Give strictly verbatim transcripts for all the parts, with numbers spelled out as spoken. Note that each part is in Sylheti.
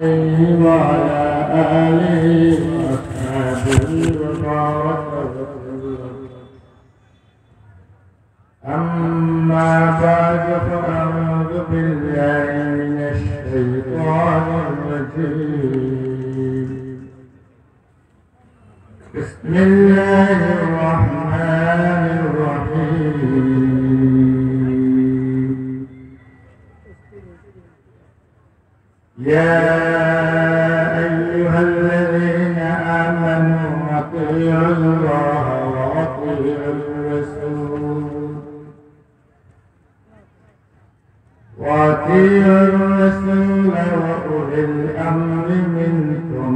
عليه وعلى آله وأصحابه وبارك وسلم. أما بعد، فأعوذ بالله من الشيطان الرجيم. بسم الله الرحمن الرحيم. يا أيها الذين آمنوا أطيعوا الله وأطيعوا الرسول، وأطيعوا الرسول وأولي الأمر منكم.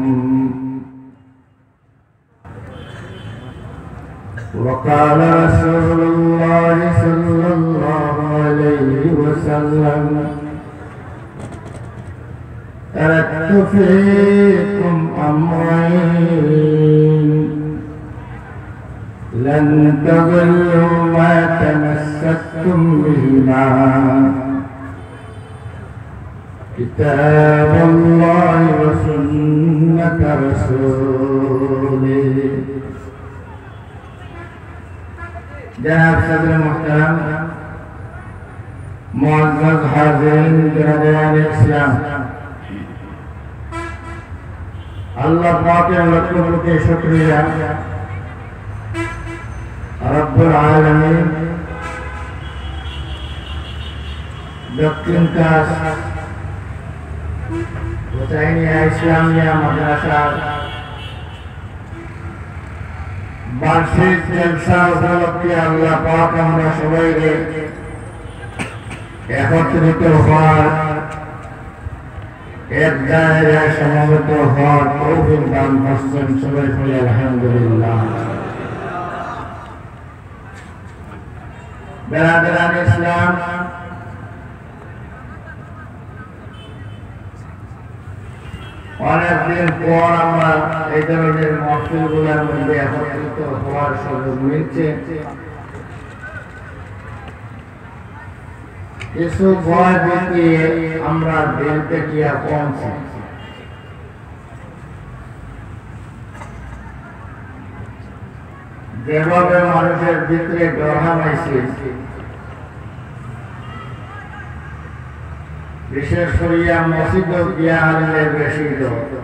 وقال رسول الله صلى الله عليه وسلم: تركت فيكم أمرين لن تضلوا ما تمسكتم بهما، كتاب الله وسنة رسوله. জনাব সদর মুহতারাম, মুআজ্জাজ হাজিরিন, বিরাদারানে ইসলাম, আল্লাহ পাকের লক্ষ কোটি শুকরিয়া, রব্বুল আলামিন দক্ষিণ কাছ হুসাইনিয়া ইসলামিয়া মাদ্রাসার বার্ষিক জলসা উপলক্ষে আল্লাহ পাক আমরা সবাইরে একত্রিত হওয়ার এক জায়গায় সমবেত হওয়ার তৌফিক দান করছেন। সবাই বলি আলহামদুলিল্লাহ। বেরাদারানে ইসলাম, অনেকদিন পর আমরা এই ধরনের মাহফিলগুলোর মধ্যে একত্রিত হওয়ার সুযোগ মিলছে। কিছু ভয় ভীতি আমরা দিল থাকিয়া কমছে। যেভাবে মানুষের ভিতরে ডর হামাইছে, বিশেষ করিয়া মসজিদো গিয়া হারলে বেশি ডর।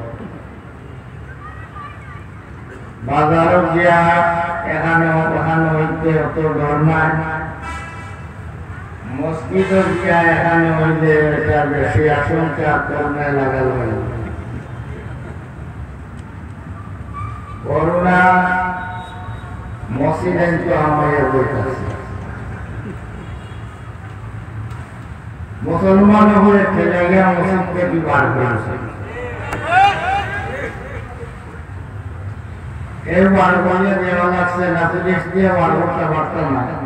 বাজারো গিয়া এখানে ওখানে হইতে অত ডর নাই, মসজিদো গিয়া এখানে হইলে এটা বেশি আশঙ্কা করুণায় লাগাল হয়। করুণা মসজিদে তো আমার বইতেছে। মুসলমান হয়ে ফেলে গিয়া মসজিদ থেকে বার করেছে। কেউ বার করলে দেওয়া লাগছে না, পুলিশ দিয়ে বার করতে পারতাম না।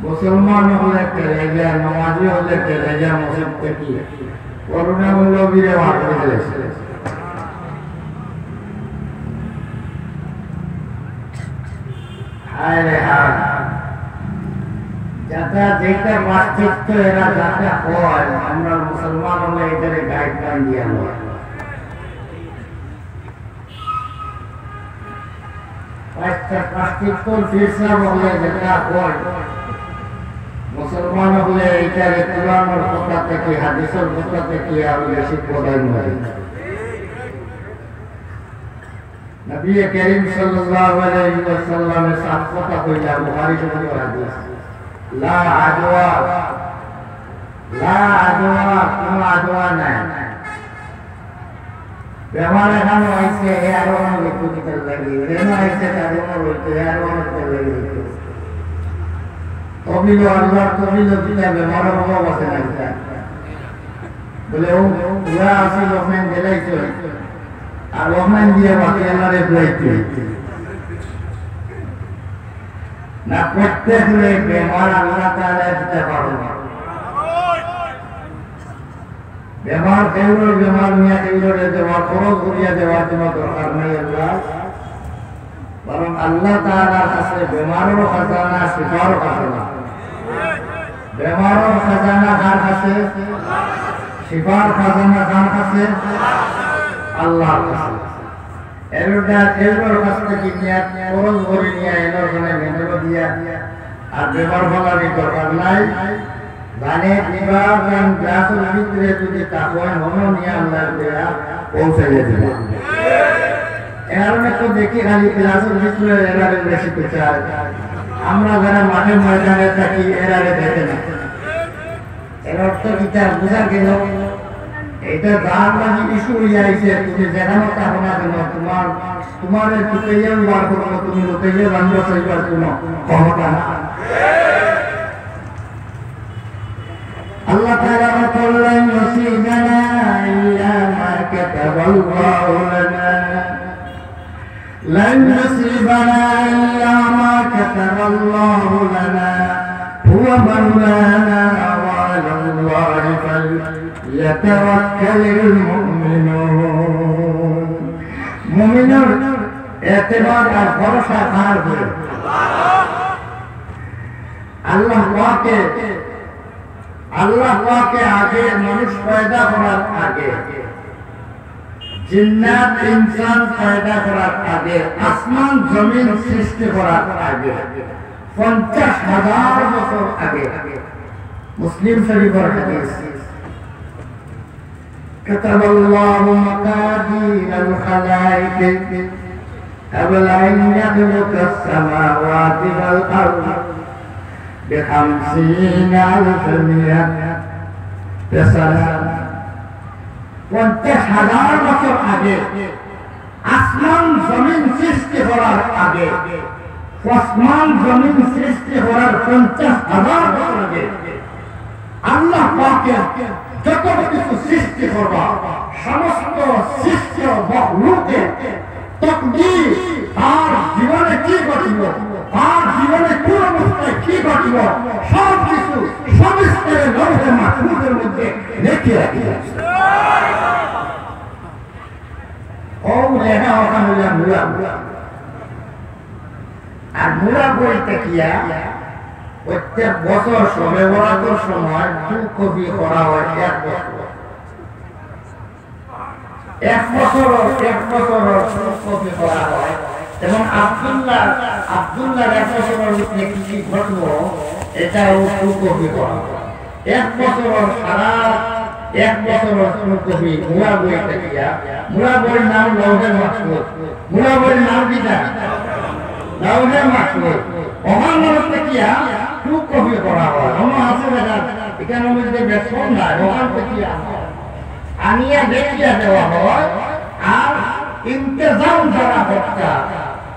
মুসলমান হলে ফেলে গিয়া, নমাজি হলে ফেলে গিয়া মসজিদ থেকে করুণা মৌলবীরে বার করে দিয়েছে। হায় রে হায়। যাতা যেটা পাশ্চাত্য এরা যাতা হয়, আমরা মুসলমান হলে এটারে গাইডলাইন দিয়া লয়। পাশ্চা-, পাশ্চাত্য ফিরসা বলে যেটা হয়, মুসলমান হলে এটারে কোরআনের কথা থেকে, হাদিসের কথা থেকে আমি বেশি পড়াই মনে। নবী করিম সাল্লাল্লাহু আলাইহি ওয়াসাল্লামে সাফ কথা কইলা, বুখারী শরীফের হাদিস, "লা আদওয়া, লা আদওয়া, কোনো আদওয়া নাই।" বেমার এখানো আইছে, হে আরো অনেক ব্যক্তি কিতার লাগি, এখানো আইছে, তার অনেক হইতো, হে আরো অনেক কিতার লাগি হইতো। কবিল আল্লাহ, কবিল কিতা বেমার অভাব আছে না কিতা? বলে, ও, ওরা আছে, ওখানে গেলাইছে। আর ওখানে দিয়ে বাকি আল্লাহরে বুঝাইতে। না, প্রত্যেক বেমার আল্লাহ তাআলা দিতে পারো না। বেমার কেউর বেমার নিয়ে কেউরে দেওয়া, খরচ করিয়া দেওয়ার কোনো দরকার নাই আল্লাহ। বরং আল্লাহ তাআলার কাছে বেমারও খাজানা, শিফারও খাজানা। বেমারও খাজানা কার কাছে? শিফার খাজানা কার কাছে? আল্লাহর কাছে। এরোটা এরোর কাছ থাকি নিয়া, খরচ করি নিয়া, এরোর কানে মেনলো দিয়া, আর বেমার ফালানি দরকার নাই। জানে দিবা, কারণ গ্লাসর ভিতরে যদি তা হয়, মনো নিয়া আল্লাহ দিয়া পৌঁছাইয়া দিবা। এর কারণে তো দেখি খালি গ্লাসর ভিতরে এরারে বেশি বিচার। আমরা যারা মাঠে ময়দানে থাকি, এরারে দেখে না। এর অর্থ কিতা বুঝা গেল? এটা যার লাগি ইস্যু হইয়া আইছে, তুমি যেখানো থাকো না কেন, তোমার, তোমারে লুকাইয়া বার করবো, তুমি লুকাইয়া জানবো, সেইবার কোনো ক্ষমতা না। আল্লাহ তাআলা বলেন, "لن يصيبنا إلا ما كتب الله لنا।" لن يصيبنا إلا ما كتب الله لنا هو مولانا وعلى الله فليتوكل المؤمنون। মুমিনের এতেমাদ আর ভরসা কার উপরে? আল্লাহ পাকে, আল্লাহ পাকে আগে মানুষ পয়দা করার আগে, জিন্নাত ইনসান পয়দা করার আগে, আসমান জমিন সৃষ্টি করার আগে, পঞ্চাশ হাজার বছর আগে, মুসলিম শরীফের হাদিস, كتب الله مقادير الخلائق قبل أن يخلق السماوات والأرض بخمسين ألف مئة سنة। পঞ্চাশ হাজার বছর আগে, আসমান জমিন সৃষ্টি করার আগে, আসমান জমিন সৃষ্টি করার পঞ্চাশ হাজার বছর আগে আল্লাহ পাকে যত কিছু সৃষ্টি করবা, সমস্ত সৃষ্ট মখলুকের তকদির, তার জীবনে কি ঘটিল, তার জীবনে কোন অবস্থায় কি ঘটিল, সব কিছু সবিস্তারে লৌহে মাহফুজের মধ্যে লেখে রাখি আছে। ও লেখা ওখানে মুড়া, মুড়া। আর মুড়া বই থাকিয়া প্রত্যেক বছর শবে বরাতর সময় দু কপি করা হয় এক বছর। এক বছর, এক বছর দু কপি করা হয়। এবং আব্দুল্লাহ, আব্দুল্লাহর এক বছরের ভিতরে কি কি ঘটলো, এটাও দু কপি করা হয়। এক বছর সারা, এক বছর ফুলকপি মুড়া বই থাকিয়া, মুড়া বইর নাম লৌহে মাহফুজ। মুড়া বইর নাম কিতা? লৌহে মাহফুজ। ওখান মানুষ থাকিয়া ফুলকপি করা হয়। আমার আছে দেখা, এখানে মধ্যে বেতন নাই, ওখান থাকিয়া আনিয়া দেখিয়া দেওয়া হয়। আর ইন্তেজাম যারা হত্যা,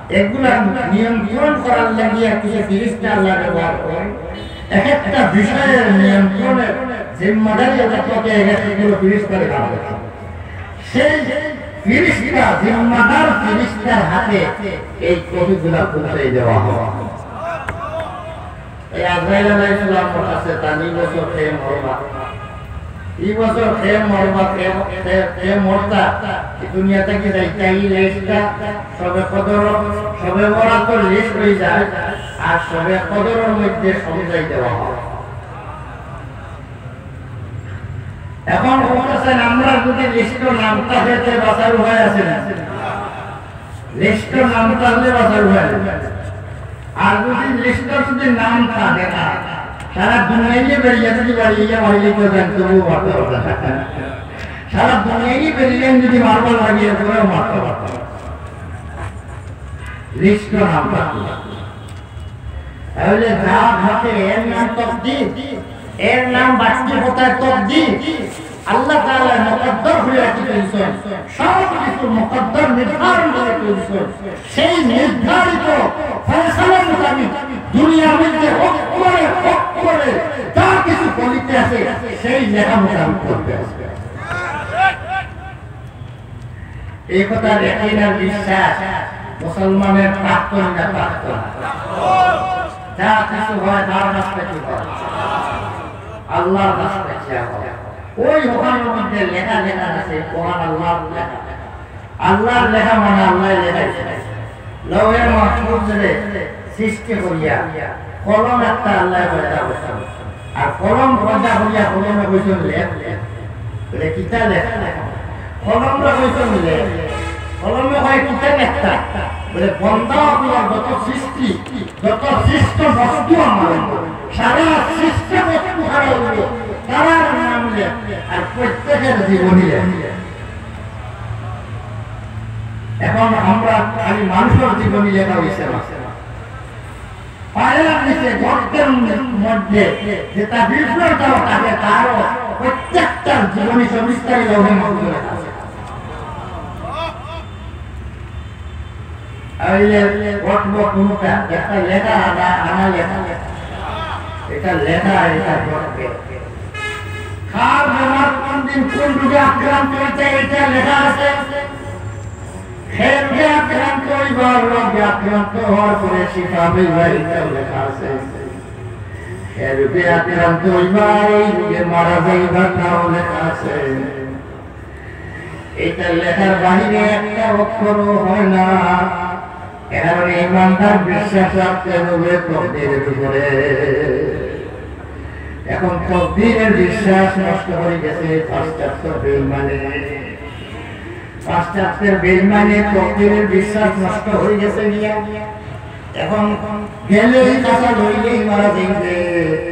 এগুলা নিয়ন্ত্রণ করার লাগিয়া কিছু ফিরিস্তা আল্লাহ ব্যবহার করে। এক একটা বিষয়ের নিয়ন্ত্রণের জিম্মাদারি ওটা তোকে এক একগুলো ফিরিস্তারে দেওয়া হয়েছে। সেই ফিরিস্তা, জিম্মাদার ফিরিস্তার হাতে এই কপিগুলা পৌঁছাই দেওয়া হয়। এই আজরাইল আলাইহিস সালামর কাছে তান ই বছর কে মরবা, ই বছর কে মরবা, কে, কে, কে মরতা, ই দুনিয়া থাকি যাইতা, ই লিস্টটা শবে কদর, শবে বরাতর লিস্ট অই যায়, আর শবে কদরর মধ্যে সমঝাই দেওয়া হয়। এখন বলতেছেন, আমরা যদি লিস্টো নাম থাকে, তে বাঁচার উপায় আছে না? লিস্টো নাম থাকলে বাঁচার উপায় আছে। আর যদি লিস্টো যদি নাম থাকে না, সারা দুনিয়ায় বেরিয়ে যদি বাড়িয়ে বাড়িয়ে কেউ জানতে হবে, মারতে পারবে না। সারা দুনিয়ায় বেরিয়ে যদি মারবার লাগিয়ে পড়ে, মারতে পারবে না। লিস্টো নাম থাকলে। তাহলে যা ঘটে এর নাম তকদির, এর নাম বাক্য কথায় তকদির। আল্লাহ তাআলা মুকদ্দর হইয়া কি কইছেন? সব কিছু মুকদ্দর নির্ধারণ করে কইছেন। সেই নির্ধারিত ফয়সালা মোতাবেক দুনিয়ার মধ্যে অক্ষরে অক্ষরে যা কিছু ফলিতে আছে, সেই লেখা মোতাবেক করতে আছে। এই কথা ইয়াকিন আর বিশ্বাস মুসলমানের প্রাক্তন না প্রাক্তন? যা কিছু হয় তার কাছ থেকে হয়, আল্লাহর কাছ থেকে হয়। ওই ওখানের মধ্যে লেখা লেখা আছে, কোরআন আল্লাহর লেখা। আল্লাহর লেখা মানে আল্লাহ লেখাইছে। লৌহে মাহফুজ রে সৃষ্টি করিয়া কলম একটা আল্লাহ পয়দা করছেন। আর কলম পয়দা করিয়া কলমে কইছেন লেখ, লেখ। বলে, "কিতা লেখতা?" কলমরে কইছে, বলে, কলমে কয়, "কিতা লেখতা?" বলে, "বন্দা অকলর যত সৃষ্টি, যত সৃষ্ট বস্তু আমার, সারা সৃষ্ট বস্তু হারা অইল, তারার নাম লেখ, আর প্রত্যেকের জীবনী লেখ।" এখন আমরা খালি মানুষের জীবনী লেখা হইছে না, পায়ের নিচে গর্তের মধ্যে যেটা বিভ্রত থাকে, তারও প্রত্যেকটার জীবনী সবিস্তারে লৌহে মাহফুজে লেখা আছে। আর এই যে ঘটবো কোনটা, একটা লেখা আনা, আনা লেখা, এটা লেখা, এটা ঘটবে। কার বেমার কোন দিন কোন রোগে আক্রান্ত হয়েছে, এটা লেখা আছে। খেলবে আক্রান্ত হইবার, রোগে আক্রান্ত হওয়ার পরে শিফা পাইবা, এটাও লেখা আছে। খেলবে আক্রান্ত হইবার, এই রোগে মারা যাইবা, তাও লেখা আছে। এটা লেখার বাইরে একটা অক্ষরও হয় না। এর কারণে ইমানদার বিশ্বাস রাখতে হবে তকদিরের উপরে। এখন তকদিরের বিশ্বাস নষ্ট হয়ে গেছে পাশ্চাত্য বেইমানে। পাশ্চাত্যের বেইমানে তকদিরের বিশ্বাস নষ্ট হয়ে গেছে গিয়া। এখন গেলেই কাঁচা লইলেই মারা যাইবে,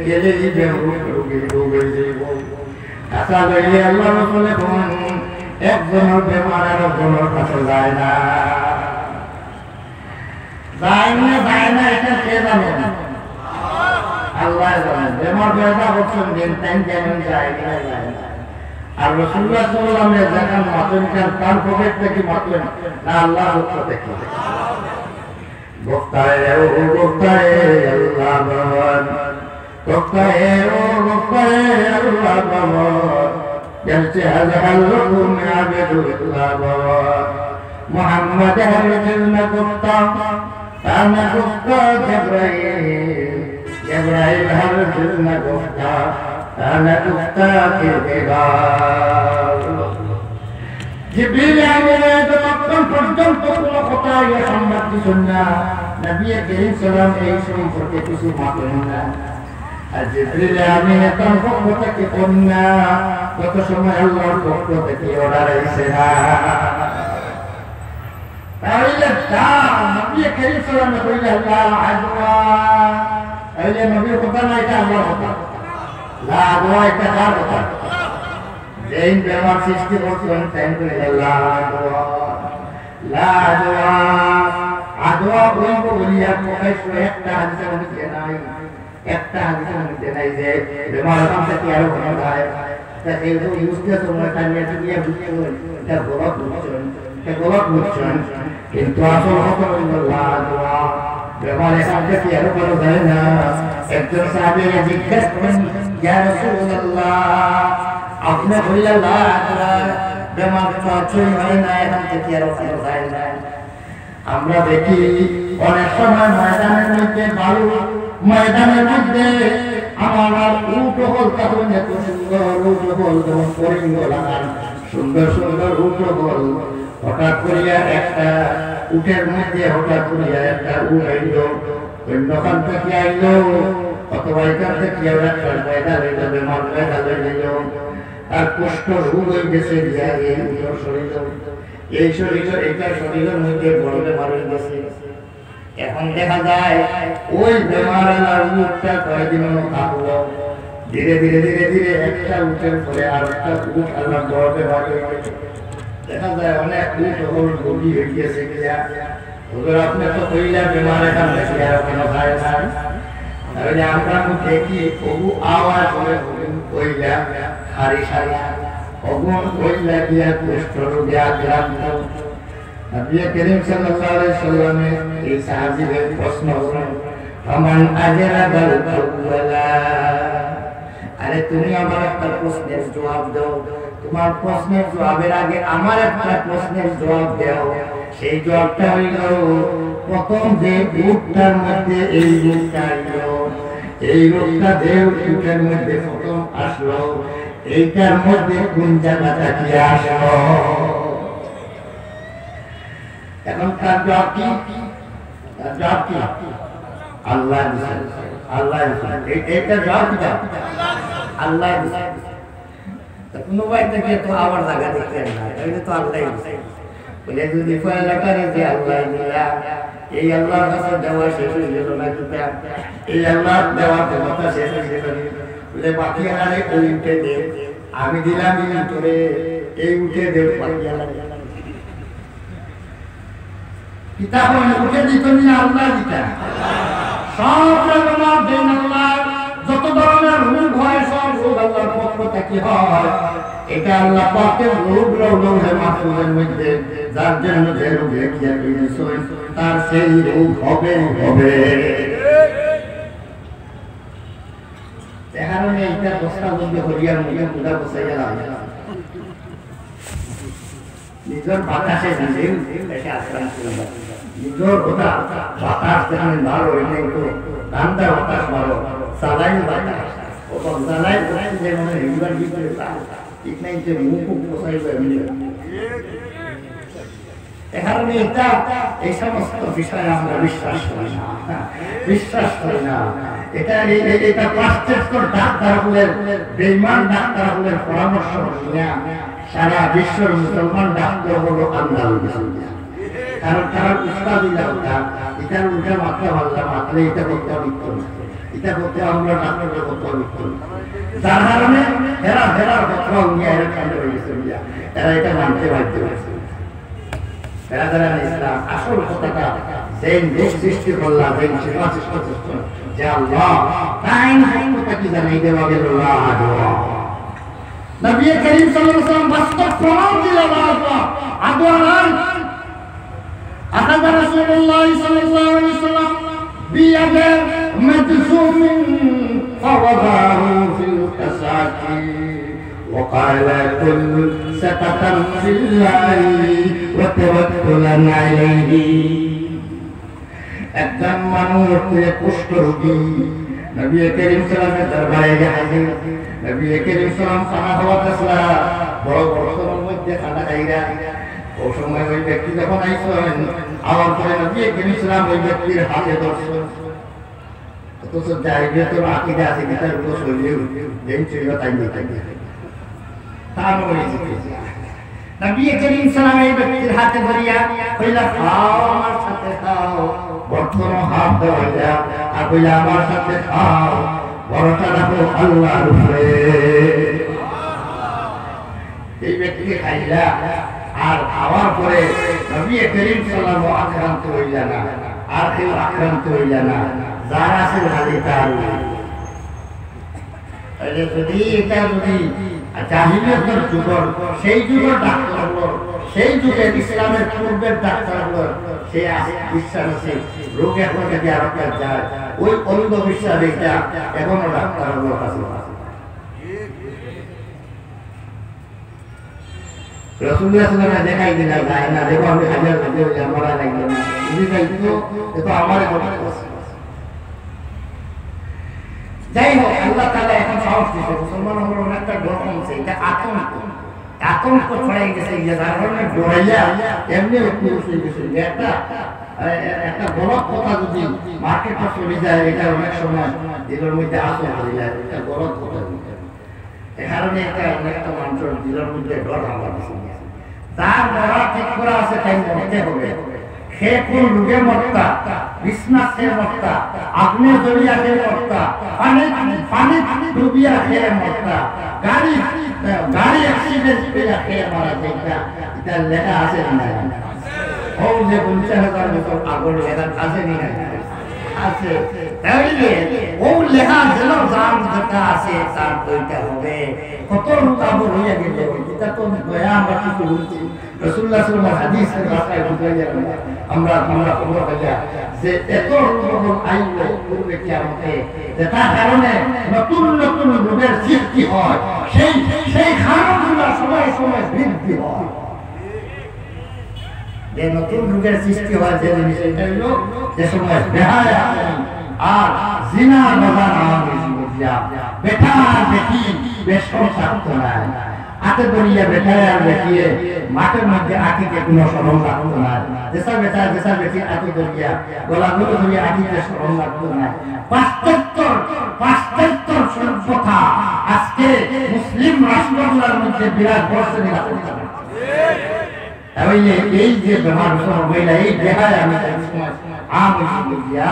গেলেই বেহুশ রোগে ডুবে যাইব। কাঁচা লইলে আল্লাহ রসুলে কন, একজনের বেমার আর একজনের কাছে যায় না। যায় না, যায় না, এটা কে জানে? আল্লাহ জানে। বেমার পয়দা করছেন দিন, তাই যেমন যায় না, যায় না। আর রসুল্লাহ সাল্লামে যেখান মাতইন, তার পকেট থেকে মাতইন, না আল্লাহর পক্ষ থেকে? گفتہ اے او گفتہ اے اللہ بوان، گفتہ اے او گفتہ اے اللہ بوان، گرچہ از ہر رکن عابد اللہ بوان۔ محمد ہرگز نگفتہ، تا نگفتہ جبرائیل، جبرائیل ہرگز نگفتہ، تا نگفتہ کردگار۔ জিবরিল আমিনে যতক্ষণ পর্যন্ত কোনো কথা ইয়া সংবাদ দিছইন না, নবী করিম সাল্লাম এই সম্পর্কে কিছু মাতইন না। আর জিবরিল আমিনে তান পক্ষ থেকে কইন না, যত সময় আল্লাহর পক্ষ থেকে অর্ডার আইছে না। তাহলে তা নবী করিম সাল্লামে কইলা লা আদওয়া, তাহলে নবীর কথা না, এটা আল্লাহর কথা। লা আদওয়া, এটা কার কথা? যেইন বেমার সৃষ্টি করছইন, তাইন কইলা লা আদওয়া, লা আদওয়া। আদওয়া অইব বলিয়া প্রকাশ্য একটা হাদিসের মধ্যে নাই, একটা হাদিসের মধ্যে নাই যে বেমার ওখান থেকে আরো ভালো যায়। তা যেহেতু ইউজটা তোমরা তার নিয়ে দুনিয়া বুঝতে পারো, এটা গলত বুঝছইন, এটা গলত বুঝছইন। কিন্তু আসল কথা হইল লা আদওয়া, বেমার এখান থেকে আরো ভালো যায় না। একজন সাহাবীকে জিজ্ঞেস করেন, ইয়া রাসূলুল্লাহ, আপনি কইলা লা আদওয়া, বেমার তো কিছুই হয় না, এখান থেকে আরো ভালো যায় না। আমরা দেখি অনেক সময় ময়দানের মধ্যে, বালু ময়দানের মধ্যে আমার উট হল, তখন এত সুন্দর উট হল, যেমন করিম লাখান সুন্দর সুন্দর উট হল, হঠাৎ করিয়া একটা উটের মধ্যে হঠাৎ করিয়া একটা উট আইল, অন্যখান থেকে আইল, অথবা এখান থেকে আর একটা পয়দা হইল, বেমার পয়দা হয়ে গেল, তার কুষ্ঠ রোগ হয়ে গেছে গিয়া এই উটের শরীর, এই শরীর, এটা শরীরের মধ্যে বড় বেমার হয়ে গেছে। এখন দেখা যায় ওই বেমার আলার উটটা কয়েকদিন হলো থাকলো, ধীরে ধীরে ধীরে ধীরে একটা উটের পরে আর একটা উট আল্লাহ বড় বেমার হয়ে গেছে। দেখা যায় অনেক উট হল রোগী হয়ে গেছে গিয়া, হুজুর, আপনি তো কইলা বেমার এখান থেকে আর কোনো যায় না। তাহলে আমরা তো দেখি, ওগু আওয়াজ হয়ে কইলা, সারি সারি, ওগু কইলা গিয়া কুষ্ঠ রোগে আক্রান্ত। নবী করিম সাল্লাল্লাহু আলাইহি সাল্লামে এই সাহাবীদের প্রশ্ন করলেন, "ফামান আজরাবাল আউয়ালা।" আরে, তুমি আমার একটা প্রশ্নের জবাব দাও। তোমার প্রশ্নের জবাবের আগে আমার একটা প্রশ্নের জবাব দাও। সেই জবাবটা হইল, প্রথম যে উটটার মধ্যে এই রোগটা আইল, এই রোগটা যে উটের মধ্যে প্রথম আসলো, এইটার মধ্যে কোন জায়গা থেকে আসলো? এখন তার জবাব কি? তার জবাব কি? আল্লাহ দিছে। আল্লাহ দিছে। এই, এইটার জবাব কি? আল্লাহ দিছে। তা কুনু বাড়িত গিয়া তো আবার জাগা দেখতে না, তাইলে তো আল্লাহ বুঝে। বলে, যদি পয়লাটারে যে আল্লাহ দিলা, এই আল্লাহর কাছে দেওয়া শেষ হয়ে গেল না কিতা? এই আল্লাহর দেওয়া ক্ষমতা শেষ হয়ে গেল না? বলে, বাকি আল্লাহরে ওই উঠে দে, আমি দিলাম এই উঠে, এই উঠে দে বাকি আল্লাহরে। কিতা হয়? উঠে দিত নি আল্লাহ দিতা। সব বেমার দেন আল্লাহ। যত ধরনের রোগ হয়, সব রোগ আল্লাহর পক্ষ থেকে হয়। এটা আল্লাহ পাকের রোগ, রোগ, রোগ হয় মাহফুজের মধ্যে। যার জন্য যে রোগ লেখিয়া তৈরি হয়েছে, তার সেই রোগ হবে, হবে। এ কারণে এটা বস্তাবন্দি করিয়া মুখে মুখা বসাইয়া লাভ নাই। নিজর বাতাসে নিজে দেশে আশ্রয় করবে। নিজর কথা বাতাস যেমন ভালো, এমনি তো ঠান্ডা বাতাস ভালো, সালাইন বাতাস। ও তো সালাইন বাতাস যেমন হিমবার ভিতরে তা, ঠিক নাই যে মুখ বসাইবে এমনি। এ কারণে এটা, এই সমস্ত বিষয়ে আমরা বিশ্বাস করি না, বিশ্বাস করি না। এটা, এই, এই, এটা পাশ্চাত্য ডাক্তার হলেন, বেইমান ডাক্তার হলেন পরামর্শ নিয়া সারা বিশ্বর মুসলমান ডাক্তার হলো আন্দাজ হয়ে গেছে। কারণ তারা উস্তাদ ইলা ওটা, এটার উল্টা মাতলা মারলা, মাতলে এটা প্রত্যাবৃত্ত না, এটা করতে আমরা ডাক্তাররা প্রত্যাবৃত্ত না। যার কারণে হেরা হেরার কথা নিয়ে এরা ঠান্ডা হয়ে গেছে, এরা এটা মানতে বাধ্য হয়েছে। বেরাদারান ইসলাম, আসল কথাটা, যে রোগ সৃষ্টি করলা, যে শিফা সৃষ্টি করছেন, যে আল্লাহ, তাইন সত্যটা কি জানাই দেওয়া গেল, লা আদওয়া। নবী করিম সাল্লাল্লাহু আলাইহি ওয়াসাল্লাম বাস্তব প্রমাণ দিলেন, লা আদওয়া, আদওয়া নাই। أخذ رسول الله صلى الله عليه وسلم بيد مجذوم فوضعه في الكساة وقال: كل ثقة في الله وتوكلا عليه. একজন মানুষ অইয়া কুষ্ঠ রোগী, নবী করিম সাল্লাল্লাহু আলাইহি ওয়াসাল্লামের দরবারে গিয়া হাজির। নবী করিম সাল্লাল্লাহু আলাইহি ওয়াসাল্লাম খানা খাওয়াত আছলা, বড় বড় বর্তনর মধ্যে খানা খাইরা। ওই সময় ওই ব্যক্তি যখন আইছইন, আওয়ার পরে নবী করিম সাল্লাল্লাহু আলাইহি ওয়াসাল্লাম ওই ব্যক্তির হাতে ধরছইন। অথচ জাহিলিয়াতর আকিদা আছে, কিতার উপর শরীরে যেই ছিল তাই নিয়ে থাকে। তা নয়। নবী করিম সাল্লাল্লাহু আলাইহি ওয়াসাল্লাম এই ব্যক্তির হাতে ধরিয়া কইলা, "খাও, আমার সাথে খাও।" বর্তনও হাত দেওয়াইলা, আর কইলা, "আমার সাথে খাও, ভরসা রাখো আল্লাহর উপরে।" এই ব্যক্তি খাইলা, আর খাওয়ার পরে নবী করিম সাল্লাল্লাহু আলাইহি ওয়াসাল্লাম আক্রান্ত হইলা না, আর কেউ আক্রান্ত হইলা না, যার আছে খালি তার। তাহলে যদি এটা যদি জাহিলিয়াতের যুগর, সেই যুগর ডাক্তার অকল, সেই যুগের ইসলামের পূর্বের ডাক্তার অকল, সেই আস-, বিশ্বাস আছে, রোগ এখন যদি আরো যায়, ওই অন্ধবিশ্বাস এটা এখনো ডাক্তার অকল আছে। রাসূলুল্লাহ সাল্লাল্লাহু আলাইহি ওয়াসাল্লাম দেখাই দিলা যায় না, দেখো আমি হাজার হাজার হইয়া মরা লাগবে না। যদি যাই তো, এ তো আমার এখন আছে। যাই হোক, আল্লাহ তাআলা এখন সাহস দিছে, মুসলমান অকলর অনেকটা ডর কমছে, এটা আতঙ্ক, আতঙ্ক ছড়াই গেছে, এই যে যার কারণে ডরাইয়া এমনি পুরুষ হয়ে গেছে। যে একটা, এ-, এ-, একটা গলত কথা যদি মার্কেটে চলে যায়, এটা অনেক সময় দিলের মধ্যে আসর হয়ে যায়, এটা গলত কথা। এ কারণে এটা অনেকটা মানুষের দিলের মধ্যে ডর হামলা দিছে। যার মরা ঠিক করা আছে, তাই মরতে হবে। সে কোন রোগে মরতা, বিছনা খেয়ে মরতা, আগুনে জ্বলিয়া খেয়ে মরতা, পানি, পানি ডুবিয়া খেয়ে মরতা, গাড়ি, গাড়ি অ্যাক্সিডেন্ট করিয়া খেয়ে মারা যাইতা, এটা লেখা আছে না নাই? ও যে পঞ্চাশ হাজার বছর আগর লেখা আছে নি নাই? আছে। তাইলে ও লেখা যেন যার যেটা আছে, তার ওইটা হবে। কত রোগ আবর হইয়া গেল, এটা তো দয়া আমরা কিছু বলছি। রাসূলুল্লাহ সাল্লাল্লাহু আলাইহি ওয়াসাল্লাম হাদিসের ভাষায় বুঝাইয়া আমরা, আমরা খবর পাইয়া যে এত রোগ আইল পূর্বে কিয়ামতে, যেটা কারণে নতুন নতুন রোগের সৃষ্টি হয়, সেই, সেই কারণগুলো সময় সময় বৃদ্ধি হয়। যে নতুন রোগের সৃষ্টি হয় যে জিনিস, এটা হইল যে সময় বেহায়া আর জিনা বাজার আওয়ামী লীগ দিয়া বেটা বেটি বেশ কম থাকতো নাই। আতে ধরিয়া বেটায় আর বেটিয়ে মাঠর মধ্যে আটিতে কুনু শরম লাগতো নায়। যেছা বেটা, যেছা বেটি আতে ধরিয়া, গলা গলি ধরিয়া আটিতে শরম লাগতো নায়। পাশ্চাত্যর, পাশ্চাত্যর সভ্যতা আজকে মুসলিম রাষ্ট্রগুলার মধ্যে বিরাজ করছে, বিরাজ করছে না। তাইলে এই যে বেমার সব হইলা, এই বেহায় আমি এক সময় আম হইছি বুঝিয়া,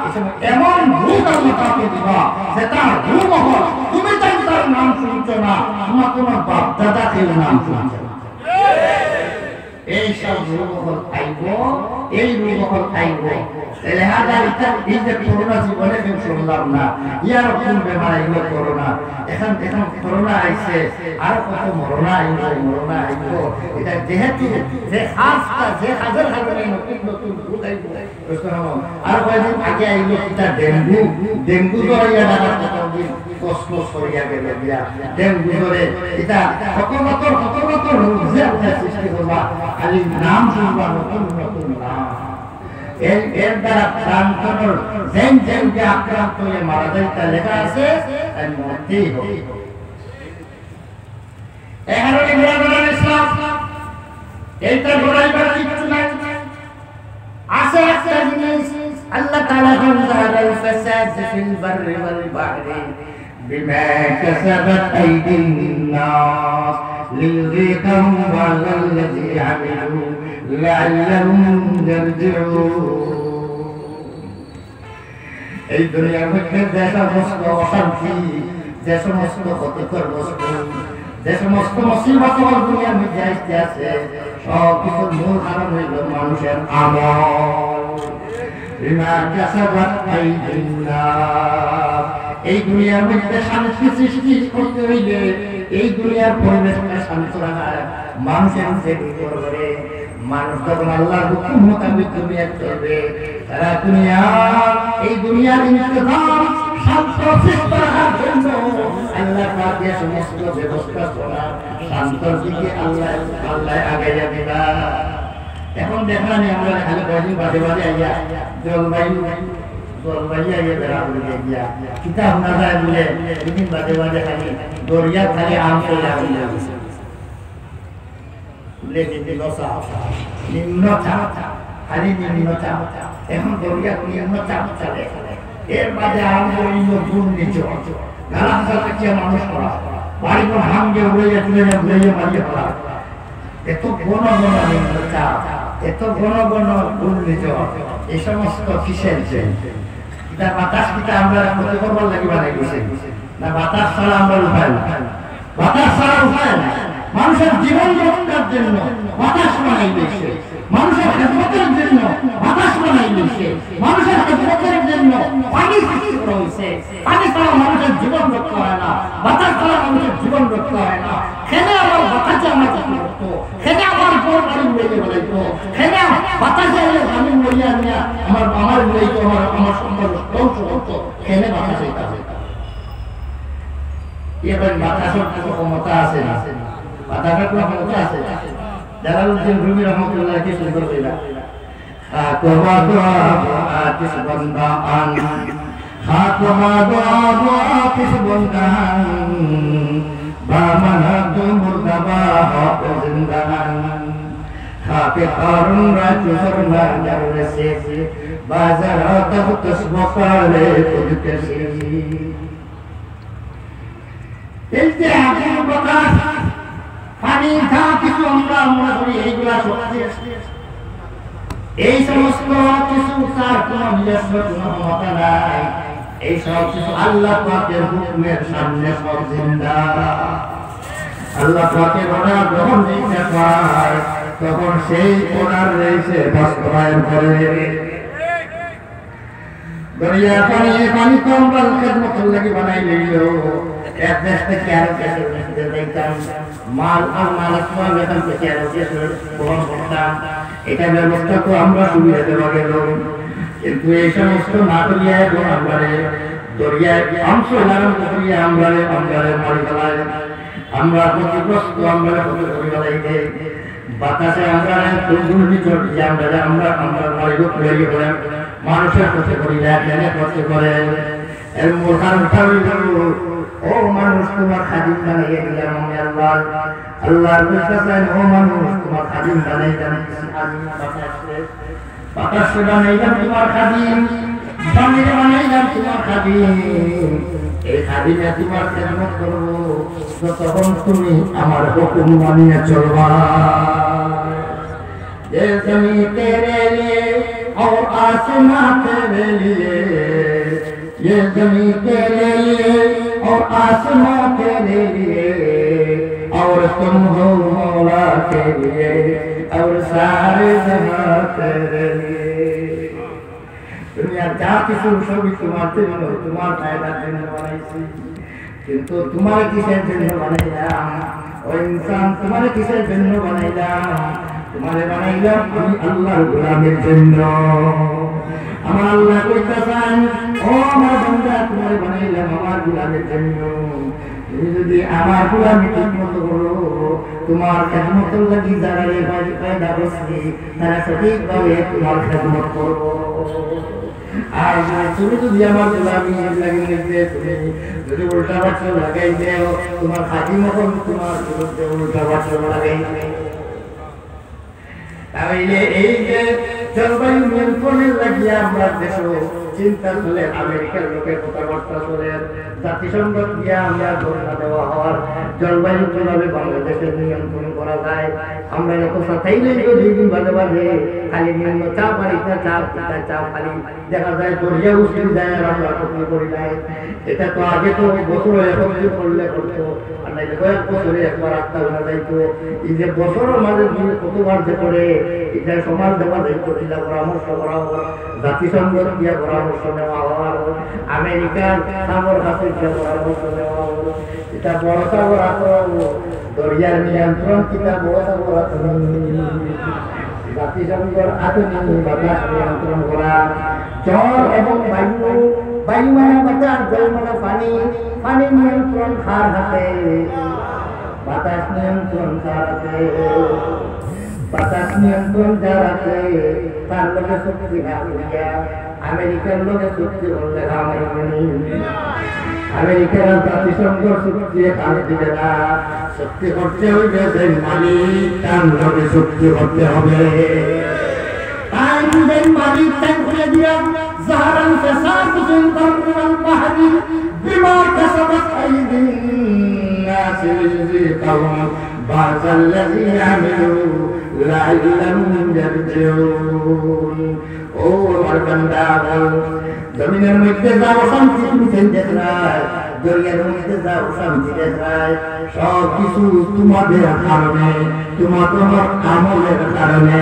এই সময় এমন রোগ আল্লাহ তাকে দিবা, যে তার রোগ হল, তুমি তাই তার নাম শুনছো না, তোমার কোনো বাপ দাদা কেউ নাম শুনছে না। এই সব রোগ হল আইব, এই রোগ হল আইব। লেহাজা ইটা, এই যে করোনা জীবনে কেউ শুনলাম না, ইয়ার কোন বেমার আইব করোনা। এখন, এখন করোনা আইছে, আর কত মরনা আইব, মরনা আইব। ইটা যেহেতু যে কাজটা, যে কাজের কারণে নতুন নতুন রোগ আইব। বুঝতে পারো? আর কয়েকদিন আগে আইল ইটা ডেঙ্গু, ডেঙ্গু জ্বর ইয়া ঢাকার কতদিন তছনছ করিয়া গেল গিয়া। ডেঙ্গু জ্বরে ইটা কত কত, কত কত রোগ যে আপনার সৃষ্টি করবা, খালি নাম শুনবা, নতুন নতুন নাম। এর, এর দ্বারা প্রাণ খবর যেন যেন যে আক্রান্ত হয়ে মারা যায়, তা লেখা আছে, তাই মরতেই হবে। এ কারণে ঘোরাঘুরা ইসলাম, এইটা ঘোরাইবার কিচ্ছু নাই। আছে একটা জিনিস, আল্লাহ তাআলা কইন, ظهر الفساد في البر والبحر بما كسبت أيدي الناس ليذيقهم بعض الذي عملوا لعلهم يرجعون। এই দুনিয়ার মধ্যে যে সমস্ত অশান্তি, যে সমস্ত ক্ষতিকর বস্তু, যে সমস্ত মুসিবত আমার দুনিয়ার মধ্যে আসতে আছে, সব কিছুর মূল কারণ হইল মানুষের আমল। বিমা কাসাবাত আইদিন নাস। এই দুনিয়ার মধ্যে শান্তি সৃষ্টি করতে হইলে, এই দুনিয়ার পরিবেশকে শান্ত রাখা মানুষের যে ভিতরে মানুষ যখন আল্লাহর হুকুম মোতাবেক দুনিয়া চলবে, সারা দুনিয়া, এই দুনিয়ার ইন্তজাম শান্ত সুস্থ রাখার জন্য আল্লাহ পাক যে সমস্ত ব্যবস্থাপনা শান্তর দিকে আল্লাহ, আল্লাহ আগাইয়া দিবা। এখন দেখলাম আমরা খালি কয়দিন বাদে বাদে আইয়া জলবায়ু, জলবায়ু আইয়া বেড়া পড়ে গিয়া কিতা শোনা যায় বলে দুদিন বাদে বাদে খালি দরিয়া খালি আম চলে আম চলে। নিম্ন চাপ, নিম্ন চাপ, খালি নিম্ন চাপ। এখন দরিয়া নিম্ন চাপ চলে। এর বাদে আরম্ভ হইল ঘূর্ণিঝড়। গালা হাসা কাটিয়া মানুষ করা। বাড়িঘর ভাঙ্গে উড়াইয়া চলে যা, উড়াইয়া মারিয়া করা। এত ঘন ঘন নিম্ন চাপ, এত ঘন ঘন ঘূর্ণিঝড়, এই সমস্ত কিসের যে? এটা বাতাস কিতা আমরা ক্ষতি করবার লাগি বানাই দিছে? না, বাতাস ছাড়া আমরা উপায় না। বাতাস ছাড়া উপায় নাই। মানুষের জীবন রক্ষার জন্য বাতাস বানাই দিয়েছে, মানুষের খেদমতের জন্য বাতাস বানাই দিয়েছে, মানুষের খেদমতের জন্য পানি সৃষ্টি করা হয়েছে। পানি ছাড়া মানুষের জীবন রক্ষা হয় না, বাতাস ছাড়া মানুষের জীবন রক্ষা হয় না। কেনে আমার বাতাসে আমার ক্ষতি করতো, কেনে আমার ঘর বাড়ি উড়ে গেলাইতো, কেনে বাতাসে আমার আমি মরিয়া নিয়া আমার, আমার উড়াইতো, আমার, আমার সম্পদ ধ্বংস করতো, কেনে বাতাসে এটা হয়? এখন বাতাসের কোনো ক্ষমতা আছে না? বাতাসের কোনো ক্ষমতা আছে না? জালালউদ্দিন রুমি রহমতুল্লাহ কি সুন্দর কইলা, "খাক বাদ আব আতিশ বন্দা আন, খাক বাদ আব আতিশ বন্দা আন, বা মানা তো মুর্দা বা হক জিন্দা আন। খাকে কারুন রা চুজর না জারুরে সে, বাজার তব তসবো কালে খুদ কে সে।" এই যে আগুন, বাতাস, পানি, যা কিছু আমরা মনে করি এইগুলা শক্তি। এই সমস্ত কিছু তার কোনো নিজস্ব কোনো ক্ষমতা নাই। এই সব কিছু আল্লাহ পাকের হুকুমের সামনে সব জিন্দা। আল্লাহ পাকের অর্ডার যখন দিতে পায়, তখন সেই অর্ডার রয়েছে বাস্তবায়ন করে। দরিয়া পানি, এই পানি তো আমরা খেদমতর লাগি বানাই লইল। এক দেশ থেকে আরো দেশে নিতে যাইতাম। মাল আর মাল আসমাল এখান থেকে আরো দেশে বহন করতাম। এটা ব্যবস্থা তো আমরা সুবিধা দেওয়া গেল। কিন্তু এই সমস্ত না করিয়া এখন আমরারে দরিয়ায় অংশ লালন করিয়া আমরারে, আমরারে মারি ফেলায়। আমরা ক্ষতিগ্রস্ত, আমরারে ক্ষতি করি ফেলাইতে। বাতাসে আমরারে দুর্নীতি চড়িয়ে আমরারে, আমরা, আমরা বাড়ি ঘর পুড়াইয়া ফেলেন। মানুষের ক্ষতি করি না, এখানে ক্ষতি করে। এর মূল কারণটা হইল ও মানুষ, তোমার খাদিম বানাইয়া দিলাম আমি আল্লাহ। আল্লাহ বলতেছেন, ও মানুষ, তোমার খাদিম বানাইলাম আমি বাতাসরে। বাতাসরে বানাইলাম তোমার খাদিম, পানিরে বানাইলাম তোমার খাদিম। এই খাদিমে তোমার খেদমত করবো, যতক্ষণ তুমি আমার হুকুম মানিয়া চলবা। ये जमीन तेरे लिए और आसमां तेरे लिए, ये जमीन तेरे लिए और आसमां तेरे लिए, और तुम हो मौला के लिए, और सारे जहां तेरे लिए। দুনিয়ার যা কিছু সবই তোমার জন্য, তোমার ফায়দার জন্য বানাইছি। কিন্তু তোমারে কিসের জন্য বানাইলাম? ও ইনসান, তোমারে কিসের জন্য বানাইলাম? তোমারে বানাইলাম আমি আল্লাহর গোলামের জন্য। আমার আল্লাহ কইতাছেন, ও আমার বান্দা, তোমারে বানাইলাম আমার গোলামের জন্য। তুমি যদি আমার গোলামি ঠিক মতো করো, তোমার খেদমতর লাগি যারারে পয়-, পয়দা করছি, তারা সঠিকভাবে তোমার খেদমত করবো। আর যদি তুমি যদি আমার গোলামি লাগি নিতে, তুমি যদি উল্টা পাল্টা লাগাই দেও, তোমার খাদিম অখন তোমার বিরুদ্ধে উল্টা পাল্টা লাগাই দেয়। তাহলে এই যে জলবায়ু নিয়ন্ত্রণের লাগিয়া আমরা দেশে চিন্তা চলে, আমেরিকার লগে কথাবার্তা চলে, জাতিসংঘ দিয়া আমরা ধর্ণা দেওয়া হয়, জলবায়ু কিভাবে বাংলাদেশে নিয়ন্ত্রণ করা যায়। আমরা যখন সাতাইলে দুই দিন বাদে বাদে খালি নিম্ন চাপ আর ইতা চাপ, ইতা চাপ, খালি দেখা যায় দরিয়া উঠে যায় আর আমরা ক্ষতি করি নাই। এটা তো আগে তো বছরে একত্রিশ করলে করতো, আর নাইলে কয়েক বছরে একবার আটটা হয়ে যাইতো। এই যে বছরের মাঝে দিনে কতবার যে করে, এটা সমাজ দেওয়া যাইতো, এটা পরামর্শ করা হয়, জাতিসংঘ দিয়ে পরামর্শ নেওয়া হয়, আমেরিকার সামর কাছে গিয়ে পরামর্শ নেওয়া হয়। এটা বড় সাগর আক্রমণ, দরিয়ার নিয়ন্ত্রণ কিতা বড় সাগর আক্রমণ। জাতিসংঘর আধুনিক বাতাস নিয়ন্ত্রণ করা, জল এবং বায়ু, বায়ু মানে বাতাস, জল মানে পানি, পানি নিয়ন্ত্রণ কার হাতে? বাতাস নিয়ন্ত্রণ কার হাতে? বাতাস নিয়ন্ত্রণ যার হাতে, তার লগে চুক্তি না করিয়া আমেরিকার লগে চুক্তি করলে কাম অইবো নি? আমেরিকার আর জাতিসংঘর চুক্তি কাম দিবে না। চুক্তি করতে হইবে যে মালিক, তার লগে চুক্তি করতে হবে। তাই বুঝেন মালিক, তাই খুলে দিলাম, ظهر الفساد في البر والبحر بما كسبت أيدي الناس ليذيقهم بعض الذي عملوا لعلهم يرجعون। ও আমার বান্দা, জমিনের মধ্যে যা অশান্তি তুমি দেখরায়, দরিয়ার মধ্যে যা অশান্তি দেখরায়, সব কিছু তোমাদের কারণে, তোমাদের আমলের কারণে।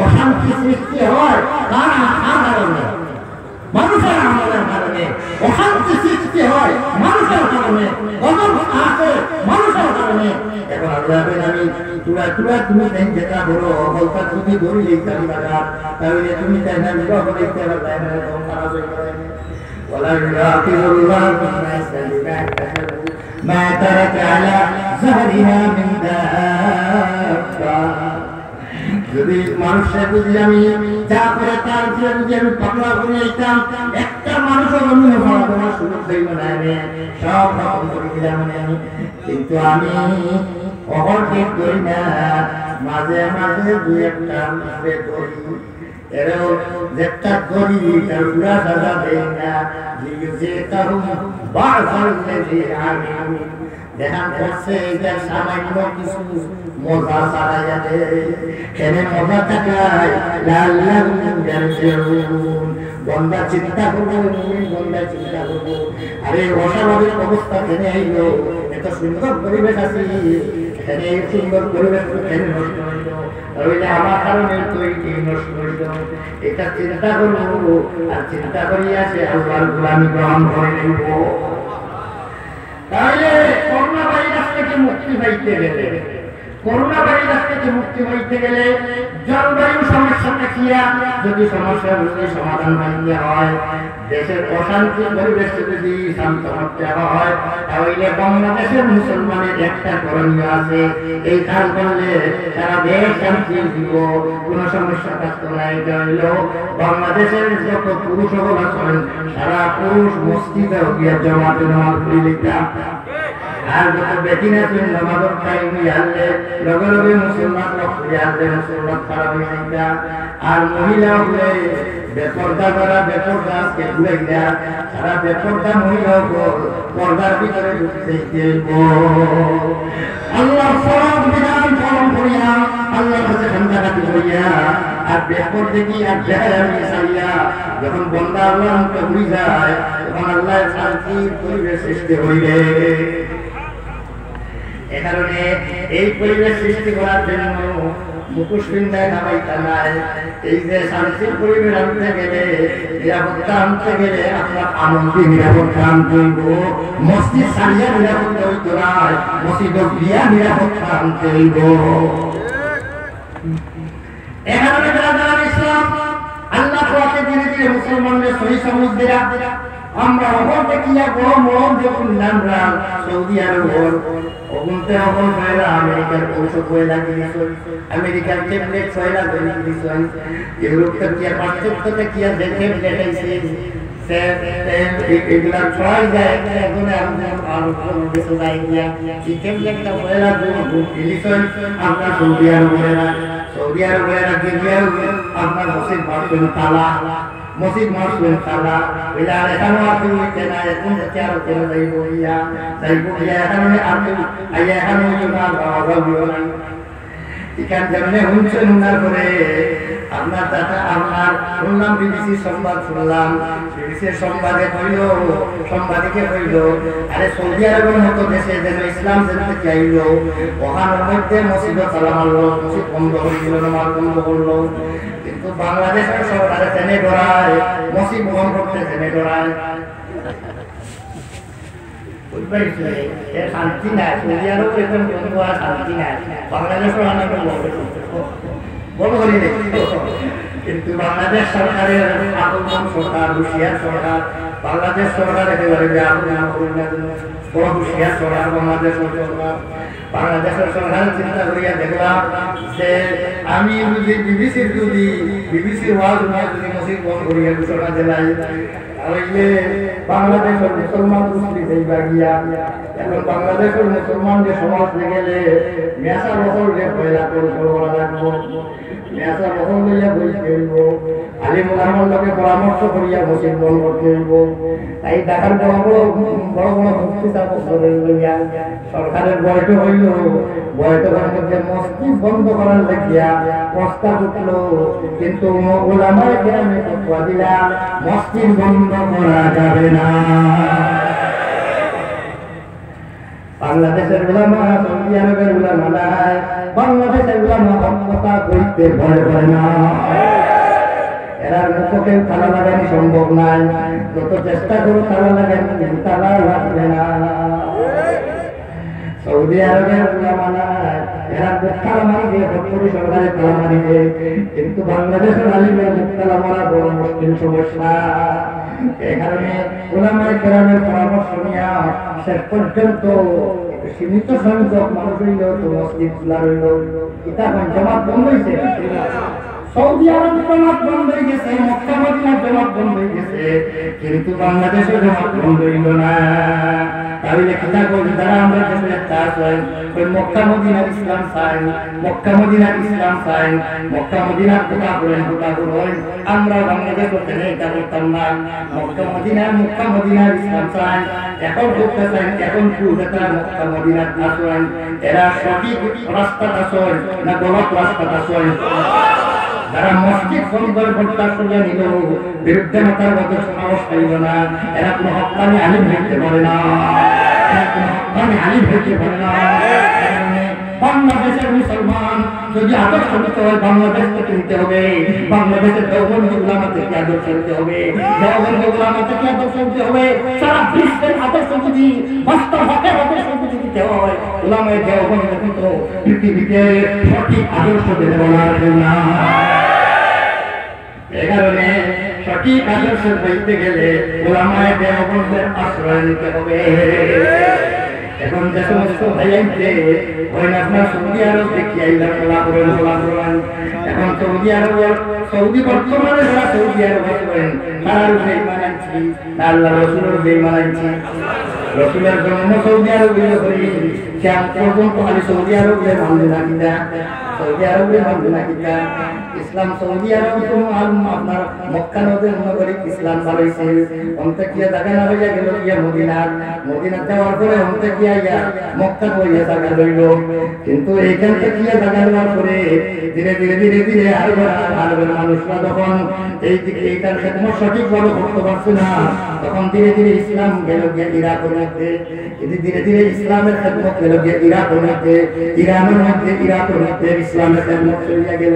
অশান্তি সৃষ্টি হয় কার, কার কারণে? মানুষের আমলের কারণে। অশান্তি সৃষ্টি হয় মানুষের কারণে, গজব আসে মানুষের কারণে। এখন আল্লাহ বলেন, আমি তুরা তুরা তুমি তাই যেটা বলো, হকলতা যদি ধরি এই কালি বাজার, তাহলে তুমি তাই না বিবাহ করে ইতে আবার তাই না, তখন তারা চলে যাবে। ولو يؤاخذ الله الناس بما كسبوا ما ترك على ظهرها من دابة। যদি মানুষে যদি আমি যা করে তার উপরে যদি আমি পাকড়াও করি আইতাম, একটা মানুষও জমিনে পড়া দেওয়ার সুযোগ দেই না আমি, সব খতম করি দিলাম আমি। কিন্তু আমি অহরদিন ধরি না, মাঝে মাঝে দুই একটা মানুষরে ধরি। এরাও যেটা ধরি, তার পুরা সাজা দেই না। ليذيقهم بعض الذي عملوا। দেখা করছে এটা সামান্য কিছু মজা ছাড়াইয়া দে। এনে মজা থাকায় لعلهم يرجعون। বন্দা চিন্তা করবো, মুমিন বন্দা চিন্তা করবো, আরে অস্বাভাবিক অবস্থা কেনে আইলো? এত সুন্দর পরিবেশ আছে, এখানে এই সুন্দর পরিবেশ কেনে নষ্ট হইলো? তাহলে আমার কারণে তো এই নষ্ট হইলো। এটা চিন্তা করবো, আর চিন্তা করিয়া সে আল্লাহর গোলামি গ্রহণ করে নিব। তাহলে করোনা ভাইরাস থেকে মুক্তি পাইতে গেলে করোনা ভাইরাস থেকে মুক্তি হইতে গেলে, জলবায়ু সমস্যা দেখিয়া যদি সমস্যার যদি সমাধান হইতে হয়, দেশের অশান্তি পরিবেশ যদি শান্ত করতে হয়, তাহলে বাংলাদেশের মুসলমানের একটা করণীয় আছে। এই কাজ করলে সারা দেশ শান্তি দিব, কোনো সমস্যা থাকতো না। এটা হইল বাংলাদেশের যত পুরুষ সকল আছেন, সারা পুরুষ মসজিদে গিয়া জমাতে নামাজ পড়িলিতা। আর যত বেটিন আছেন, নামাজের টাইম হইলে লগে লগে মুসলমান লোক হইয়া আসলে মুসলমান খারাপ হয়ে যাইতা। আর মহিলা হলে বেপর্দা, যারা বেপর্দা আজকে ঘুরে গিয়া, তারা বেপর্দা মহিলা হল পর্দার ভিতরে ঢুকতে হইব। আল্লাহর ফরজ বিধান পালন করিয়া, আল্লাহর কাছে কান্দাকাটি করিয়া, আর বেপর্দা কি আর বেহায়া হয়ে চাইয়া, যখন বন্দা আল্লাহর মুখে হয়ে যায়, তখন আল্লাহর শান্তির পরিবেশ সৃষ্টি হইবে। এ কারণে এই পরিবেশ সৃষ্টি করার জন্য মুখোশ পিন্দায় নামাইতা নাই। এই যে শান্তির পরিবেশ আনতে গেলে, নিরাপত্তা আনতে গেলে আপনার আমল দিয়ে নিরাপত্তা আনতে হইব। মসজিদ ছাড়িয়া নিরাপত্তা হইতো নয়, মসজিদ দিয়া নিরাপত্তা আনতে হইব। এ কারণে বেরাদরান ইসলাম, আল্লাহ পাকে ধীরে ধীরে মুসলমানদের সহি সবুজ দিরা। আমরা অখন দেখিয়া বড় মরণ যখন নামরা সৌদি আরব হল, অগুনতে অখন পয়লা আমেরিকার ঔষধ পয়লা গিয়েছে, আমেরিকার ট্যাবলেট পয়লা গিয়েছে, ইউরোপ থেকে পাশ্চাত্য থেকে যে ট্যাবলেট আইছে, সে, এ-, এ-, এগুলা ছয় যায়, একটা একজনে আর, আর কোনো কিছু যায় গিয়া। এই ট্যাবলেটটা পয়লা গু-, গু-, গিয়েছে, আমরা সৌদি আরব হইলা। সৌদি আরব হইলা গিয়া আপনার মসজিদ মারছেন তালা, মসজিদ মারছেন তালা, বলে, "আর এখানে আর কেউ হইতে না, এখন থেকে আর কেউ যাইব ইয়া, যাইব ইয়া, এখানে আর কেউ, আইয়া এখানে হইতো না, যাওয়া যাওয়া নাই।" এখান যেমনে হুনছেন, হুনার পরে আপনার দাদা, আপনার শুনলাম, বিবিসি সংবাদ শুনলাম, বিবিসির সংবাদে কইল, সাংবাদিকে কইল, "আরে, সৌদি আরবের মতো দেশে যেন ইসলাম যেন থেকে আইল, ওখানের মধ্যে মসজিদও তালা মারলো, মসজিদ বন্ধ হয়ে গেল, নামাজ বন্ধ করলো।" কিন্তু বাংলাদেশের সরকারে সেনে ডরায়, মসজিদ বন্ধ করতে সেনে ডরায়। বুঝতে পারছি? এ শান্তি নাই, সৌদি আরব এরকম বন্ধ আর শান্তি নাই। বাংলাদেশও অনেক বন্ধ, বন্ধ করে দেয়। কিন্তু বাংলাদেশ সরকারের আকলমান সরকার, হুঁশিয়ার সরকার, বাংলাদেশ সরকার একেবারে যে আকলমান বড় হুঁশিয়ার সরকার, বাংলাদেশ সরকার। বাংলাদেশের সরকার চিন্তা করিয়া দেখলাম যে আমি যদি বিবিসির যদি, বিবিসির ওয়াজ নিয়ে যদি মসজিদ বন্ধ করিয়া ঘোষণা দিলাই, তাহলে বাংলাদেশের মুসলমান মুসলিম এই বাগিয়া, এখন বাংলাদেশের মুসলমান যে সমাজ নিয়ে গেলে মেসা বছর যে পয়লা করে শুরু করা লাগবো। মেসা বছর লইয়া বইতে হইব, আলিম ওলামার লগে পরামর্শ করিয়া মসজিদ বন্ধ করতে হইব। তাই ঢাকার বড় বড়, বড় বড় মুফতি সাহেব ধরে লইয়া সরকারের বৈঠক হইল। বৈঠকের মধ্যে মসজিদ বন্ধ করার লাগিয়া প্রস্তাব উঠল, কিন্তু ওলামায়ে কেরামে ফতোয়া দিলা মসজিদ বন্ধ করা যাবে না। বাংলাদেশের উলামা, সৌদি আরবের উলামা নাই। বাংলাদেশের উলামা হক কথা কইতে ভয় পায় না। এরার মুখো কেউ তালা লাগানি সম্ভব নাই। যত চেষ্টা করো তালা লাগানি, তালা লাগবে না। সৌদি আরবের উলামা নাই। এরা মুখ তালা মারি দেয়, ফটফটি সরকারে তালা মারি দেয়। কিন্তু বাংলাদেশের আলিমের মুখ তালা মারা বড় মুশকিল সমস্যা। এই কারণে উলামায়ে কেরামের পরামর্শ নিয়া শেষ পর্যন্ত সীমিত সংখ্যক মানুষ হইলেও তো মসজিদ খোলা রইল। ইটা এখন জমাত বন্ধ হইছে। সৌদি আরব জমাত বন্ধ হয়ে গেছে, মক্কা মদিনার জমাত বন্ধ হয়ে গেছে, কিন্তু বাংলাদেশে জমাত বন্ধ হইল না। তাহলে কিতা করবে? যারা আমরা দেশে একটা আছেন, ওই মক্কা মদিনার ইসলাম চাই, মক্কা মদিনার ইসলাম চাই, মক্কা মদিনার কথা বলেন, কথা বলেন। আমরা বাংলাদেশ করতে নেই, এটা করতাম না। মক্কা মদিনা, মক্কা মদিনার ইসলাম চাই, এখন করতে চাই, এখন করতে চাই, মক্কা মদিনার আশ্রয়। এরা সঠিক রাস্তাত আশ্রয় না গলত রাস্তাত আশ্রয়? যারা মসজিদ বন্ধ করে ভোটটা তুলে নিল, বিরুদ্ধে মাতার মতো সাহস পাইল না, এরা কোনো হক্কানি আলিম হইতে পারে না, এরা কোনো হক্কানি আলিম হইতে পারে না। বাংলাদেশের মুসলমান যদি আদর্শ নিতে হয়, বাংলাদেশ থেকে নিতে হবে। বাংলাদেশের দেওবন্দি উলামা থেকে আদর্শ নিতে হবে। দেওবন্দি উলামা থেকে আদর্শ নিতে হবে। সারা বিশ্বের আদর্শ যদি, বাস্তব হকের আদর্শ যদি দিতে হয়, উলামায়ে দেওবন্দ কিন্তু পৃথিবীতে সঠিক আদর্শ দেনে বলার না। এ কারণে সঠিক আদর্শ পাইতে গেলে উলামায়ে দেওবন্দের আশ্রয় নিতে হবে। এখন যে সমস্ত ভাইয়াইনতে হয় না, আপনার সৌদি আরব দেখি আইলাম, ওলা করেন, ওলা করেন। এখন সৌদি আরব, সৌদি বর্তমানে যারা সৌদি আরব আছেন, তারার উপরে ইমান আনছি, না আল্লাহ রসুলের উপরে ইমান আনছি। রসুলের জন্ম সৌদি আরবে হই, সে আজ পর্যন্ত খালি সৌদি আরবে মানবে না কিনা, সৌদি আরবে মানবে না কিনা। ইসলাম সৌদি আরব তো আল-, আপনার মক্কা নদীর নগরী ইসলাম বাড়াইছে। অন্তে কিয়া জাগা না হইয়া গেল গিয়া মদিনা। মদিনা যাওয়ার পরে অন্তে কিয়া ইয়া মক্কা হইয়া জাগা লইল। কিন্তু এইখান থেকে কিয়া জাগা নেওয়ার পরে ধীরে ধীরে, ধীরে ধীরে আরবের, আরবের মানুষরা যখন এই দিকে এইটার খেদমত সঠিকভাবে করতে পারছে না, তখন ধীরে ধীরে ইসলাম গেল গিয়া ইরাকের মধ্যে। কিন্তু ধীরে ধীরে ইসলামের খেদমত গেল গিয়া ইরাকের মধ্যে, ইরানের মধ্যে, ইরাকের মধ্যে ইসলামের খেদমত চলিয়া গেল।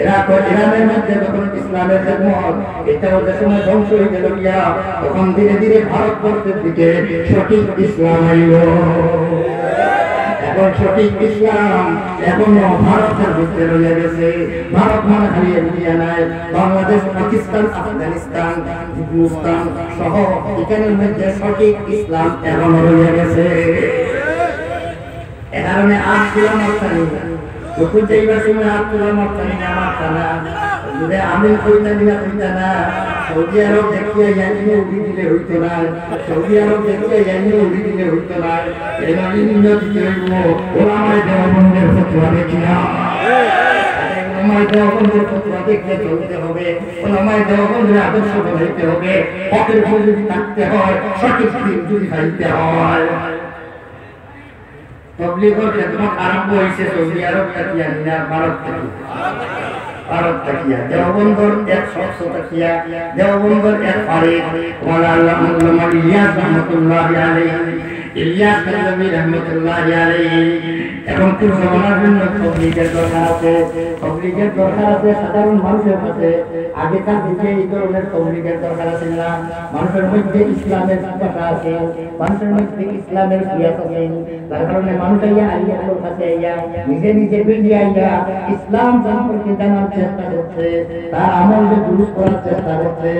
ইরাক ও ইরানের মধ্যে যখন ইসলামের খেদমত, এটা ওদের সময় ধ্বংস হয়ে গেল গিয়া, তখন ধীরে ধীরে ভারতবর্ষের দিকে সঠিক ইসলাম আইল। এখন সঠিক ইসলাম এখনো ভারতের ভিতরে রয়ে গেছে। ভারত মানে খালি ইন্ডিয়া নয়, বাংলাদেশ, পাকিস্তান, আফগানিস্তান, হিন্দুস্তান সহ এখানের মধ্যে সঠিক ইসলাম এখনো রয়ে গেছে। এ কারণে আজ তুলা মারতানি, যখন যাইবার সময় আজ তুলা মারতানি না মারতা না। যদি আমি কইতানি না কইতা না, সৌদি আরব দেখিয়া ইয়ানি উড়ি দিলে হইতো না, সৌদি আরব দেখিয়া ইয়ানি উড়ি দিলে হইতো না। এবার ইন্দ্র দিতে হইব, ওলামায়ে দেওবন্দের ফতোয়া দেখিয়া। ওলামায়ে দেওবন্দের ফতোয়া দেখিয়া চলতে হবে, ওলামায়ে দেওবন্দের আদর্শ বানাইতে হবে। হকের উপরে যদি থাকতে হয়, সঠিক দিন যদি খাইতে হয়। তবলিগর খেদমত আরম্ভ হইছে সৌদি আরব থাকিয়া, না ভারত থাকিয়া? ভারত থাকিয়া। দেওবন্দর এক শখস থাকিয়া, দেওবন্দর এক ফারিক, ওয়ালা আল্লামা ইলিয়াস রহমতুল্লাহি আলাইহি, ইলিয়াস কান্দাবি রহমতুল্লাহি আলাইহি। এখন কোন জমানার জন্য তবলিগের দরকার আছে, তবলিগের দরকার আছে সাধারণ মানুষের কাছে। আগেকার যুগে এই ধরনের তবলিগের দরকার আছে না। মানুষের মধ্যে ইসলামের ভাষা আছে, মানুষের মধ্যে ইসলামের পিয়াস আছে, যার কারণে মানুষ আইয়া আলিম অকলর কাছে আইয়া নিজে নিজে বেরিয়ে আইয়া ইসলাম সম্পর্কে জানার চেষ্টা করছে, তার আমল যে দুরুস্ত করার চেষ্টা করছে।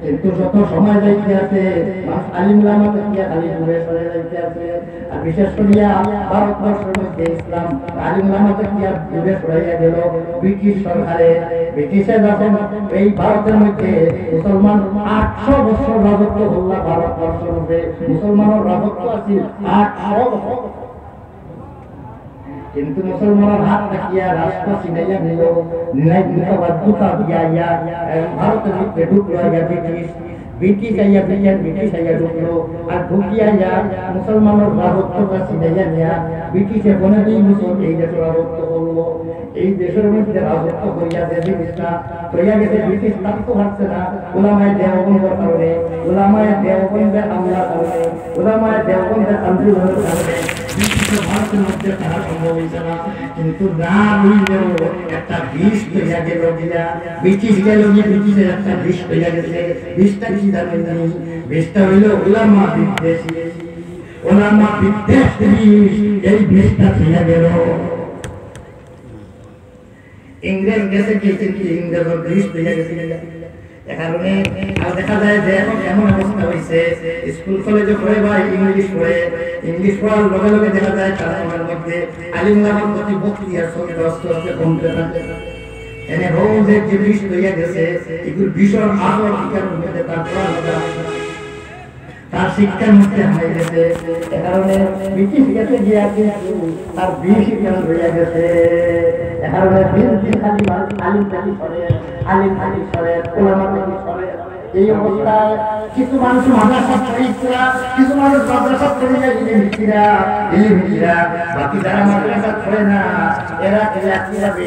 কিন্তু যত সময় যাইতে আছে, মানুষ আলিম উলামা থাকিয়া খালি দূরে সরে যাইতে আছে। আর বিশেষ করিয়া ভারতবর্ষের মধ্যে ইসলাম আলিম উলামা থাকিয়া দূরে সরাইয়া গেল ব্রিটিশ সরকারে। ব্রিটিশে যখন এই ভারতের মধ্যে মুসলমান আটশো বছর রাজত্ব করলা ভারতবর্ষের উপরে, মুসলমানের রাজত্ব আছিল আটশো বছর। কিন্তু মুসলমানের হাত থাকিয়া রাষ্ট্র ছিনাইয়া নিল, নিলাই দুটা বা দুটা দিয়া ইয়া, এ, ভারতের ভিতরে ঢুকলো আইয়া ব্রিটিশ। ব্রিটিশ আইয়া, ব্রিটিশ, ব্রিটিশ আইয়া ঢুকলো। আর ঢুকিয়া ইয়া মুসলমানের রাজত্বটা ছিনাইয়া নিয়া ব্রিটিশে পনেরো বছর এই দেশে রাজত্ব করলো। এই দেশের মধ্যে রাজত্ব করিয়া যে জিনিসটা তৈয়া গেছে, ব্রিটিশ থাকতে পারছে না। উলামায়ে দেওবন্দর কারণে, উলামায়ে দেওবন্দে হামলার কারণে, উলামায়ে দেওবন্দে আন্দোলনের কারণে ব্রিটিশ ভারতের মধ্যে তারা সম্ভব হইছে না। কিন্তু না হইলেও একটা বিষ তৈয়া গেল গিয়া, ব্রিটিশ গেল গিয়া, ব্রিটিশের একটা বিষ তৈয়া গেছে। বিষটা কি জানেন নি? বিষটা হইল উলামা বিদ্বেষী। উলামা বিদ্বেষ বিষ, এই বিষটা তৈয়া গেল। ইংরেজ গেছে কি, কিন্তু ইংরেজের বিষ তৈয়া গেছে। এ কারণে আর দেখা যায় যে এখন এমন অবস্থা হইছে, স্কুল কলেজে পড়ে বা ইংলিশ পড়ে, ইংলিশ পড়ার লগে লগে দেখা যায় তারা মনের মধ্যে আলিম উলামার প্রতি ভক্তি আর শ্রদ্ধা আস্তে আস্তে কমতে থাকে। এনে হোক যে জিনিস হইয়া গেছে, এগুলো ভীষণ আদর শিকার মধ্যে তার পড়ার মধ্যে আসে না। তার শিক্ষার মধ্যে হারাই গেছে। এ কারণে ব্রিটিশ গেছে গিয়া কিন্তু তার বিষ এখানে রইয়া গেছে। এ কারণে দিন দিন খালি মানুষ আলিম থাকি সরে, আলিম থাকি সরে, ওলামা থাকি সরে। এই অবস্থায় কিছু মানুষ মাদ্রাসা পড়িয়া, কিছু মানুষ মাদ্রাসা পড়িয়া ইলিম শিখিরা, ইলিম শিখিরা, বাকি যারা মাদ্রাসা পড়ে না, এরা এরা কিভাবে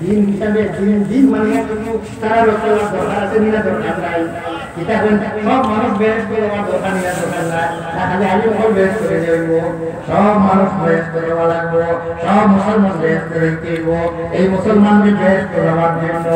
দিন হিসাবে দিন দিন মানে কিন্তু তারা রক্ষা দরকার আছে, নিরা দরকার নাই। কিতা কইন, সব মানুষ বেহেশত যাওয়ার দরকার নি, দরকার নাই। না, খালি আলিম অকল বেহেশত যাইবো, সব মানুষ বেহেশত যাওয়া লাগবো, সব মুসলমান বেহেশত যাইতে অইবো। এই মুসলমানদের বেহেশত যাওয়ার জন্য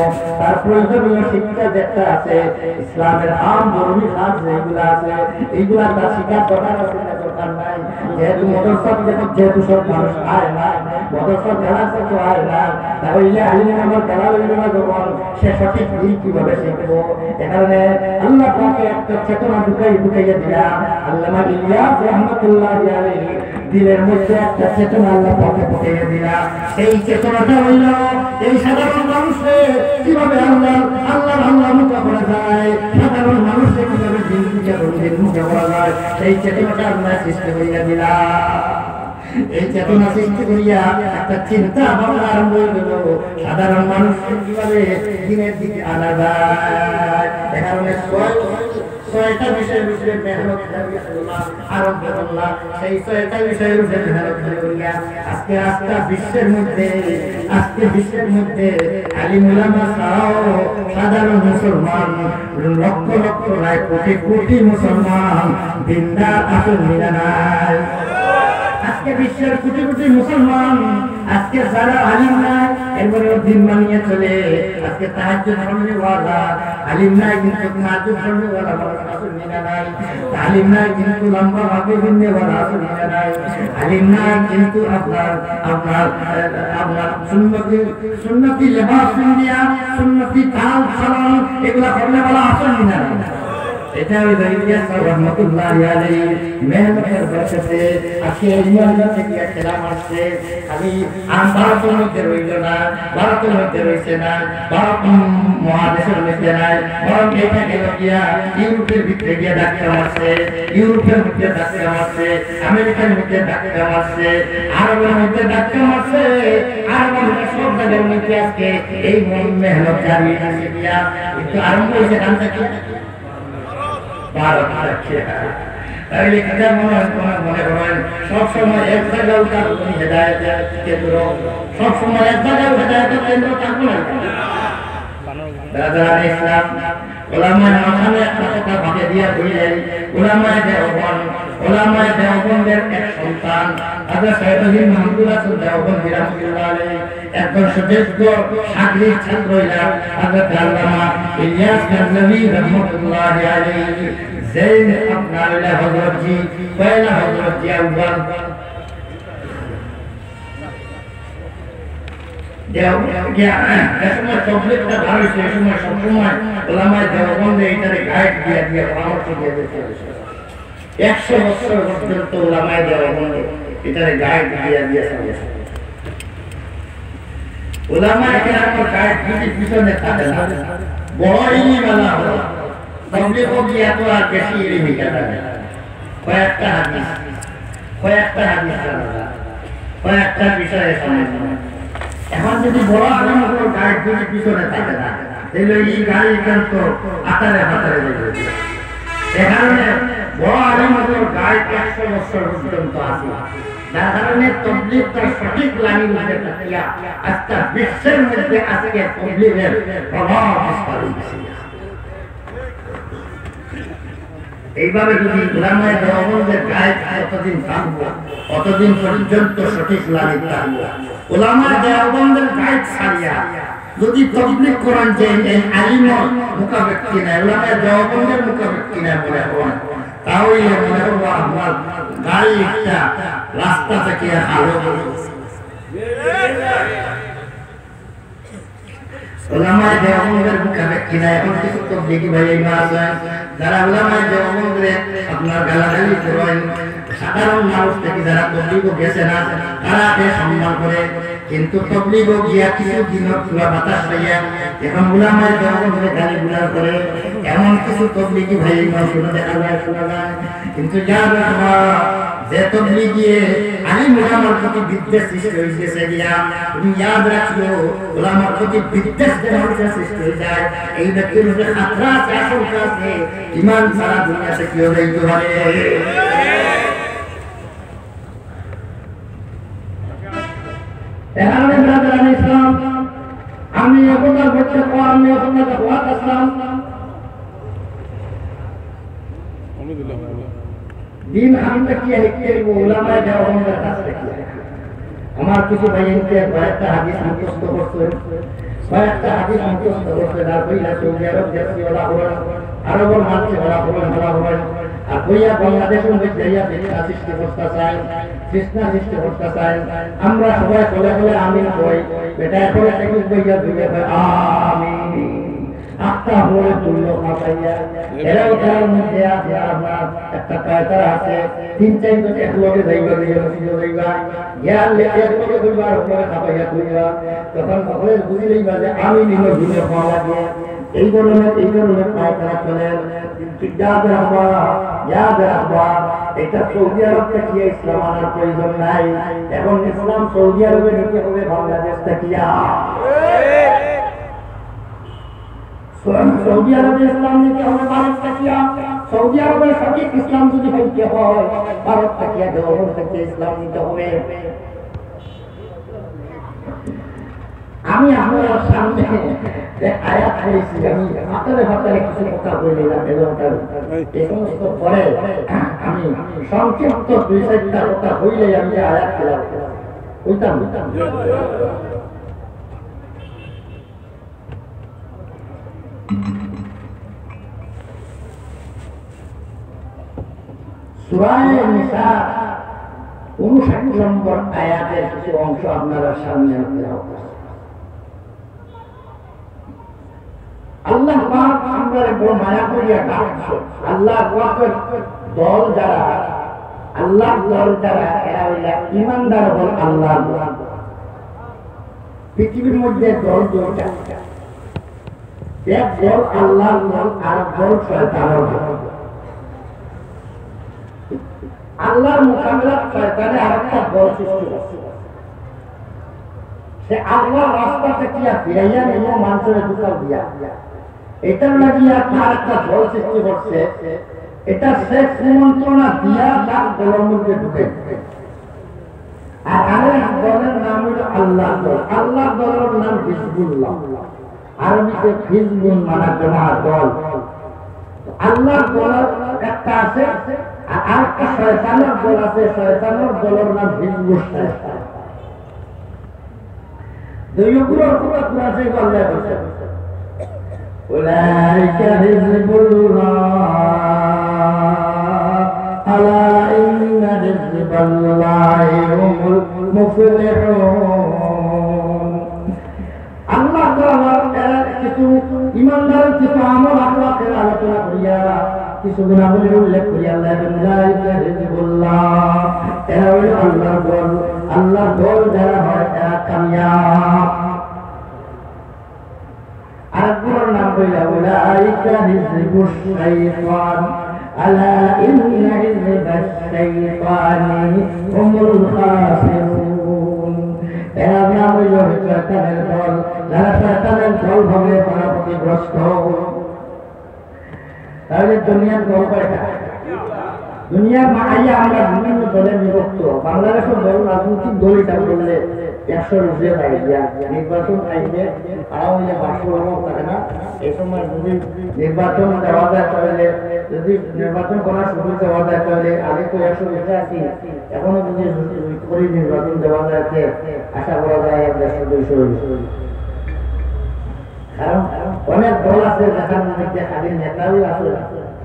তার প্রয়োজনীয় শিক্ষা যেটা আছে, ইসলামের আম জরুরি কাজ যেগুলা আছে, এইগুলা তার শিক্ষার দরকার আছে না দরকার নাই? যেহেতু মাদ্রাসাত যেহেতু সব মানুষ আয় না, মাদ্রাসার দালাল তো আয় না, তাহলে আলিম আমার দালাল অইল না যখন, সে সঠিক দিন কিভাবে শিখবো? এ কারণে আল্লাহ পাকে একটা চেতনা ঢুকাই, ঢুকাইয়া দিলা। আল্লামা ইলিয়াস রহমতুল্লাহ আলাইহি দিলের মধ্যে একটা চেতনা আল্লাহ পাকে ঢুকাইয়া দিলা। সেই চেতনাটা হইল এই সাধারণ মানুষে কিভাবে আল্লাহ, আল্লাহ, আল্লাহ মুখা করা যায়, সাধারণ মানুষে কিভাবে দিন মুখা করে, দিন মুখা করা যায়, সেই চেতনাটা আল্লাহ সৃষ্টি করিয়া দিলা। এই চেতনা সৃষ্টি করিয়া একটা চিন্তা ভাবনা আরম্ভ হয়ে গেল, সাধারণ মানুষ কিভাবে দিনের দিকে আনা যায়। এ কারণে ছয়, ছয়টা বিষয়ের উপরে মেহনত করিয়া আল্লাহ আরম্ভ করলাম। সেই ছয়টা বিষয়ের উপরে মেহনত করিয়া আজকে আস্তা বিশ্বের মধ্যে, আজকে বিশ্বের মধ্যে আলিম উলামা ছাড়াও সাধারণ মুসলমান লক্ষ লক্ষ নয়, কোটি কোটি মুসলমান দিনদার আছইন নি না নাই? আজকে বিশ্বের কোটি কোটি মুসলমান, আজকে যারা আলিম নাই, এরপরেও দিন মানিয়া চলে। আজকে তাহাজ্জুদ পড়নেওয়ালা আলিম নাই, কিন্তু তাহাজ্জুদ পড়নেওয়ালা মানুষ আছইন নি না নাই? আলিম নাই, কিন্তু লম্বা পাগড়ি পিননেওয়ালা আছইন নি না নাই? আলিম নাই, কিন্তু আপনার, আপনার, আপনার সুন্নতি, সুন্নতি লেবাস পিন্দিয়া, সুন্নতি চাল চলন, এগুলা করনেওয়ালা আছইন নি না নাই? এটা হইল ইলিয়াস সাহেব রহমতুল্লাহ আলাইহি মেহনতের বরকতে। আজকে এই মেহনতে গিয়া খেলা মারছে, খালি আম ভারতের মধ্যে রইল না, ভারতের মধ্যে রইছে না, ভারত, উম, মহাদেশের মধ্যে নাই, বরং এটা গেল গিয়া ইউরোপের ভিতরে গিয়া ধাক্কা মারছে, ইউরোপের মধ্যে ধাক্কা মারছে, আমেরিকার মধ্যে ধাক্কা মারছে, আরবের মধ্যে ধাক্কা মারছে, আরবের সব জায়গার মধ্যে আজকে এই মন মেহনত জারি আছে গিয়া, কিন্তু আরম্ভ হয়েছে কান থেকে ভারত রাখিয়া। তাইলে কিতা মনে হয়, মনে, মনে করেন, সব সময় এক জায়গাও তার উনি হেদায়েতের কেন্দ্র, সব সময় এক জায়গাও হেদায়েতের কেন্দ্র থাকবো না। বেরাদারানে ইসলাম, ওলামায়ে মাকামে একটা কথা বাদ দিয়া বললেন, ওলামায়ে দেওবন্দ, ওলামায়ে দেওবন্দের এক সন্তান, হযরত সৈয়দ আজিজ মাহমুদুর রাসূল দেওবন্দি রহমতুল্লাহ আলাইহি, একজন সুযোগ্য শাগরিদ ছাত্র অইলা হযরত আল্লামা ইলিয়াস গজনভী রহমতুল্লাহ আলাইহি, যেইন আপনার অইলা হযরতজি, পয়লা হযরতজি আউয়াল। দেও-, গিয়া, যে সময় তবলিগটা বার হইছে, ওই সময় সবসময় ওলামায়ে দেওবন্দে এটারে গাইড দিয়া দিয়া পরামর্শ দিয়া দিতে হয়েছে। একশো বছর পর্যন্ত ওলামায়ে দেওবন্দে এটারে গাইড দিয়া দিয়া চলেছে। ওলামায়ে কেরামর গাইড যদি পিছনে থাকে না, বড় ইলিমওয়ালা হয়, তবলিগো গিয়া তো আর বেশি ইলিম হিকা যায় না। কয়েকটা হাদিস, কয়েকটা হাদিস জানা যায়, কয়েকটা বিষয়ে সময় নেয়। এখন যদি বড় আলিম অকলর গাইড যদি পিছনে থাকে না, তাহলে এই গাড়ি এখান তো আতারে ফাতারে যাইব। এ কারণে বড় আলিম অকলর গাইড একশো বছর পর্যন্ত আছে, যার কারণে তবলিগ তার সঠিক লাইন ধরে থাকিয়া আজকে বিশ্বের মধ্যে আজকে তবলিগের প্রভাব বিস্তার হয়েছে। এইভাবে যদি উলামায়ে দেওবন্দের গাইড যতদিন থাকবো, ততদিন পর্যন্ত সঠিক লাইন থাকবো। উলামায়ে দেওবন্দের গাইড ছাড়িয়া যদি তবলিগ করেন যে এই আলিমর মোকাবেক কিনা, উলামায়ে দেওবন্দের মোকাবেক কিনা মনে হয়, তাহলে মনে হবো আপনার গাড়ি একটা রাস্তা থেকে হারো। উলামায়ে দেওবন্দের মোকাবেক কিনা, এখন কিছু তবলিগি ভাই এই মাস হয়, যারা উলামায়ে দেওবন্দরে আপনার গালাগালি করেন, সাধারণ মানুষ থেকে যারা তবলিগো গেছে না, তারা আগে সম্মান করে, কিন্তু তবলিগো গিয়া কিছু দিন পুরা বাতাস পাইয়া এখন উলামায়ে দেওবন্দরে গালি গুলা করে, এমন কিছু তবলিগি ভাই এই মাস দেখা যায়, শোনা যায়। কিন্তু ইয়াদ রাখবা, যে তবলিগে আলিম উলামার প্রতি বিদ্বেষ সৃষ্টি হইতেছে গিয়া, তুমি ইয়াদ রাখিও, উলামার প্রতি বিদ্বেষ যে মানুষের সৃষ্টি হয়ে যায়, এই ব্যক্তির উপরে খাতরা আছে, আশঙ্কা আছে, ইমান ছাড়া দুনিয়া থেকে কেউ যাইতে পারে। এ কারণে বেরাদারানে ইসলাম, আমি একথা বলতে, আমি একথা বলতে আসলাম, দিন খান থাকিয়া শিখতে হইব, উলামায়ে দেওবন্দের কাছ থাকিয়া। আমার কিছু ভাইয়াইন্তে কয়েকটা হাদিস মুখস্থ করছে, কয়েকটা হাদিস মুখস্থ করছে, আর কইলা সৌদি আরব যাচ্ছি, ওলা হবেন, আরবর মাঝে ওলা হবেন, ওলা হবেন। আর কইয়া বাংলাদেশের মধ্যে যাইয়া ফিতনা সৃষ্টি করতে চায়, ফিতনা সৃষ্টি করতে চায়। আমরা সবাই বলে বলে আমিন কই, বেটা এখন এক এক ভাইয়া দুইয়া কয় আমিন। আটটা হলে তুললো খাপাইয়া। এরাও তার মধ্যে আছে আপনার একটা কায়দা আছে, তিন চারজন এক লগে যাইবা, দুইজন তিনজন যাইবা, গিয়া লে-, এক লগে কইবা আর ওপরে খাপাইয়া কইবা। তখন সকলে বুঝি লইবা যে আমি নিল দিনে খাওয়া লাগে। এই ধরনের, এই ধরনের কায়দা চলে। কিন্তু ইয়াদ রাখবা, ইয়াদ রাখবা, এটা সৌদি আরব থেকে ইসলাম আনার প্রয়োজন নাই। এখন ইসলাম সৌদি আরবে নিতে হবে বাংলাদেশ থাকিয়া। সৌদি আরবে ইসলাম নিতে হবে ভারত থাকিয়া। সৌদি আরবের সঠিক ইসলাম যদি হইতে হয়, ভারত থাকিয়া, দেওবন্দ থাকিয়া ইসলাম নিতে হবে। আমি আপনার সামনে যে আয়াত পড়েছি, আমি ফাতারে ফাতারে কিছু কথা বলে নিলাম, এই কথার। এই সমস্ত পরে আমি সংক্ষিপ্ত দুই চারটা কথা হইলে আমি যে আয়াত তিলাওয়াত করছি। বুঝতাম? সূরা নিসা ঊনষাট নম্বর আয়াতের কিছু অংশ আপনারা সামনে আমি তেলাওয়াত করছি। আল্লাহ পাক আমরারে বড় মায়া করিয়া ডাকছে। আল্লাহ পাকের দল যারা, আল্লাহর দল যারা, এরা হইলা ইমানদার হল আল্লাহর দল। পৃথিবীর মধ্যে দল দুইটা, এক দল আল্লাহর দল, আর এক দল শয়তানের দল। আল্লাহর মোকাবেলা শয়তানে আর একটা দল সৃষ্টি করছে। সে আল্লাহর রাস্তা থাকিয়া ফিরাইয়া নিব মানুষের দুকাল দিয়া। এটার লাগিয়া তার একটা দল সৃষ্টি করছে। এটা সে কুমন্ত্রণা দিয়া তার দলের মধ্যে ঢুকে। আর আরেক দলের নাম হইল আল্লাহর দল। আল্লাহর দলের নাম হিজবুল্লাহ। আরবিতে হিজবুন মানে জমা দল। আল্লাহর দল একটা আছে, আর আরেকটা শয়তানের দল আছে। শয়তানের দলের নাম হিজবুশ শায়তান। দুইগুলোর কথা কোরআন শরীফে আল্লাহ বলছেন, أولئك حزب الله، ألا إن حزب الله هم المفلحون। আল্লাহ তাআলা এরা কিছু ইমানদার, কিছু আমল আখলাকের আলোচনা করিয়া, কিছু গুণাবলীর উল্লেখ করিয়া আল্লাহ বলেন, أولئك حزب الله, এরা হইল আল্লাহর দল। আল্লাহর দল যারা হয়, এরা কামিয়াব। আরেকগুলোর নাম হইল, أولئك حزب الشيطان، ألا إن حزب الشيطان هم الخاسرون। এরা নাম হইল শয়তানের দল। যারা শয়তানের দল হবে, তারা ক্ষতিগ্রস্ত। তাহলে দুনিয়ার দল কয়টা? দুনিয়ার মা-, আইয়া আমরা বিভিন্ন দলে বিভক্ত। বাংলাদেশের দল, রাজনৈতিক দল এটা বললে একশো উপরে যায় গিয়া। নির্বাচন আইলে তারা হইলে পাঁচশো অভাব থাকে না। এই সময় যদি নির্বাচন দেওয়া যায় তাহলে, যদি নির্বাচন করার সুযোগ দেওয়া যায় তাহলে আগে তো একশো উপরে আছি, এখনো যদি জুরি নির্বাচন দেওয়া যায়, আশা করা যায় এক দেড়শো দুইশো হইবে। কারণ অনেক দল আছে যেখান মধ্যে খালি নেতাও আছে,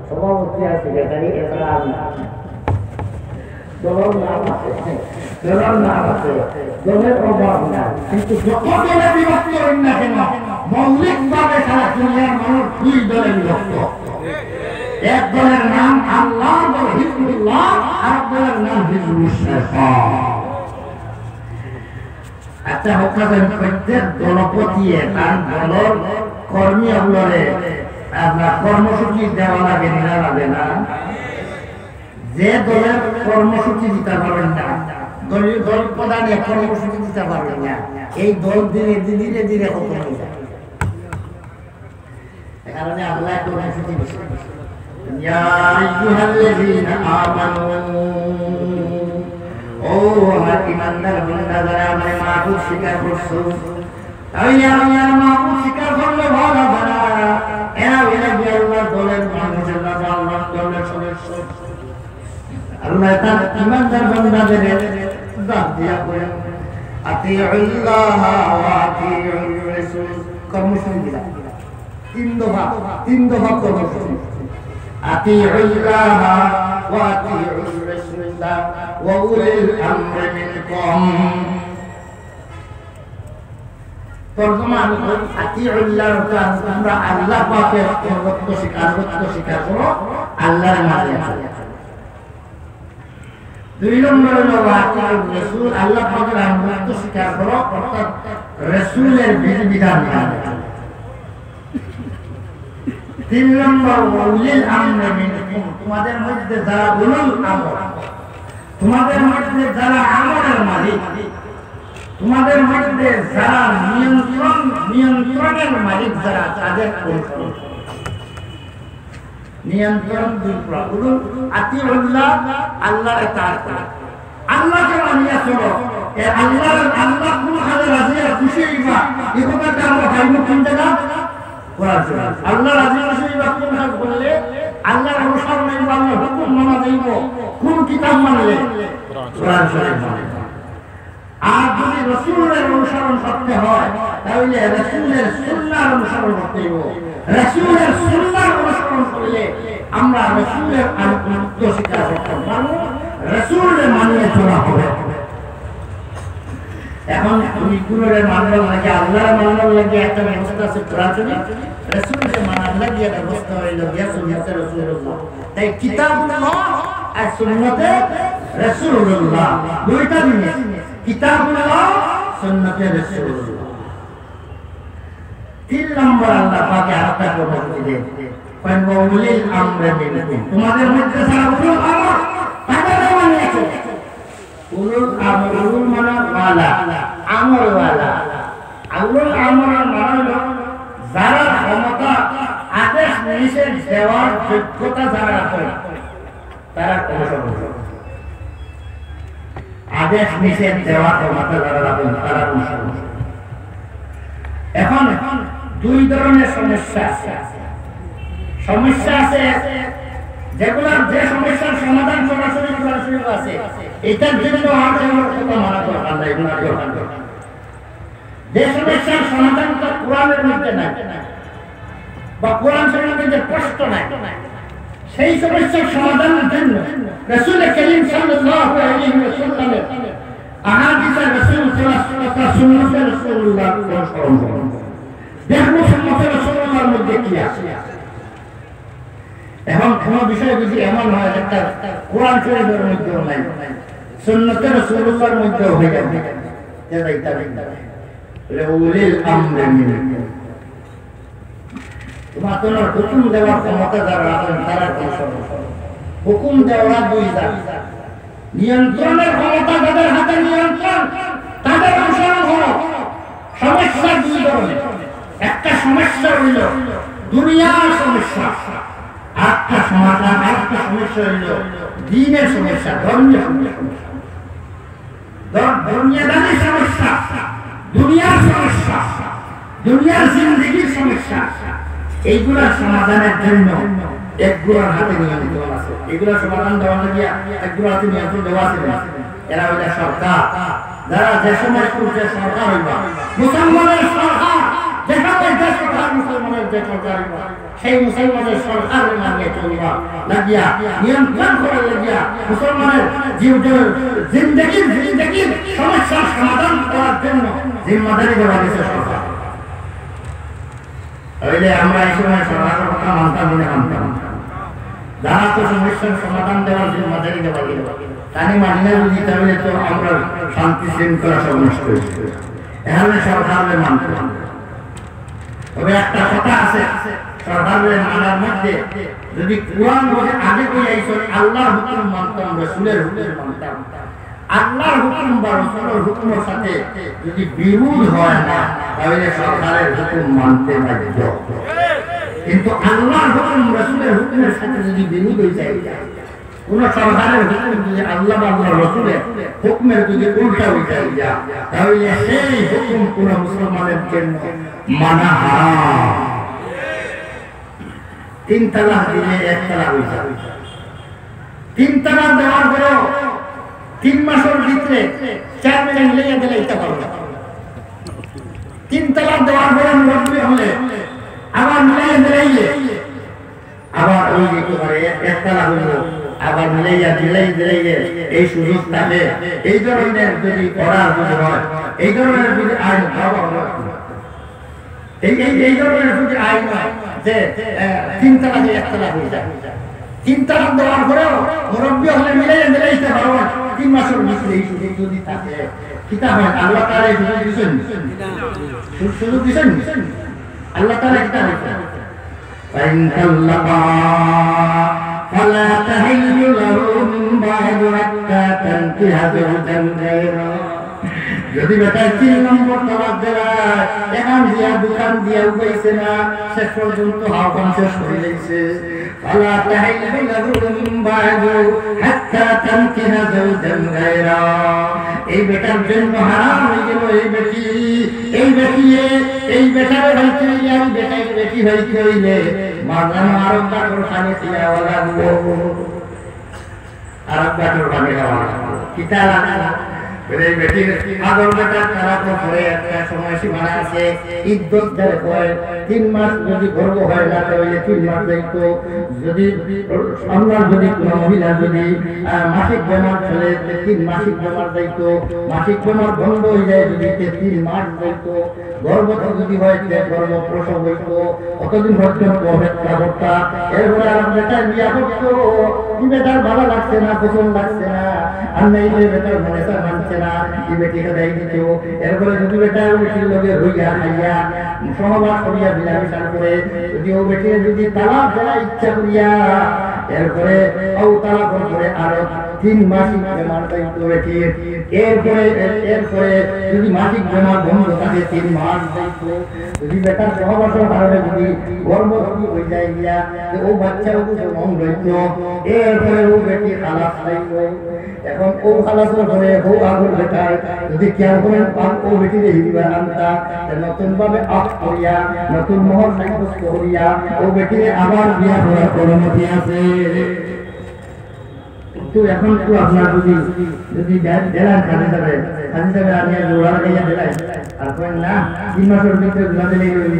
সভাপতি আছে, সেখানে এছাড়া আর না। দলের নাম আছে, দলের নাম আছে, দলের অভাব নাই। কিন্তু যত দলে বিভক্ত হই না কেন, মৌলিকভাবে সারা দুনিয়ার মানুষ দুই দলে বিভক্ত। এক দলের নাম আল্লাহ, দল হিজবুল্লাহ, আর এক দলের নাম হিজবুশ শায়তান। আচ্ছা, হক্কা সাহেব, প্রত্যেক দলপতিয়ে তার দলর কর্মী অকলরে আপনার কর্মসূচি দেওয়া লাগে না, লাগে না? যে দলের কর্মসূচি দিতে পারেন না, দলীয় দল প্রধানে কর্মসূচি দিতে পারেন না, এই দল ধীরে ধীরে ধীরে খতম হয়ে যায়। এ কারণে আল্লাহ একটা অনুমতি দিয়েছেন। ইয়া আইয়ুহাল্লাযীনা আমানু, ও আমার ইমানদার বান্দা, যারা আমার মাবুদ স্বীকার করছো, তাহলে আমার মাবুদ স্বীকার করলে ভালো, যারা এরা, এরা কি আল্লাহর দলের মানুষ, আল্লাহর দলের সদস্য? আপনাদের ডাক দিয়া বলেন, "আতিউল্লাহ ওয়া আতিউর রাসূল।" কর্মসূচি দিলাম। তিন দফা, তিন দফা কর্মসূচি। "আতিউল্লাহ ওয়া আতিউর রাসূলা ওয়া উলিল আমরি মিনকুম।" তর্জমা আমি করি, "আতিউল্লাহ" অর্থ তোমরা আল্লাহ পাকের আনুগত্য স্বীকার, আনুগত্য স্বীকার করো, আল্লাহর মালিক। দুই নম্বর হলো ওয়া আতিউর রাসূল, আল্লাহ পাকের আনুগত্য স্বীকার করো, অর্থাৎ রাসূলের বিধিবিধান মানো। তিন নম্বর, ওয়া উলিল আমরি মিনকুম, তোমাদের মধ্যে যারা উলুল আমর, তোমাদের মধ্যে যারা আমরের মালিক, তোমাদের মধ্যে যারা নিয়ন্ত্রণ, নিয়ন্ত্রণের মালিক যারা, তাদের অনুসরণ করো। নিয়ন্ত্রণ দুই প্রকার। উলুল আতিউল্লাহ, আল্লাহর ইতাআত করো। আল্লাহকে মানিয়া চলো। এ আল্লাহর, আল্লাহ কোন কাজে রাজি আর খুশি হইবা, এই কথাটা আমরা পাইব কোন জায়গা? কোরআন শরীফ। আল্লাহ রাজি খুশি হইবা কোন কাজ করলে? আল্লাহর অনুসরণ হইব, আল্লাহর হুকুম মানা যাইব। কোন কিতাব মানলে? কোরআন শরীফ মানলে। আর যদি রাসূলের অনুসরণ করতে হয়, তাহলে রাসূলের সুন্নাহর অনুসরণ করতে হইব। রাসূলের সুন্নাহর অনুসরণ করলে আমরা রাসূলের আনুগত্য স্বীকার করতে পারবো, রাসূলরে মানিয়ে চলা হবে। এখন দুই গুণরে মানার লাগি, আল্লাহরে মানার লাগি একটা ব্যবস্থা আছে কোরআন শরীফ, রাসূলরে মানার লাগি একটা ব্যবস্থা হইল গিয়া সুন্নতে রাসূলুল্লাহ। তাই কিতাবুল্লাহ আর সুন্নতে রাসূলুল্লাহ দুইটা জিনিস। কিতাবুল্লাহ, সুন্নতে রাসূলুল্লাহ। তিন নম্বর আল্লাহ পাকে আরেকটা কর্মসূচি দেন, "ওয়া উলিল আমরি মিনকুম।" তোমাদের মধ্যে যারা উলুল আমর, তাদেরও মানিয়ে চলো। উলুল আমর, উলুল মানে ওয়ালা, আমর ওয়ালা। উলুল আমর মানে হলো যারা ক্ষমতা, আদেশ নিষেধ দেওয়ার যোগ্যতা যারা রাখে, তারা কোনো সমস্যা নেই। আদেশ নিষেধ দেওয়া ক্ষমতা যারা রাখেন, তারা কোনো সমস্যা নেই। এখন দুই ধরনের সমস্যা আছে। সমস্যা আছে যেগুলার, যে সমস্যার সমাধান সরাসরি সরাসরি আছে, এটার জন্য আর কেউ কথা মানা দরকার নাই, এগুলো আর দরকার নেই। যে সমস্যার সমাধান তো কোরআনের মধ্যে নাই, বা কোরআন শরীফের মধ্যে স্পষ্ট নাই, সেই সমস্যার সমাধানের জন্য রাসূল করিম সাল্লাল্লাহু আলাইহি ওয়াসাল্লামের আহাদিসে রাসূল সাল্লাল্লাহু আলাইহি ওয়াসাল্লাম, সুন্নতে রাসূলুল্লাহ অনুসরণ করুন। দেখবো সুন্নতে রাসূলুল্লাহর মধ্যে কি আছে। এখন কোনো বিষয় যদি এমন হয়, একটা কোরআন শরীফের মধ্যেও নাই, সুন্নতে রাসূলুল্লাহর মধ্যেও হয়ে যাবে, যে যাইতে হবে। বলে, "উলিল আমরি মিনকুম।" তোমার তো হুকুম দেওয়ার ক্ষমতা যারা রাখেন, তারা কোনো সমস্যা নেই। হুকুম দেওয়া দুই জাত। নিয়ন্ত্রণের ক্ষমতা যাদের হাতে নিয়ন্ত্রণ, তাদের অনুসরণ করো। সমস্যা দুই ধরনের। একটা সমস্যা হইল দুনিয়ার সমস্যা, আর একটা সমাধান, আর একটা সমস্যা হইল দ্বীনের সমস্যা, ধর্মীয় সমস্যা। ধর-, দুনিয়াদারি সমস্যা, দুনিয়ার সমস্যা, দুনিয়ার জিন্দেগির সমস্যা, এইগুলা সমাধানের জন্য একগুলার হাতে নিয়ন্ত্রণ আছে। এগুলা সমাধান দেওয়া লাগিয়া একগুলার হাতে নিয়ন্ত্রণ দেওয়া আছে না? এরা হইল সরকার। যারা যে সময় খুশি সরকার হইবা, মুসলমানের সরকার, যে সময় যে সরকার, মুসলমানের যে সরকার হইবা, সেই মুসলমানের সরকার মানিয়ে চলবা লাগিয়া, নিয়ন্ত্রণ করার লাগিয়া, মুসলমানের জীব-, জিন্দেগির, জিন্দেগির সমস্যার সমাধান করার জন্য জিম্মাদারি দেওয়া গেছে সরকার। তাইলে আমরা এই সময় সরকারের কথা মানতাম কি না মানতাম? যারা তো সমস্যার সমাধান দেওয়ার জিম্মাদারি দেওয়া গেল, তাহলে মানি না যদি, তাহলে তো আমরা শান্তি শৃঙ্খলা সব নষ্ট হয়ে যাবে। এখানে সরকাররে মানতে হবে। তবে একটা কথা আছে, সরকাররে মানার মধ্যে যদি কোরআন বলে আগে কই আইসো, আল্লাহর হুকুম মানতাম, রসুলের হুকুম মানতাম, আল্লাহর হুকুম বা রসুলের হুকুমের সাথে যদি বিরোধ হয় না, তাহলে সরকারের হুকুম মানতে বাধ্য। কিন্তু আল্লাহর হুকুম, রসুলের হুকুমের সাথে যদি বিরোধ হয়ে যায়, কোন সরকারের হুকুম যদি আল্লাহ বা আল্লাহর রসুলের হুকুমের যদি উল্টা হয়ে যায়, তাহলে সেই হুকুম কোন মুসলমানের জন্য মানা হারাম। তিন তালাক দিলে এক তালাক হয়ে যাবে। তিন তালাক দেওয়ার পরেও তিন মাসর ভিতরে চেয়ারম্যানে মিলাইয়া দিলে ইতা পারো না। তিন তালাক দেওয়ার পরে মুরব্বি অকলে আবার মিলাইয়া দিলাইলে, আবার ওই যে একেবারে এক, এক তালাক অইলো, আবার মিলাইয়া দিলাই দিলাইলে এই সুযোগ থাকে। এই ধরনের যদি অর্ডার যদি হয়, এই ধরনের যদি আইন হয়, এই, এই, এই ধরনের যদি আইন হয় যে, আহ, তিন তালাকে এক তালাক হয়ে যায়, তিন তালাক দেওয়ার পরেও মুরব্বি অকলে মিলাইয়া দিলাইতে পারো না, তিন মাসর ভিতরে এই সুযোগ যদি থাকে, কিতা হয়? আল্লাহ তাআলা এই সুযোগ দিছেন? সু-, সুযোগ দিছেন? আল্লাহ তাআলা কিতা দিছেন? فإن طلقها فلا تحل له من بعد حتى تنكح زوجا غيره। যদি বেটায় তিন নম্বর তালাক দিলায়, এখান দিয়া, দুখান দিয়া উবাইছে না, শেষ পর্যন্ত হাওখান শেষ করে দিছে। فلا تحل له من بعد حتى تنكح زوجا غيره। এই বেটার জন্য হারাম হয়ে গেল এই বেটি, এই বেটিয়ে, এই বেটারে হইতে হইলে আর বেটার বেটি হইতে হইলে মাঝখানে আরো কাঠর খানি ছিঁড়া লাগবো। আরব বাটুর ভাগে যাওয়া লাগবো। কিতা লাগবো? বলে, এই বেটির আগর বেটার তালাক তো পরে একটা সময় সীমানা আছে, ইদ্দত যারে কয়, তিন মাস যদি গর্ভ হয় না, তাহলে তিন মাস যাইতো। যদি আপনার যদি কোনো মহিলা যদি, আহ, মাসিক বেমার চলে, তে তিন মাসিক বেমার যাইতো, মাসিক বেমার বন্ধ হয়ে যায় যদি, তে তিন মাস যাইতো। গর্ভ তো যদি হয়, তে গর্ভ প্রসব হইতো, অতদিন পর্যন্ত অপেক্ষা করতা। এরপরে আর বেটায় বিয়া করতো, ই বেটার ভালো লাগছে না, পছন্দ লাগছে না, আর নাই যে বেটার মনে চায় মানছে না, ই বেটি খেদাই দিত। এরপরে যদি বেটা ওই বেটির লগে রইয়া খাইয়া সহবাস করিয়া মিলামিশার করে যদি ও বেটির যদি তালাক দেওয়া ইচ্ছা করিয়া, এরপরে ও তালাক করে আরো তিন মাসিক বেমার যাইতো বেটির। এরপরে, এরপরে যদি মাসিক বেমার বন্ধ থাকে তিন মাস যাইতো, যদি বেটার সহবাসর কারণে যদি গর্ভবতী হয়ে যায় গিয়া, তো ও বাচ্চা ও জন্ম লইতো, এরপরে ও বেটি খালাস পাইতো। এখন ও খালাসর পরে ও আগর বেটায় যদি খেয়াল করেন, পাক ও বেটিরে হিরিবার আনতা, তো নতুন ভাবে আফ করিয়া, নতুন মোহর সাব্যস্ত করিয়া ও বেটিরে আবার বিয়া করার অনুমতি আছে। তো এখন তো আপনার যদি, যদি দে-, দেলান কাজী সাহেব, কাজী সাহেব আমি আর জোড়া লাগাইয়া দিলাই, আর কইন না, তিন মাসর ভিতরে জোড়া দিলেই হইব।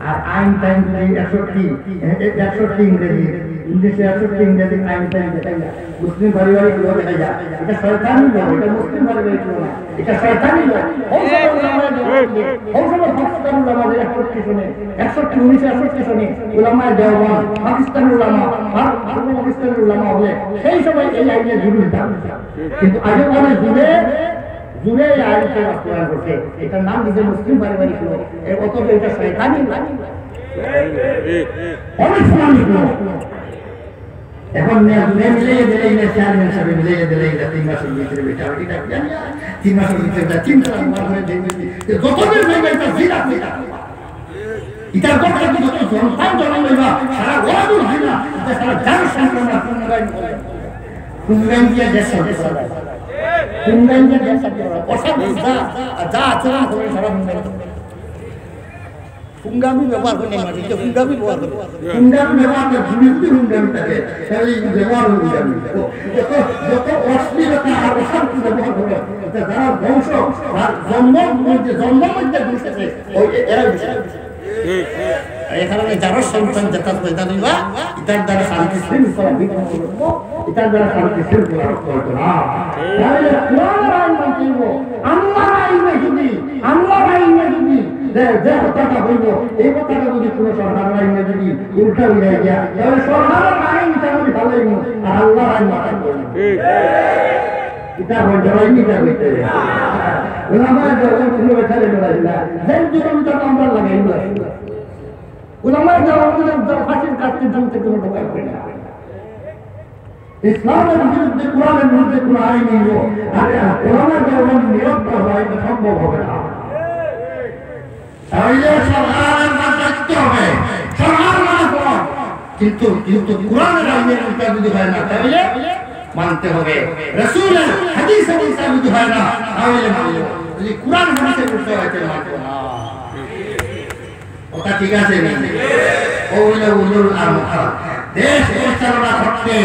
আর আইন টাইম যদি একষট্টি, এ-, এ-, একষট্টি ইংরেজি, উনিশশো একষট্টি ইংরেজি আইন টাইম দেখাইয়া, মুসলিম পারিবারিক ল দেখাইয়া, এটা শয়তানি ল, এটা মুসলিম পারিবারিক ল না। এটা শয়তানি ল। হৌসলা উলামায়ে দেওবন্দ, হৌসলা পাকিস্তান উলামায়ে একষট্টি সনে, একষট্টি, উনিশশো একষট্টি সনে উলামায়ে দেওবন্দ, পাকিস্তান উলামা, আর পূর্ব পাকিস্তানের উলামা হলে সেই সময় এই আইনের বিরোধিতা। কিন্তু আজকাল জুড়ে, জুড়ে এই আইনকে বাস্তবায়ন করছে। এটার নাম দিছে মুসলিম পারিবারিক ল। এ অথচ এটা শয়তানি ল। অনেক সময় ল। এখন মে-, মে মিলিয়ে দিলে, এই চেয়ারম্যান সাহেব মিলিয়ে দিলে, এই তিন মাসের ভিতরে বেটা, ওই কিতা জানি না, তিন মাসের ভিতরে বেটা, তিন তালাক দেওয়ার পরে দেখবে যে যতদিন হইবে, এটা জিনা, জিনা। এটার কথা কি যত সন্তান জন্ম হইবা, সারা ওয়াদুল জিনা, এটা সারা জান সংক্রমণ, পুনরায়, পুনরায় দিয়ে দেশ সরকার। পুনরায় দিয়ে দেশ সরকার। অসাধু যা, যা আচরণ করে সারা পুনরায়। পুঙ্গামি ব্যবহার করে না, মাটিতে পুঙ্গামি ব্যবহার করে। পুঙ্গামি ব্যবহার করে, ভূমি যদি পুঙ্গামি থাকে, তাহলে এই ব্যবহার পুঙ্গামি। তো যত, যত অশ্লীলতা আর অশান্তি ব্যবহার করে, এটা যারা বংশ, তার জন্ম মধ্যে, জন্ম মধ্যে দোষ আছে, ওই এ-, এরা বেশি। এই কারণে যারা সন্তান যেটা পয়দা দিবা, এটার দ্বারা শান্তি শৃঙ্খলা বিঘ্ন করবো, এটার দ্বারা শান্তি শৃঙ্খলা রক্ষা হতো না। তাহলে কোরআনের আইন মানতে হইব, আল্লাহর আইনে যদি, আল্লাহর আইনে যদি যে, যে কথাটা হইব, এই কথাটা যদি কোনো সরকারের আইনে যদি উল্টা হয়ে যায় গিয়া, তাহলে সরকারের আইন তাহলে ভালোই না, আর আল্লাহর আইন মাথায় পড়ে না। এটা হয় ডরাইনি, এটা হইতে হবে। ওলামায়ে দেওবন্দ কোনো ব্যাপারে ডরাই না, যে যুগে ওটা তো আমরা লাগাই না। ওলামায়ে দেওবন্দ ফাঁসির কাছে ঝুলতে কোনো ডরাই না। ইসলামের বিরুদ্ধে, কোরআনের বিরুদ্ধে কোনো আইন নিব, আর ওলামায়ে দেওবন্দ নিরস্ত হয়, এটা সম্ভব হবে না। তাহলে সরকার মানতে হবে, সরকার মানে কোন? কিন্তু, কিন্তু কোরআনের আইনের উল্টা যদি হয় না, তাহলে মানতে হবে। রাসূলের হাদিসের উল্টা যদি হয় না, তাহলে মানব। যদি কোরআন হাদিসের উল্টা হয়, তাহলে মানব না। কথা ঠিক আছে নি? ও হইল উলুল আমহার। দেশ পরিচালনা করতে,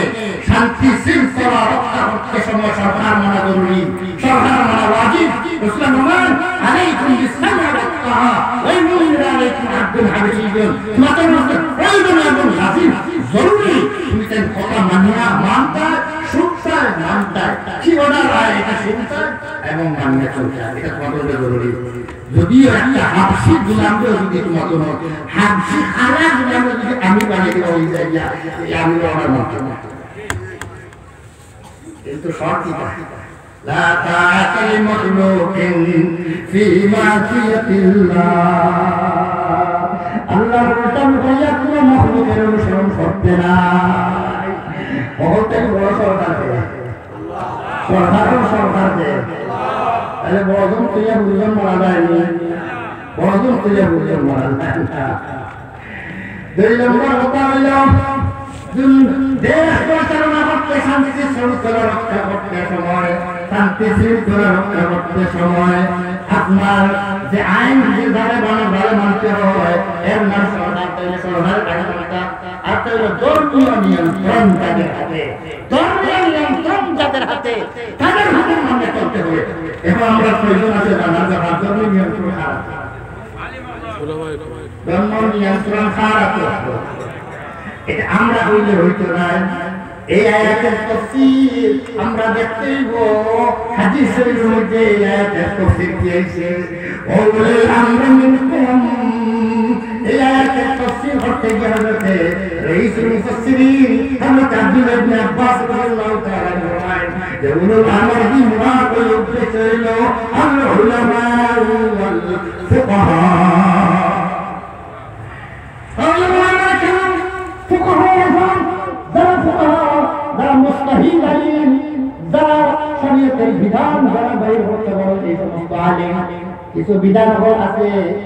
শান্তি শৃঙ্খলা রক্ষা করতে সময় সরকার মানা জরুরি, সরকার মানা ওয়াজিব। রসুল ফরমান, "আলাইকুম বিসসামই ওয়াত তাআ।" ওই মুমিনরা, আলাইকুম আব্দুল হাবিবুল, তোমাদের মধ্যে প্রয়োজন এবং লাজিম জরুরি। তুমি তাই কথা মানিয়া মানতায়, শুনতায়, মানতায়। কি অর্ডার হয় এটা শুনতায় এবং মানিয়া চলতায়। এটা তোমাদের জন্য জরুরি। যদিও একটা হাবশি গোলামরে যদি তোমার কোনো হাবশি খালা গোলামরে যদি আমি বানাই দেওয়া হয়ে যায়, ইয়া, ইয়া, আমি আমার মতো। কিন্তু শর্ত কি? لا طاعة لمخلوق في معصية الله। আল্লাহর হুকুম হইয়া কোনো মখলুকের অনুসরণ করতে না। মখলুক থেকে বড় সরকার কে? সরকারও সরকার কে? তাহলে বড়জন তুইয়া বুঝজন মারা যায়নি, বড়জন তুইয়া বুঝজন মারা যায় না। দুই নম্বর কথা হইল, দেশ পরিচালনা করতে, শান্তি শৃঙ্খলা রক্ষা করতে সময়, শান্তি শৃঙ্খলা রক্ষা করতে সময় আপনার যে আইন, যে যারে মানে ভালো মানতে হয়, এর নাম সরকার, তাইলে সরকারের কাছে ক্ষমতা। আর তাইলে ধর্মীয় নিয়ন্ত্রণ তাদের হাতে, ধর্মীয় নিয়ন্ত্রণ যাদের হাতে, তাদের হুকুম মানতে চলতে হবে। এখন আমরা ছয়জন আছে, জানার ব্যাপার ধর্মীয় নিয়ন্ত্রণ খারাপ। ধর্ম নিয়ন্ত্রণ খারাপ করতো। এটা আমরা হইলে হইতো না। এই আয়াতের তফসির আমরা দেখতে হইব। হাদিস শরীফের মধ্যে এই আয়াতের তফসির কি আইছে? "ওয়া উলিল আমরি মিনকুম।" এই আয়াতের তফসির করতে গিয়ে হযরতে রাইসুল মুফাসসিরিন হযরত আব্দুল্লাহ ইবনে আব্বাস রাদিয়াল্লাহু তাআলা আনহু ফরমায় যে উলুল আমর দি মুরাদ, ওই উদ্দেশ্য হইল আল উলামা ওয়াল ফুকাহা। আল উলামা কেরাম, ফুকাহা আযম, যারা ফুকাহা, যারা মুজতাহিদ আলিম, যারা শরীয়তের বিধান যারা বাইর করতে পারে, এই সমস্ত আলিম। কিছু বিধান হল আছে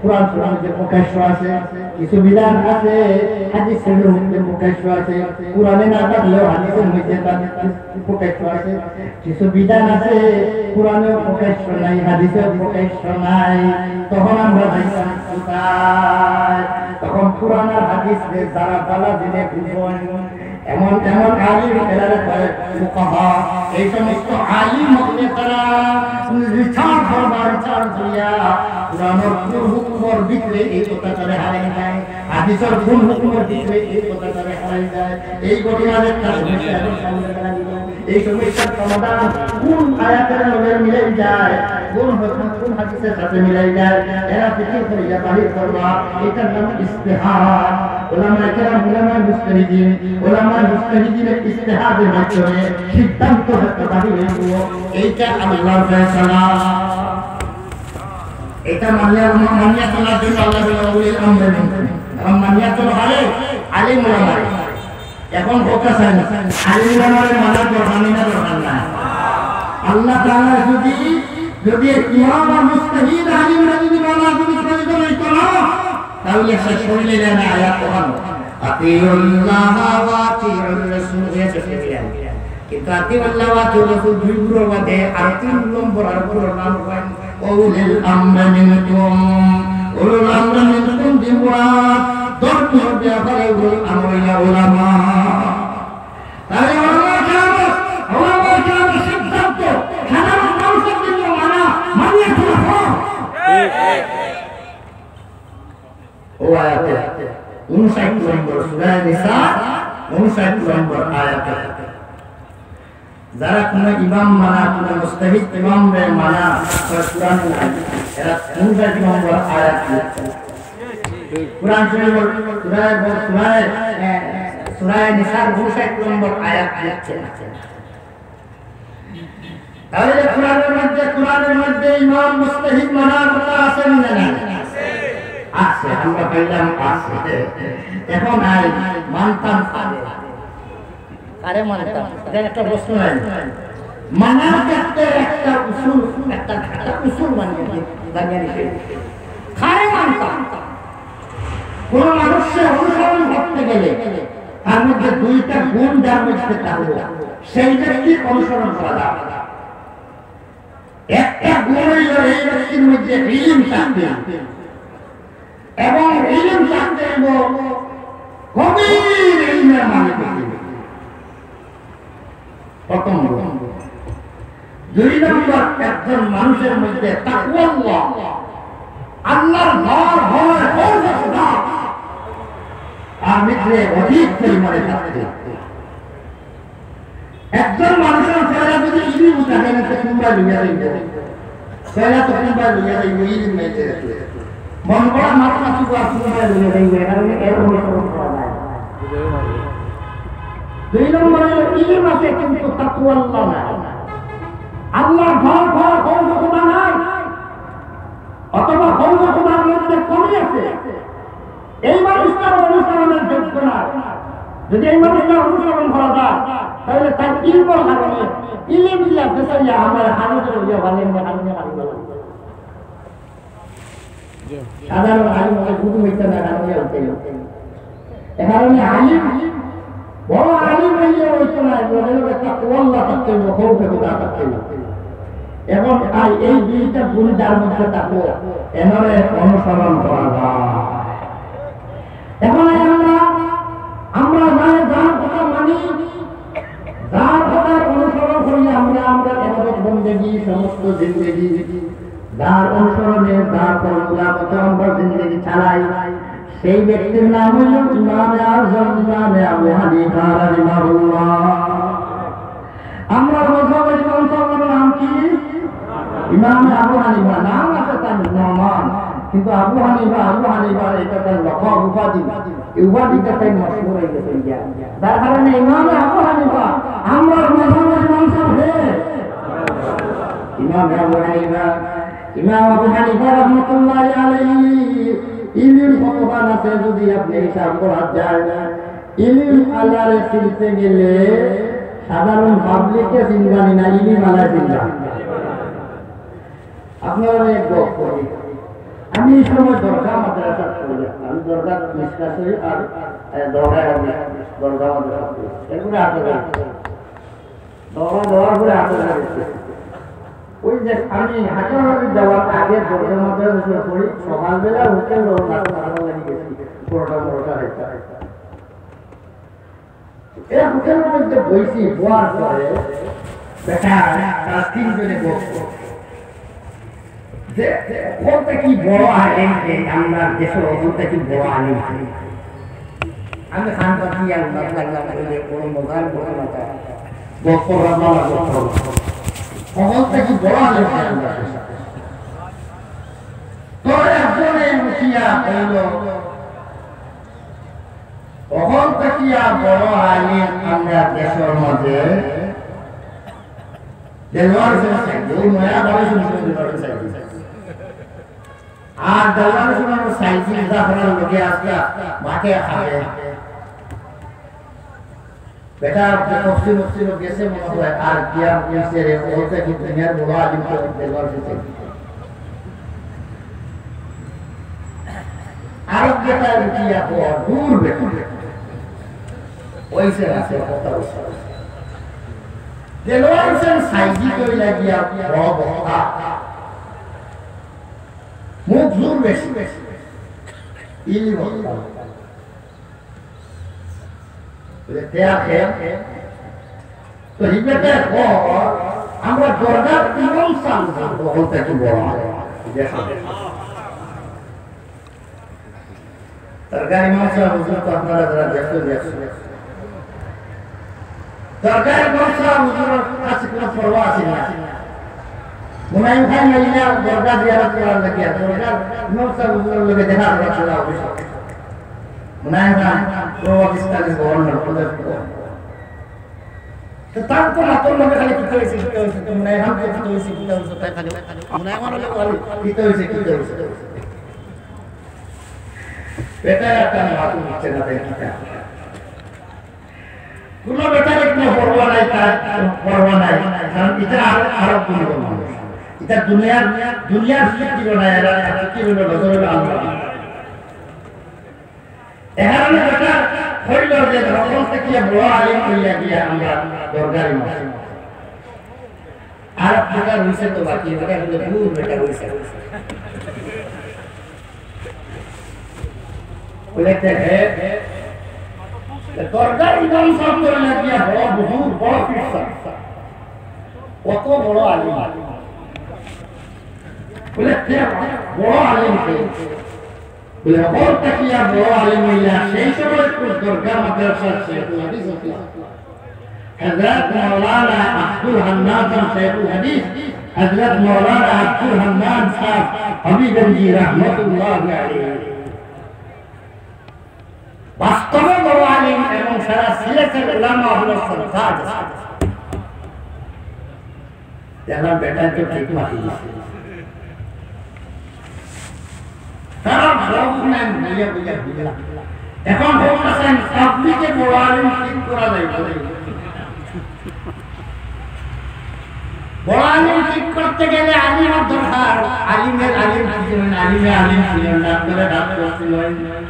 কোরআন শরীফের মধ্যে প্রকাশ্য আছে, কিছু বিধান আছে হাদিসের মধ্যে প্রকাশ্য আছে, কোরআনে না থাকলেও হাদিসের মধ্যে তার প্রকাশ্য আছে। কিছু বিধান আছে কোরআনেও প্রকাশ্য নাই, হাদিসেও প্রকাশ্য নাই। তখন আমরা যাইতাম কোথায়? তখন কোরআন আর হাদিসরে যারা ভালা জিনে বুঝইন, এমন এমন আলিম, এরারে কয় ফুকাহা। এই সমস্ত আলিম হকলে তারা রিসার্চ করবা, রিসার্চ করিয়া কোরআনর কোন হুকুমর ভিতরে এই কথাটারে হারাই যায়, হাদিসর কোন হুকুমর ভিতরে এই কথাটারে হারাই যায়, এই ঘটনার একটা সমস্যা আমি সামনে দাঁড়াই দিলাম। এই সমস্যার সমাধান কোন আয়াতের লগে মিলাই যায়, কোন হদিস, কোন হাদিসের সাথে মিলাই যায়, এরা ফিকির করিয়া বাহির করবা। এটার নাম ইজতিহাদ। ওলামায়ে কেরাম, ওলামায়ে মুজতাহিদিন, ওলামায়ে মুজতাহিদিনের ইজতিহাদের মাধ্যমে সিদ্ধান্ত হতে বাহির হইব। এইটা আল্লাহর ফয়সালা। এটা মানিয়া, মানিয়া চলার জন্য আল্লাহ বলে, "ওয়া উলিল আমরি মিনকুম।" এখন মানিয়া চলো, আরে, আলিম ওলামারে। এখন কথা চাই না। আলিম ওলামারে মানার দরকার নেই না, দরকার নাই? আল্লাহ তাআলা যদি, যদি ইমাম আর মুজতাহিদ আলিমরা যদি মানা যদি প্রয়োজন হইতো না, তাহলে শেষ করিলে না আয়াত ওখানে। আতিউল্লাহ ওয়া আতিউর রাসূল হয়ে শেষ করিলেন। কিন্তু আতিউল্লাহ ওয়া আতিউর রাসূল দুই গুরুর মধ্যে আর তিন নম্বর আর গুরুর নাম হয় ওয়া উলিল আমরি মিনকুম। উলুল আমরি মিনকুম দি মুরাদ ধর্মীয় ব্যাপারে উলুল আমর ইলা উলামা। তাহলে ওলামায়ে কেরাম, ওলামায়ে কেরামের সিদ্ধান্ত সাধারণ মানুষের জন্য মানা, মানিয়ে চলা ফরজ। ও আয়াতে, ঊনষাট নম্বর সূরা নিসা, ঊনষাট নম্বর আয়াতে। যারা কোনো ইমাম মানা, কোনো মুজতাহিদ ইমামরে মানা, তারা কোরআন নাই। এরা ঊনষাট নম্বর আয়াত লিখছে। কোরআন শরীফের সূরায়ে, সূরায়ে, এ, সূরায়ে নিসার ঊনষাট নম্বর আয়াত লিখছে। তাহলে কোরআনের মধ্যে, কোরআনের মধ্যে ইমাম মুজতাহিদ মানার কথা আছে না নাই? আছে, আমরা পাইলাম আছে। এখন আই মানতাম পারে। কারে মানতাম? এটার একটা প্রশ্ন নাই? মানার ক্ষেত্রে একটা উসুল, একটা, একটা উসুল মানিয়ে দি-, বানিয়ে নিতে। কারে মানতাম? কোন মানুষকে অনুসরণ করতে গেলে তার মধ্যে দুইটা গুণ যার মধ্যে থাকবো, সেই ব্যক্তির অনুসরণ করা যায়। একটা গুণ হইল এই ব্যক্তির মধ্যে ইলম থাকতে হবে। এবং ইলম থাকতে হইব গভীর ইলমের মালিক হইতে। প্রথম গুণ। দুই নম্বর, একজন মানুষের মধ্যে তাকওয়াল্লাহ, আল্লাহর ভয়, ভয়, খৌফে খুদা, তার ভিতরে অধিক পরিমাণে থাকতে। একজন মানুষের পয়লা যদি ইলিম থাকে না, তো কুনবায় লইয়া যাইব। পয়লা তো কুনবায় লইয়া যাইব, ইলিম নাই যে। মন গড়া মাথা চুপ আর কুনবায় লইয়া যাইব, এ কারণে এর অনুসরণ করা যায়। দুই নম্বরে ইলিম আছে কিন্তু তাকওয়াল্লাহ নাই। আল্লাহর ভয়, ভয়, খৌফে খুদা নাই। অথবা খৌফে খুদার মধ্যে কমি আছে। এই মানুষটার অনুসরণের যোগ্য না। যদি এই মানুষটার অনুসরণ করা যায়, তাহলে তার ইলমর কারণে, ইলিম দিয়া ফেসাইয়া আমরা হারুজে হইয়া পারি, আমরা হারুজে হারুজে। সাধারণ আলিম হলে গুরু হইতে না, হারুজে হইতে হইতে। এ কারণে আলিম, বড় আলিম হইলে হইতো না, লগে লগে তাকওয়াল্লাহ থাকতে হইব, খৌফে খুদা থাকতে হইব। এবং আর এই দুইটা গুণ যার মধ্যে থাকবো, এনরে অনুসরণ করা যায়। এখন আমরা, আমরা যারা যার কথা মানি, যার কথার অনুসরণ করি আমরা, আমরা এবাদত বন্দেগী, সমস্ত জিন্দেগি, যার অনুসরণে, যার ফর্মুলা মতো আমরা জিন্দেগি চালাই, সেই ব্যক্তির নাম হইল ইমামে আজম, ইমামে আবু হানিফা রাহিমাহুল্লাহ। আমরা মজহবের ইমাম সাহেবের নাম কি? ইমাম আবু হানিফা। নাম আছে তার নুমান, কিন্তু আবু হানিফা, আবু হানিফা এটা তার লকব, উপাধি। এই উপাধিটা তাই মশহুর হয়ে গেছে গিয়া। যার কারণে ইমাম আবু হানিফা, আমরা মজহবের ইমাম সাহেব হে। ইমাম আবু হানিফা, ইমাম আবু হানিফা রহমতুল্লাহ আলাইহি, ইলিম কতখান আছে যদি আপনি হিসাব করা যায়, ইলিম আলারে চিনতে গেলে সাধারণ পাবলিকে চিনবানি না, ইলিম আলারে চিনবা। আপনারা এক গপ করি। আমি এই সময় দরগা মাদ্রাসা করি, আমি দরগা নিষ্কাশ হই আর, এ, দরগা, দরগা মাদ্রাসা করি। এরপরে আপনারা দরগা দেওয়ার পরে আপনারা ওই যে আমি হাটাহাটি যাওয়ার আগে দরগা মাদ্রাসা শুরু করি, সকালবেলা হোটেল ভালো লাগে গেছি, পরোটা মরোটা খাইতে। এই হোটেলের মধ্যে বইছি, বওয়ার পরে বেটা তারা তিনজনে বকছে যে, "কোনটা কি বড় আলিম, এই আমরা দেশে কোনটা কি বড় আলিম?" আমি খান পাতি আর উনার লাগলাম, বলে, "বড় মজার ঘটনাটা, বকরা বালা বকরা। কোনটা কি বড় আলিম, এই আমরা দেশে?" তো একজনে উঠিয়া কইল, তখন থাকিয়া বড় আলিম আমরা দেশর মাঝে দেলোয়ার হোসেন সাইদি, ওই নয়া বাড়ি শুনছিল দেলোয়ার হোসেন সাইদি। আর দেলোয়ার হোসেন সাইদি জাফরার লগে আজকে মাঠে খাবে। বেটা, যে তফসির মফসির গেছে মনে হয়, আর গিয়া বলছে রে, ওইটা কি দুনিয়ার বড় আলিম তো দেলোয়ার হোসেন। আরব বেটা উঠিয়া বড় দূর বেটা। ওই সে আছে কথা বলছে। দেলোয়ার হোসেন সাইদি কই লাগিয়া বড় বক্তা। মুখ জোর বেশি। ইলি বক্তা। বলে, "তে আখে?" তো হি বেটায় কয়, "আমরা দরগার ইমাম সাহেব বলতে একটু বড় হয়।" দেখো। দরগার ইমাম সাহেব হুজুর তো আপনারা যারা দেখছো, দেখছো। দরগার ইমাম সাহেব হুজুরের কাছে কোনো পরোয়া আছে না। মনে হয় ভাই মাইলা দরগা জিয়ারত করার লাগে, দরগার ইমাম সাহেব হুজুরের লগে দেখা করার জন্য অবশ্য। মনে হয় না, প্রভাব ইসলামী গভর্নর পদে। তো তার তো মাতর লগে খালি কিতা হইছে, কিতা হইছে, তো মনে হয় হাম কিতা হইছে, কিতা হইছে, তাই খালি মনে হয় আমার লগে খালি কিতা হইছে, কিতা হইছে। বেটা একটা মাতু দিচ্ছে না, তাই কিতা? কোনো বেটার কোনো পরোয়া নাই, তার পরোয়া নাই, কারণ এটা আর, আরো কোনো মানুষ। এটা দুনিয়ার, দুনিয়ার ফিকির নাই, এরা ফিকির হইল নজরুল আল্লাহ। এখানে বেটা হইল যে তখন থেকে বড় আলিম হইয়া গিয়া আমরা দরগারি মাসে। আর বেটা রইছে তো বাকি, বেটা কিন্তু দূর বেটা রইছে। বলে, "হে, দরগার ইমাম সাহেব তো হইয়া গিয়া বড় বুজুর্গ, বড় পীর সাহেব।" কত বড় আলিম। বলে, "কে বড় আলিম কে?" বলে, "হকল থাকিয়া বড় আলিম অইলা সেই সময় দরগা মাদ্রাসার শেখুল হাদিস অইলা হযরত মাওলানা আব্দুল হান্নান সাব শেখুল হাদিস, হযরত মাওলানা আব্দুল হান্নান সাব হবিগঞ্জি রহমতুল্লাহি আলাইহি।" বাস্তবে বড় আলিম এবং সারা সিলেটের উলামা অকলর শ্রদ্ধা আছে। দেখলাম বেটায় তো ঠিক মাতি দিছে। তারা সব নাই, বুঝিয়া বুঝিয়া বুঝিয়া। এখন হোক না চাই, পাবলিকে বড় আলিম ঠিক করা যায় বলে। বড় আলিম ঠিক করতে গেলে আলিমের দরকার। আলিমের আলিম কি ছিলেন? আলিমে আলিম ছিলেন, ডাক্তারে ডাক্তার ছিলেন।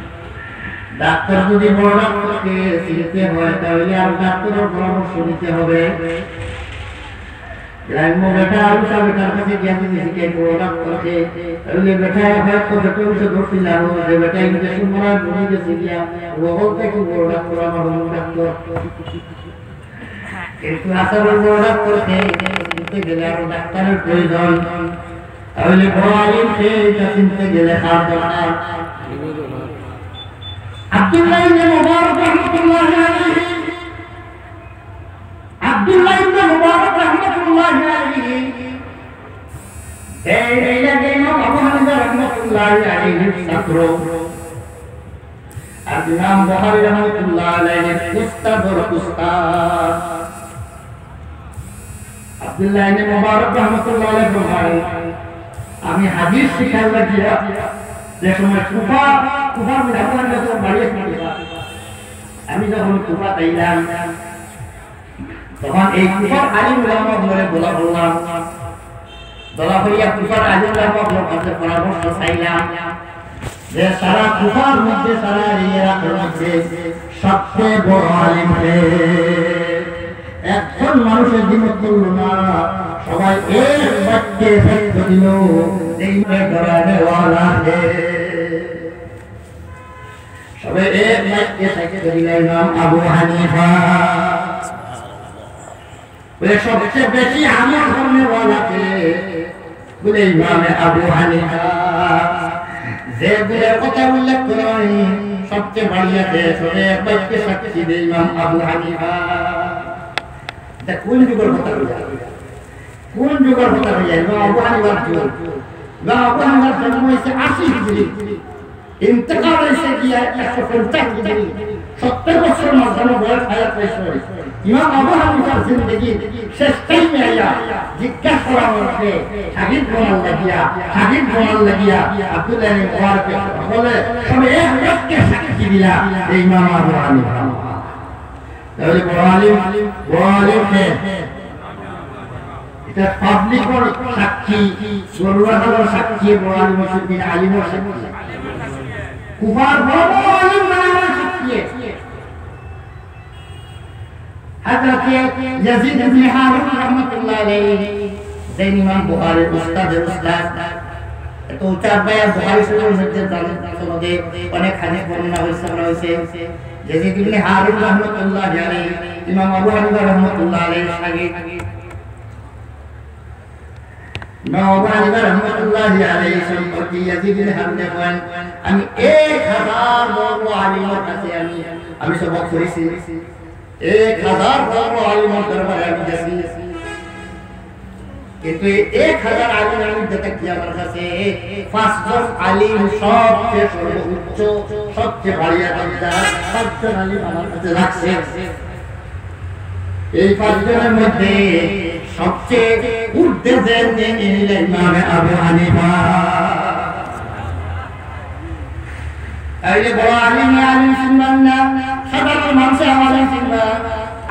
ডাক্তার যদি বড় ডাক্তারকে চিনতে হয়, তাহলে আর ডাক্তারের পরামর্শ নিতে হবে। গ্রাম্য বেটা আবু সাহেব বেটার কাছে গিয়া যদি জিজ্ঞেস করে, "ডাক্তার কে?" তাহলে বেটা হয়তো বেটা উঠে ধরছিল, আর ও যে বেটা ইঞ্জেকশন মারার বুঝে গেছে গিয়া, ও বলতে কি বড় ডাক্তার, আমার অমুক ডাক্তার। কিন্তু আসলে বড় ডাক্তার কে, চিনতে গেলে আরো ডাক্তারের প্রয়োজন। তাহলে বড় আলিম কে, এটা চিনতে গেলে কার দরকার? আব্দুল্লাহ ইবনে মুবারক রহমতুল্লাহ আলাইহি, আব্দুল্লাহ ইবনে মুবারক রহমতুল্লাহ আলাইহি, এই, এই লাগে ইমাম আবু হানিফা রহমতুল্লাহ আলাইহির ছাত্র। আর ইমাম বুখারী রহমতুল্লাহ আলাইহির উস্তাদর উস্তাদ। আব্দুল্লাহ ইবনে মুবারক রহমতুল্লাহ আলাইহি ফরমায়, "আমি হাদিস শিখার লাগিয়া যে সময় কুফা, কুফার মধ্যে আমার যখন বাড়ি আছে, আমি যখন কুফা আইলাম, তখন এই কুফার আলিম উলামা অকলরে ধরা করলাম, ধরা করিয়া কুফার আলিম উলামা অকলর কাছে পরামর্শ চাইলাম যে সারা কুফার মধ্যে, সারা এই এলাকার মধ্যে সবচেয়ে বড় আলিম কে?" একজন মানুষের দ্বিমত করল না, সবাই এক বাক্যে সাক্ষ্য দিল, "এই ধরানেওয়ালা কে?" সবাই এক বাক্যে সাক্ষ্য দিল, "ইমাম আবু হানিফা।" বলে, "সবচেয়ে বেশি আমল করনেওয়ালা কে?" বলে, "ইমামে আবু হানিফা।" যে গুণের কথা উল্লেখ করা হয়, সবচেয়ে বাড়িয়া কে? সবে এক বাক্যে সাক্ষী দেয় ইমাম আবু হানিফা। এটা কোন যুগের কথা হইয়া? কোন যুগের কথা হইয়া? ইমাম আবু হানিফার যুগ। ইমাম আবু হানিফার জন্ম হয়েছে আশি হিজরি। ইন্তেকাল হয়েছে গিয়া একশো পঞ্চাশ হিজরি, সত্তর বছর মাঝখানে বয়স হায়াত হয়েছে। ইমাম আবু হানিফার জিন্দেগির শেষ টাইমে আইয়া জিজ্ঞাসা করা হয়েছে, "শাগিদ বনার লাগিয়া, শাগিদ বনার লাগিয়া আব্দুল্লাহ ইবনে মুবারককে বলে, সবে এক বাক্যে সাক্ষী দিলা, এই ইমাম আবু হানিফা।" তাহলে বড় আলিম, বড় আলিম কে? এটা পাবলিকর সাক্ষী, জরুরাতর সাক্ষী, বড় আলিম হইছে, আলিমর সাক্ষী। কুফার বড় বড় আলিম মানে আমার সাক্ষী। হযরতে ইয়াজিদ ইবনে হারুন রহমাতুল্লাহ আলাইহি, যে ইমাম বুখারীর উস্তাদের উস্তাদ, এত উঁচা ভাইয়া বুখারী শরীফের মধ্যে জানেন, সনদে অনেক হাদিস বর্ণনা হয়েছে, বলা হয়েছে। ইয়াজিদ ইবনে হারুন রহমাতুল্লাহ আলাইহি, ইমাম আবু হানিফা রহমাতুল্লাহ আলাইহি শাগিদ। ইমাম আবু হানিফা রহমাতুল্লাহ আলাইহি সম্পর্কে ইয়াজিদ ইবনে হারুনে কইন, "আমি এক হাজার বড় আলিমর কাছে আমি, আমি সবক করেছি, এক হাজার বড় আলিমর দরবারে আমি গেছি, কিন্তু এই এক হাজার আলিম আমি যেটা কি আমার কাছে পাঁচজন আলিম সবচেয়ে সর্বোচ্চ, সবচেয়ে বাড়িয়া দরজা, পাঁচজন আলিম আমার কাছে রাখছে।" এই পাঁচজনের মধ্যে সবচেয়ে ঊর্ধ্বে যে, তিনি হলেন ইমামে আবু হানিফা। তাইলে বড় আলিমে আলিম চিনবেন না, সাধারণ মানুষে আলিম চিনবা।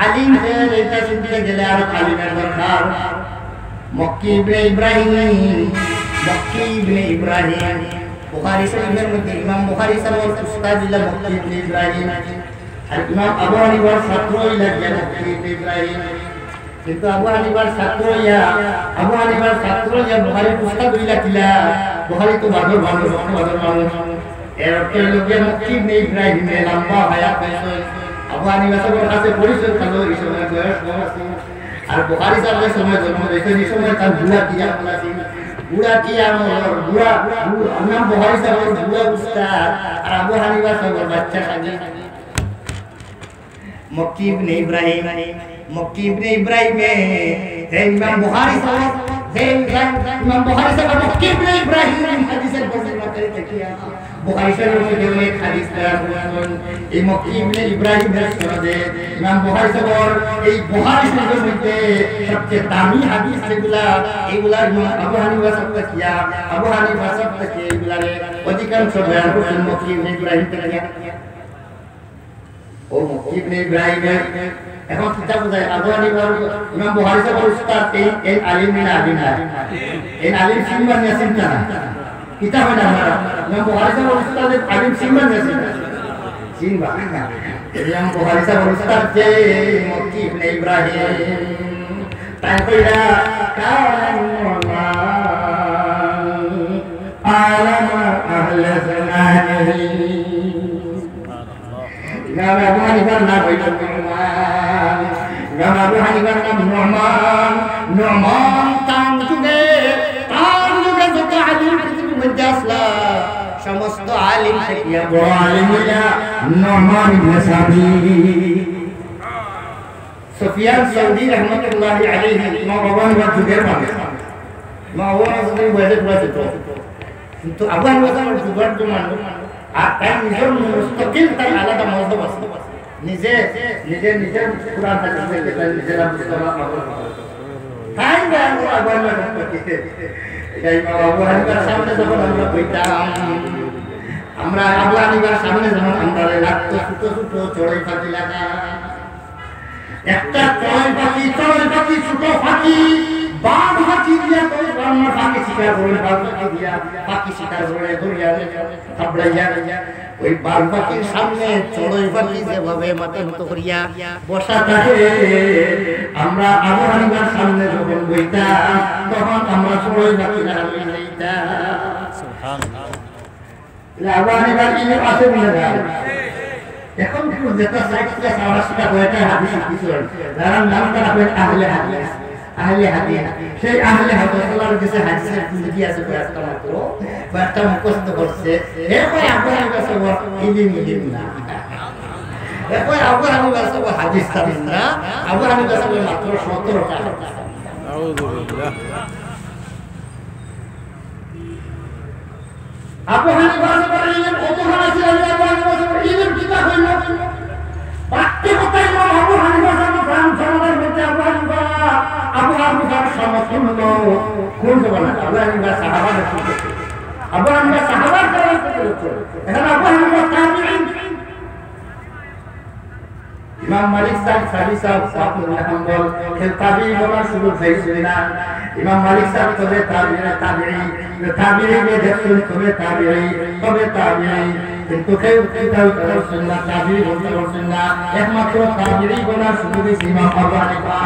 আলিম হয়ে এটা চিনতে গেলে আরো আলিমের দরকার। মক্কি ইবনে ইব্রাহিম, মক্কি ইবনে ইব্রাহিম, বুখারী শরীফের মধ্যে ইমাম বুখারী সাহেবের উস্তাদ হইলা মক্কি ইবনে ইব্রাহিম। আর ইমাম আবু হানিফার ছাত্র হইলা গিয়া মক্কি ইবনে ইব্রাহিম। কিন্তু আবু হানিফার ছাত্র হইয়া, আবু হানিফার ছাত্র হইয়া বুখারীর উস্তাদ হইলা কিলা? বুখারী তো বাদর মানুষ, বাদর মানুষ। এর অর্থ হইল গিয়া মক্কি ইবনে ইব্রাহিমে লম্বা হায়াত পাইছে। আবু হানিফা সাহেবের কাছে পরিচয় পেল, এই সময় বয়স কম আছে। আর বুখারী সাহেবের সময় জন্ম হয়েছে, এই সময় তার বুড়া কিয়ামুল আছিল। বুড়া কিয়ামুল, বুড়া, বুড়া, ইমাম বুখারী সাহেবের বুড়া উস্তাদ, আর আবু হানিফা সাহেবের বাচ্চা খালি। মক্কি ইবনে ইব্রাহিম, মক্কি ইবনে ইব্রাহিমে, হে ইমাম বুখারী সাহেব, হে ইমাম, ইমাম বুখারী সাহেব মক্কি ইবনে ইব্রাহিম হাদিসের বর্ণনাকারী দেখিয়া, বুখারী শরীফের মধ্যে অনেক হাদিস বয়ান করছেন। এই মক্কি ইবনে ইব্রাহিমের সনদে ইমাম বুখারী সাহেবের এই বুখারী শরীফের মধ্যে সবচেয়ে দামি হাদিস যেগুলা, এগুলা ইমাম আবু হানিফা সাহেব দেখিয়া, আবু হানিফা সাহেব দেখিয়া এগুলারে অধিকাংশ বয়ান করছেন মক্কি ইবনে ইব্রাহিম দেখিয়া। ও মক্কি ইবনে ইব্রাহিম, এখন কিতাব যায়, আবু হানিফা, ইমাম বুখারী সাহেবের উস্তাদ, এই, এই আলিম না, আলিম না। এই আলিম চিনবার না, চিনতা না। কিতাব হয় না আমার। ইমাম বুখারী সাহেবের উস্তাদ, এই আলিম চিনবার না, চিনতা না। চিনবা। ইমাম বুখারী সাহেবের উস্তাদ যে মক্কি ইবনে ইব্রাহিম। তাই কইরা, কান নুমান, আলামা আহলে জামানিহি। ইমাম আবু হানিফার নাম হইল নুমান। ইমাম আবু হানিফার নাম নুমান। নুমান তান যুগে, তান যুগে যত আলিম পৃথিবীর মধ্যে আসলা, সমস্ত আলিম থেকে বড় আলিম হইলা নুমান ইবনে সাবিত। সুফিয়ান সৌরি রহমতুল্লাহি আলাইহি ইমাম আবু হানিফার যুগের মানুষ। ইমাম আবু হানিফার যুগের বয়সে পুরা ছোট। কিন্তু আবু হানিফা সাহেব যুগের যে মানুষ, আর তার নিজের মুস্তাকিল তার আলাদা মজহব আছে। নিজে, নিজে, নিজে কোরআন হাদিস থেকে তার নিজের আবু সালাম আমল করে। তাই না, আমরা আবু হানিফা সম্পর্কে, এটা ইমাম আবু হানিফার সামনে যখন আমরা বইতাম, আমরা আবু হানিফার সামনে যখন আমরা লাগতো ছোট ছোট চড়ুই পাখি লাগা, একটা চড়ুই পাখি, চড়ুই পাখি, ছোট পাখি, বাঘ পাখি দিয়া তো আমরা পাখি শিকার করি, বাঘ পাখি দিয়া পাখি শিকার করে, ধরিয়া, থাবড়াইয়া, ওই বাঘ পাখির সামনে চড়ুই পাখি যেভাবে মাথা নত করিয়া বসা থাকে, আমরা আবু হানিফার সামনে যখন বইতাম, তখন আমরা চড়ুই পাখির আড়ালে যাইতাম। সুবহানাল্লাহ। তাহলে আবু হানিফার ইলম আছে বলে যায়। এখন কিন্তু যেটা সাইডটা সারা সেটা কয়টা হাদিস শিখেছেন, যারা নাম তারা করেন আহলে হাদিস, আহলে হাদিস। সেই আহলে হাদিস ওনার কাছে হাদিসের জিন্দেগি আছে কয়েকটা মাত্র, কয়েকটা মুখস্থ করছে। এরপরে আবু হানিফা সাহেব ইলিম, ইলিম না। এরপরে আবু হানিফা সাহেব হাদিস জানেন না, আবু হানিফা সাহেব মাত্র সতেরোটা হাদিস। আউযুবিল্লাহ। আবু হানিফা সাহেবের ইলম কতখান আছিল, আমি আবু হানিফা সাহেবের ইলম কিতা হইল? বাক্যে কথা ইমাম আবু হানিফা সাহেব প্রাণ সমাজের মধ্যে আবু হানিফা, আবু হানিফার সমতুল্য কোন জমানা? আবু হানিফা সাহাবা। আবু হানিফা সাহাবার দ্বারা। এখন আবু হানিফা তাবিঈন। ইমাম মালিক সাহেব, সাবি সাহেব, সাহেব ইবনে হাম্বল, কেউ তাবিঈ বলার সুযোগ পাইছিল না। ইমাম মালিক সাহেব তবে তাবিঈ, তাবিঈ, তাবিঈ যে দেখছেন তবে তাবিঈ, তবে তাবিঈ। কিন্তু কেউ কিতাব করছেন না, তাবিঈ বলতে পারছেন না। একমাত্র তাবিঈ বলার সুযোগ হয়েছে ইমাম আবু হানিফা।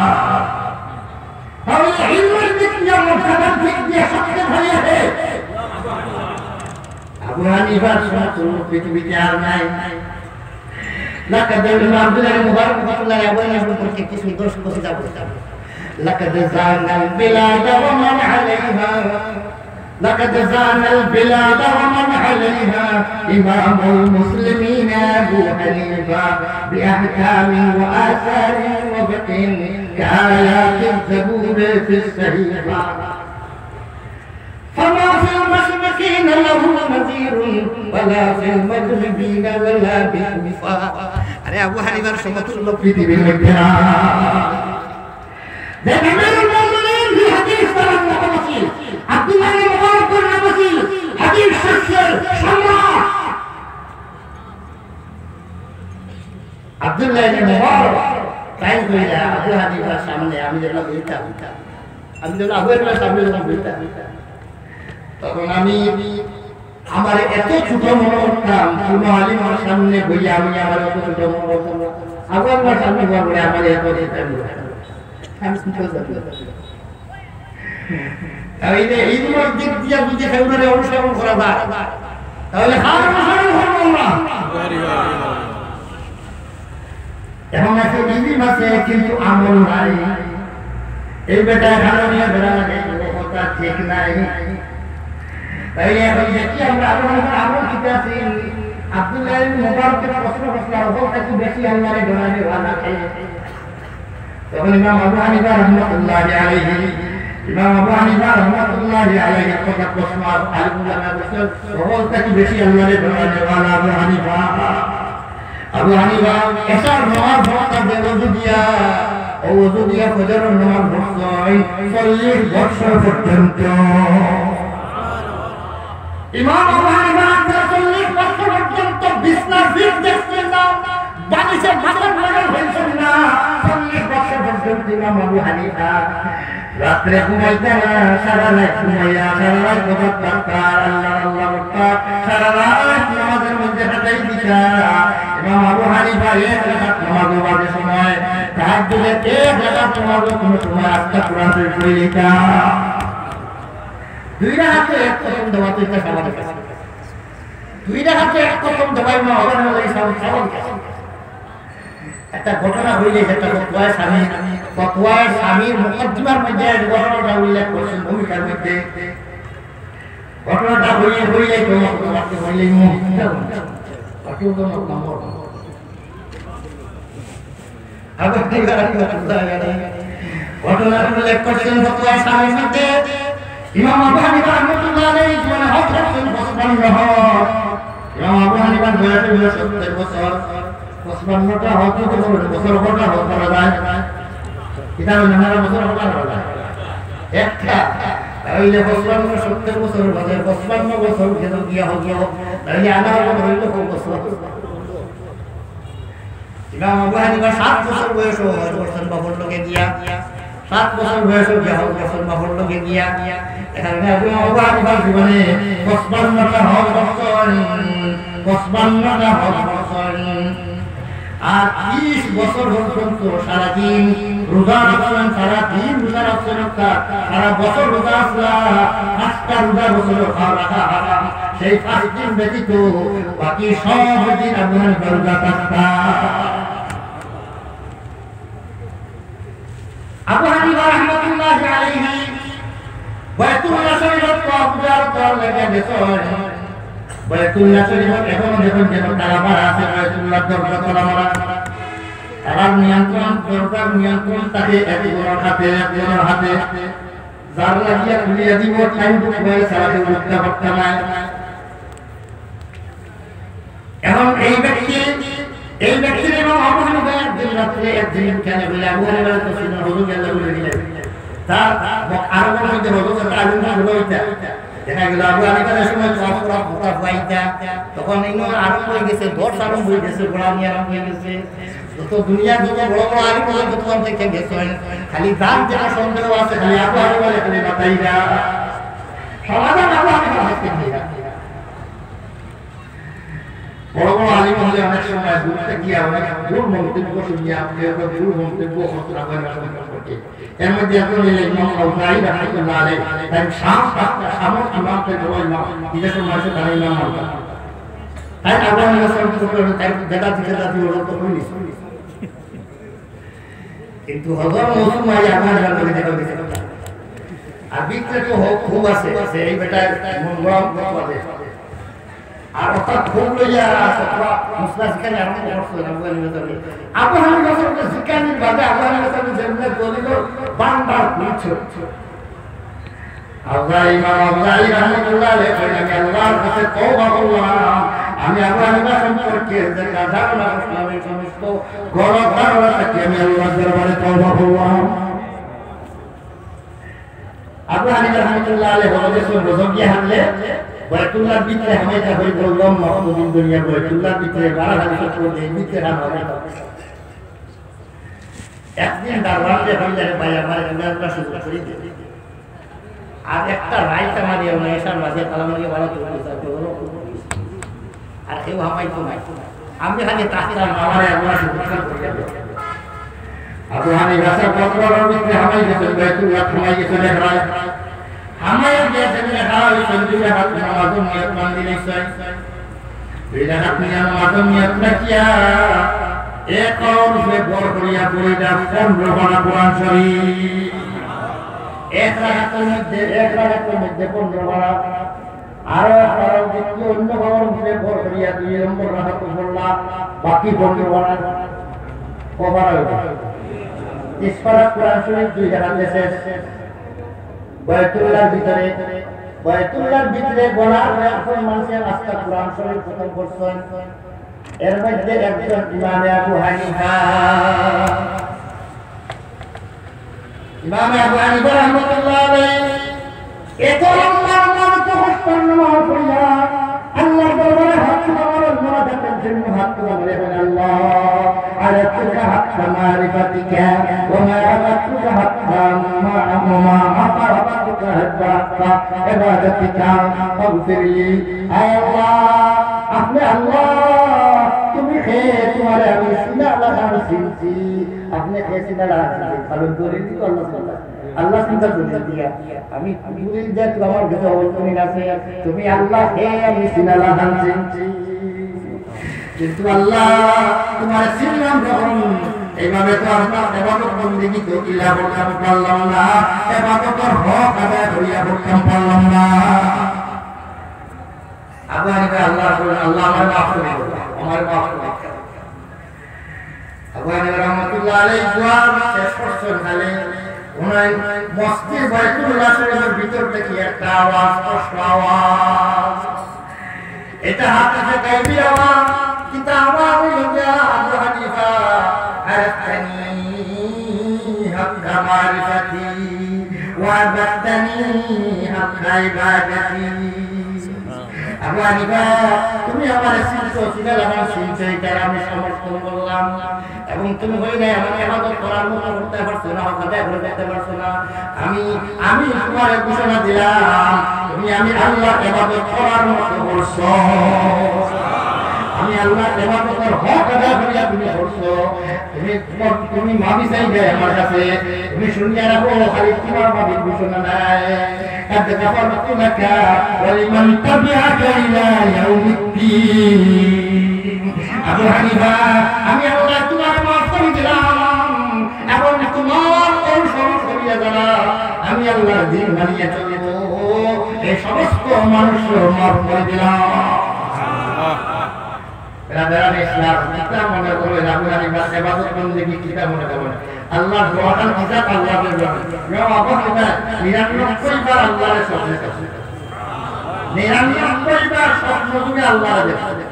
তাহলে ইলমের দিক দিয়ে, মর্যাদার দিক দিয়ে সবচেয়ে ভালো কে? আবু হানিফার সমতুল্য পৃথিবীতে আর নাই। লাকাদ, আব্দুল্লাহ ইবনে মুবারক রহমাতুল্লাহ আলাইহি আবু হানিফা সম্পর্কে কি সুন্দর কবিতা বলতেন। لقد زان البلاد ومن عليها، لقد زان البلاد ومن عليها إمام المسلمين أبو حنيفة بأحكام وآثار وفقه كآيات الزبور في الصحيفة. فما في المشرقين له نظير ولا في المغربين ولا بكوفة। আরে আবু হানিফার সমতুল্য পৃথিবীর মধ্যে না। যে আমিরুল মুমিনিন ফি হাদিস তার নাম আছিল, আব্দুল্লাহ ইবনে মুবারক তার নাম আছিল, হাদিস শাস্ত্রের সম্রাট। আব্দুল্লাহ ইবনে মুবারক তাইন কইলা, আবু হানিফার সামনে আমি যেন বইতাম, আমি যেন আবু হানিফার সামনে যেন বইতাম, তখন আমি আমার এত ছোট মনে করতাম, কোন আলিমের সামনে বইয়া আমি আমার এত ছোট মনে করতাম না। আবু হানিফার সামনে বইয়া বলে আমার এত ছোট মনে করতাম। আমি ছোট জানি। তাহলে এই যে ইলমের দিক দিয়া যদি কেউরে অনুসরণ করা যায়, তাহলে কার অনুসরণ করবো আমরা? এখন আছে, ইলম আছে কিন্তু আমল নাই। এই বেটায় ভালো নিয়ে ধরা লাগে, ও কথা ঠিক নাই। তাইলে এখন দেখি আমরা আবু হানিফার আমল কিতা আছে। আব্দুল্লাহ ইবনে মুবারকের প্রশ্ন করছিল, "হকল থাকি বেশি আল্লাহরে ডরানেওয়ালা কে?" তখন ইমাম আবু হানিফা রহমতুল্লাহি আলাইহি, ইমাম আবু হানিফা রহমতুল্লাহি আলাইহির কথা প্রশ্ন আর আলিম উলামায়ে বলছেন, "হকল থাকি বেশি আল্লাহরে ডরানেওয়ালা আবু হানিফা।" আবু হানিফা এশার নামাজ পড়তা যে অজু দিয়া, ও অজু দিয়া ফজরর নামাজ পড়ছইন চল্লিশ বছর পর্যন্ত। ইমাম আবু হানিফা চল্লিশ বছর পর্যন্ত বিছনা ফিট দেখছইন না, বালিশে মাথার লাগাল হইছইন না। চল্লিশ বছর পর্যন্ত ইমাম আবু হানিফা রাত্রে ঘুমাইতা না, সারা রাইত ঘুমাইয়া, সারা রাইত নামাজ পড়তা, আল্লাহ আল্লাহ করতা, সারা রাইত নামাজের মধ্যে কাটাই দিতা। ইমাম আবু হানিফা এক রাকাত নামাজও বাজে সময়, তাহাজ্জুদে এক রাকাত নামাজও কোনো সময় আস্তা কোরআন শরীফ পড়ি দিতা। দুই রাকাতে এক খতম দেওয়া তো ইটা স্বাভাবিক আছে। দুই রাকাতে এক খতম দেওয়া ইমাম আবু হানিফা স্বাভাবিক আছে। একটা ঘটনা হইলে যেটা ফতোয়ায়ে শামী, ফতোয়ায়ে শামীর মুকদ্দিমার মধ্যে এই ঘটনাটা উল্লেখ করছেন ভূমিকার মধ্যে। ঘটনাটা হইলে, হইলে তো ঘটনাটা হইলে মুখ বাকি তো নম্বর। আবু হানিফা রহমতুল্লাহ আলাইহি ঘটনা উল্লেখ করছেন ফতোয়ায়ে শামীর মধ্যে। ইমাম আবু হানিফা রহমতুল্লাহ আলাইহি জীবনে হজ করছেন পঁচপান্ন হজ। ইমাম আবু হানিফার বয়স হইল সত্তর বছর। পঁচপান্নটা হজ যদি করেন, বছর কটা হজ করা যায়? এটা হইল না, বছর কটা করা যায়? একটা। তাহলে পঁচপান্ন, সত্তর বছরের মাঝে পঁচপান্ন বছর গেল গিয়া হজ, তাহলে আনা হলো হইল কত বছর? ইমাম আবু হানিফা সাত বছর বয়সে হজ করছেন বাবার লগে গিয়া। সাত বছর বয়সে গিয়া হজ করছেন বাবার লগে গিয়া। এখানে আবু, আবু হানিফার জীবনে পঁচপান্নটা হজ করছেন, পঁচপান্নটা হজ করছেন। আর ত্রিশ বছর পর্যন্ত সারাদিন রোজা রাখছেন, সারাদিন রোজা রাখছেন, অর্থাৎ সারা বছর রোজা আসলা, পাঁচটা রোজা বছরে রাখা হারাম। সেই পাঁচ দিন ব্যতীত বাকি সব দিন আবু হানিফা রোজা থাকতা। আবু হানিফা রহমতুল্লাহি আলাইহি বায়তুল্লাহ শরীফত তওয়াফ জিয়ারত করার লাগি গেছইন। বায়তুল্লাহ শরীফত এখনো দেখইন যেন তালা মারা আছে, বায়তুল্লাহ দরজা তালা মারা। তালার নিয়ন্ত্রণ, দরজার নিয়ন্ত্রণ থাকে একজনের হাতে, একজনের হাতে। যার লাগিয়া খুলিয়া দিব, টাইম বুক হয়ে ছাড়া কেউ রক্ষা করতে নাই। এখন এই ব্যক্তি, এই ব্যক্তির এবং আবু হানিফা একদিন রাত্রে একদিন কেন বলে আবু হানিফা তো ছিল, হুজুর গেল বলে দিলেন। তার আরো মধ্যে হলো যে তার আলিম হলো এটা। দেখা গেল আবু হানিফা যে সময় তওয়াফ করা মোটা পাইতা, তখন ইনো আরম্ভ হয়ে গেছে, দশ আরম্ভ হয়ে গেছে, গোড়া নিয়ে আরম্ভ হয়ে গেছে। যত দুনিয়ার যত বড় বড় আলিম হলো যত থেকে গেছে, খালি যার যেটা সন্দেহ আছে, খালি আবু হানিফা খালি বাতাইরা। সমাধান আবু হানিফা হাতে নিয়ে। বড় বড় আলিম হলে অনেক সময় দূর থেকে গিয়া অনেক দূর মন্তব্য শুনিয়া, কেউ কেউ দূর মন্তব্য করতে না পারে সম্পর্কে। এর মধ্যে একজন হলেন ইমাম আউজাই রহমতুল্লাহ আলাইহি। তাই শাম, শামর ইমাম, তাই বড় ইমাম, বিদেশের মানুষের তারা ইমাম মানতা। তাই আবু হানিফা সম্পর্কে তাই বেদাতি বেদাতি ওরা তো হইনি। কিন্তু হজর মৌসুম আই আবু হানিফার লগে দেখা হইছে। আর ভিতরে তো হক খুব আছে, আছে, এই বেটায় মন গরম করতে পারে। আর অর্থাৎ খুব লইয়া সতরা মুসলা শিখানি আরম্ভ করছে আবু হানিফা সাহেব। আবু হানিফা সাহেবকে শিখানির বাদে আবু হানিফা সাহেব যেমনি দলিল বান্ডার খুলছে। আউজাই, ইমাম আউজাই রহমতুল্লাহ আলাইহি কইলেন, "আমি আল্লাহর কাছে তওবা করলাম, আমি আবু হানিফা সম্পর্কে যে ধারণা করছিলাম, এই সমস্ত গলত ধারণা থাকি আমি আল্লাহর দরবারে তওবা করলাম।" আবু হানিফা রহমতুল্লাহ আলাইহি হজরত গজব গিয়ে হারলে বায়তুল্লাহর ভিতরে হামাইতে হইব, লম্বা কতদিন দুনিয়া বায়তুল্লাহর ভিতরে বারো হাজার চক্কর দিয়ে ভিতরে হামাইতে হবে। একদিন দারোয়ানরে কইলে, "রে ভাই, আমার একটা সুযোগ করে দে।" আর একটা রাইত আমার এই এশার মাঝে তালা মারিয়া বাড়া তুলতে চাই, তো বলো, আর কেউ হামাইতো নাই। আমি খালি তাস্তার মামারে একবার শুভেচ্ছা করিয়া দেব। আবু হানিফা সাহেব কত বড় মিত্রে হামাই গেছেন, বায়তুল্লাহ হামাই গেছেন এক রাইত। হামাই গেছেন এক রাইত, সন্ধ্যা রাত নামাজ নিয়ে প্রাণ দিলে চাই। দুই রাকাত নিয়ে নামাজ নিয়ে রাখিয়া, এক কওম সে বড় করিয়া পড়ে যা পনেরো পারা কোরআন শরীফ। এক রাকাতর মধ্যে, এক রাকাতর মধ্যে পনেরো পারা, আরো এক পারা যদি অন্য কারোর উপরে ভর করিয়া দুই নম্বর রাকাত পড়লা, বাকি পনেরো পারা কয় পারা অইব? তিরিশ পারা কোরআন শরীফ দুই রাকাতে শেষ। বায়তুল্লাহর ভিতরে, বায়তুল্লাহর ভিতরে গলা এখন মানুষের আস্তা কোরআন শরীফ খতম করছেন। এর মধ্যে একজন ইমামে আবু হানিফা। ইমামে আবু হানিফা রহমতুল্লাহ আলাইহি এত লম্বা লম্বা কষ্ট নামাজ পড়িয়া আল্লাহর দরবারে হাত তুলে বলেন, মনে থাকার জন্য হাত তুলে বলেন, "আল্লাহ, আরাদতুকা হাক্কা মারিফাতিকা ওয়া মা আরাদতুকা হাক্কা মা-, ওয়া মা আরাদতুকা হাক্কা ইবাদাতিকা ফাগফিরলি।" আয় আল্লাহ, আপনি আল্লাহ, তুমি কে, তোমারে আমি চিনা লাখান চিনছি। আপনি কে চিনা লাখান চিনছি। কারণ দলিল তো আল্লাহ চিনতা। আল্লাহ চিন্তা দলিল দিয়া। আমি দলিল দিয়া তো আমার কাছে অবস্থান আছে। তুমি আল্লাহ কে আমি চিনা লাখান চিনছি। কিন্তু আল্লাহ, তোমারে চিনলাম যখন, এইভাবে তো আমরা এবাদত বন্দেগী তো ইলা করতাম পারলাম না, এবাদতর হক আদায় করিয়া করতাম পারলাম না। আবু হানিফা আল্লাহ বলেন, "আল্লাহ, আমারে মাফ করে দাও, আমারে মাফ করে দাও।" আবু হানিফা রহমতুল্লাহ আলাইহি দোয়া শেষ করছেন খালি, ওনার মসজিদ বায়তুল্লাহ শরীফের ভিতর থেকে একটা আওয়াজ, স্পষ্ট আওয়াজ। এটা হাদিসে গায়বী আওয়াজ, কিন্তু আওয়াজ হইল যে, "আবু হানিফা, আরাফতানি হাক্কা মারিফাতি, ওয়া আবাদতানি হাক্কা ইবাদাতি।" আবু হানিফা, তুমি আমারে চিনছো, চিনা লাখান চিনছো, এটা আমি সমর্থন করলাম। এবং তুমি হই নাই আমার ইবাদত করার মতো করতে পারছো না, হক আদায় করে দিতে পারছো না। আমি, আমি তোমারে ঘোষণা দিলাম, তুমি আমি আল্লাহর ইবাদত করার মতো করছো। আমি আল্লাহর ইবাদতের হক আদায় করিয়া তুমি করছো। তুমি, তুমি মাফি চাইবে আমার কাছে। তুমি শুনিয়া রাখো, খালি তোমার মাফির ঘোষণা নাই। قد غفرت لك ولمن تبعك إلى يوم الدين। আবু হানিফা, আমি আল্লাহ তোমার মাফ করে দিলাম, এবং তোমার অনুসরণ করিয়া যারা আমি আল্লাহর দ্বীন মানিয়া চলব, এই সমস্ত মানুষকে মাফ করে দিলাম। বেরাদরানে ইসলাম, কিতা মনে করো, আবু হানিফার ইবাদত বন্দেগী কিতা মনে করো? আল্লাহর দোয়াখান কিতা আল্লাহ দেবেন। ইমাম আবু হানিফা নিরানব্বই বার আল্লাহরে স্বপ্নে দেখছে। নিরানব্বই বার স্বপ্ন তুমি আল্লাহরে দেখছো।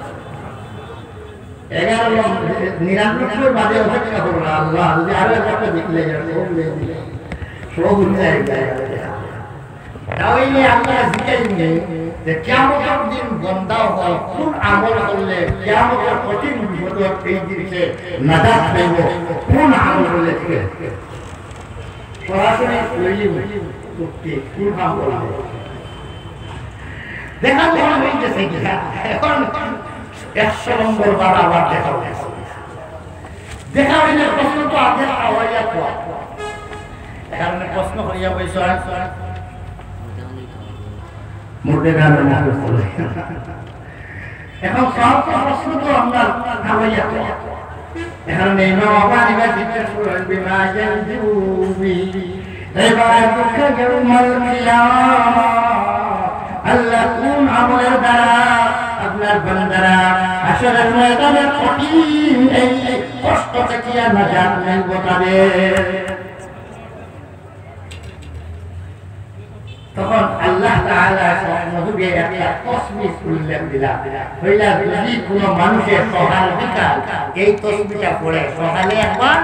এগারো নম্বর, নিরানব্বই বাদে অপেক্ষা করো না, আল্লাহ যদি আরো একটা দেখলে, সব মিলে দিলে, সব উঠে যায়। তাহলে আমরা জিজ্ঞাসা করি যে কিয়ামতের দিন বন্দা হল কোন আমল করলে কিয়ামতের কঠিন বিপদ এই দিন সে নাজাত পাইব, কোন আমল করলে? ঠিক আছে, সরাসরি লইলি মুক্তি, কোন আমল করলে? দেখা যায় হয়ে গেছে কিনা? এখন একশো নম্বর বার আবার দেখা হয়ে গেছে। দেখা হইলে প্রশ্ন তো আগে খাওয়াইয়া খোয়া। এখানে প্রশ্ন করিয়া বইছ, মুর্দে গানের মতো বলে। এখন সব তো প্রশ্ন তো আমরা খাওয়াইয়া খোয়া। এখানে ইমাম আবু হানিফা জিজ্ঞেস করেন, বিমা ইয়ানজু বিহি ইবাদুকা ইয়াউমাল কিয়ামা। আল্লাহ, কোন আমলের দ্বারা আপনার বান্দারা হাশরের ময়দানে কঠিন এই কষ্ট থেকে নাজাত মিলব তাদের? তখন আল্লাহ তাআলা স্বপ্নযোগে একটা তসবিহ উল্লেখ দিলা, কইলা, যদি কোনো মানুষের সকাল বিকাল এই তসবিহটা পড়ে, সকালে একবার,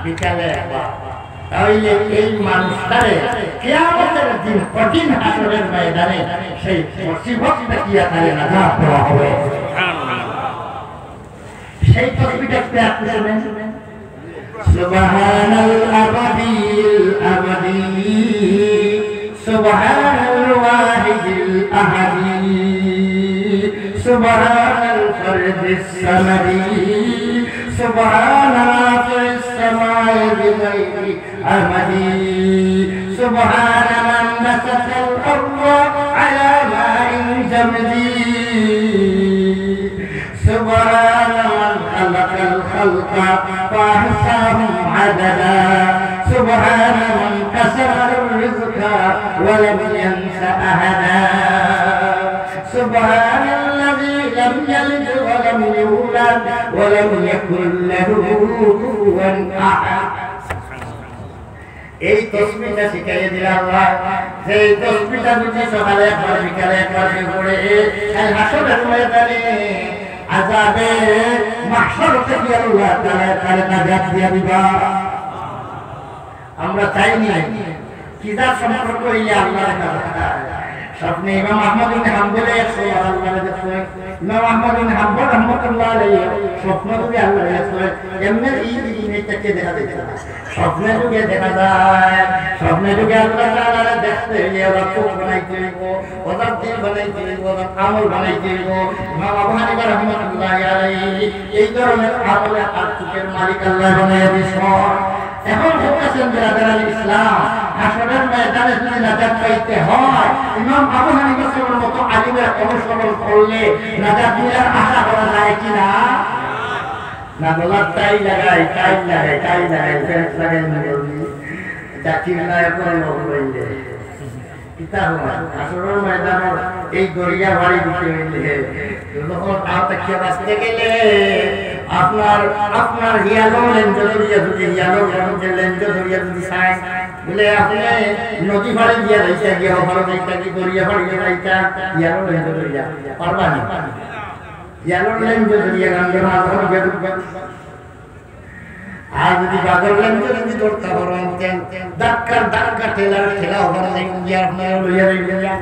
বিকালে একবার, তাহলে এই মানুষটারে কিয়ামতের দিন কঠিন হাশরের ময়দানে সেই মুসিবত থেকে তারে নাজাত দেওয়া হবে। সেই তসবিহটা একটু আপনি শুনেন। سبحان الأبدي الأبدي، سبحان الواحد الأحد، سبحان الفرد الصمد، سبحان رافع السماء بغير عمد، سبحان من بسط الأرض على ماء جمد. سبحان من خلق الخلق فأحصاهم عددا. سبحان من قسم الرزق ولم ينس أحدا. سبحان الذي لم يلد ولم يولد ولم يكن له كفوا أحد. এই তসবিটা শিখাইয়া দিলা আল্লাহ, যে এই তসবিটা যদি সকালে একবার, বিকালে একবার কেউ পড়ে, কাল হাশরের ময়দানে আযাবে মাহশর থাকি আল্লাহ তাআলা তারে নাজাত দিয়া দিবা। আমরা চাইনি, কি যার সম্পর্ক হইলে আল্লাহ দেখা যায়। স্বপ্নে ইমাম আহমদ ইবনে হাম্বলে একশো বার আল্লাহরে দেখছে। ইমাম আহমদ ইবনে হাম্বল রহমতুল্লাহ আলাইহি স্বপ্ন যদি আল্লাহরে দেখছে, এমনি এই জিনিসটা কে দেখা যাইছে না। স্বপ্নে যুগে দেখা যায়, স্বপ্নে যুগে আল্লাহ তাআলারে দেখতে হইলে ওরা চোখ বানাইতে হইব, ওরা দিল বানাইতে হইব, ওরা আমল বানাইতে হইব। ইমাম আবু হানিফা রহমতুল্লাহ আলাইহি এই ধরনের আমলে আর চোখের মালিক আল্লাহ বানাইয়া দিয়েছেন। এখন বলতেছেন, বেরাদারান ইসলাম, হাশরের ময়দানে যদি নাজাত পাইতে হয়, ইমাম আবু হানিফা সাহেবের মতো আলিমের অনুসরণ করলে নাজাত মিলার আশা করা যায় কি না? না, বলার তাই লাগাই, তাই লাগাই, তাই লাগাই, ফেরেক লাগাই না বলবি। জাকির নায়ক লোক বললে। কিতা হওয়া? হাশরের ময়দানে এই দরিয়া পাড়ি দিতে হইলে, যখন তাও তাকিয়ে বাঁচতে গেলে, আপনার, আপনার হিয়ালো লেঞ্জ দরিয়া যদি, হিয়ালো লেঞ্জ দরিয়া যদি চায়, বলে আপনি নদী পাড়ি দিয়া যাইতা, গিয়া ওপারে যাইতা, কি দরিয়া পাড়ি দিয়া যাইতা, হিয়ালো লেঞ্জ দরিয়া, পারবা না। হিয়ালো লেঞ্জ দরিয়া গাঙ্গে মাছ ধরে গিয়া ঢুকবা। আর যদি বাগর লেঞ্জ যদি ধরতে পারেন, তেন ধাক্কার ধাক্কা, ঠেলার ঠেলা, ওখানে যাই গিয়া আপনারা লইয়া যাইবেন।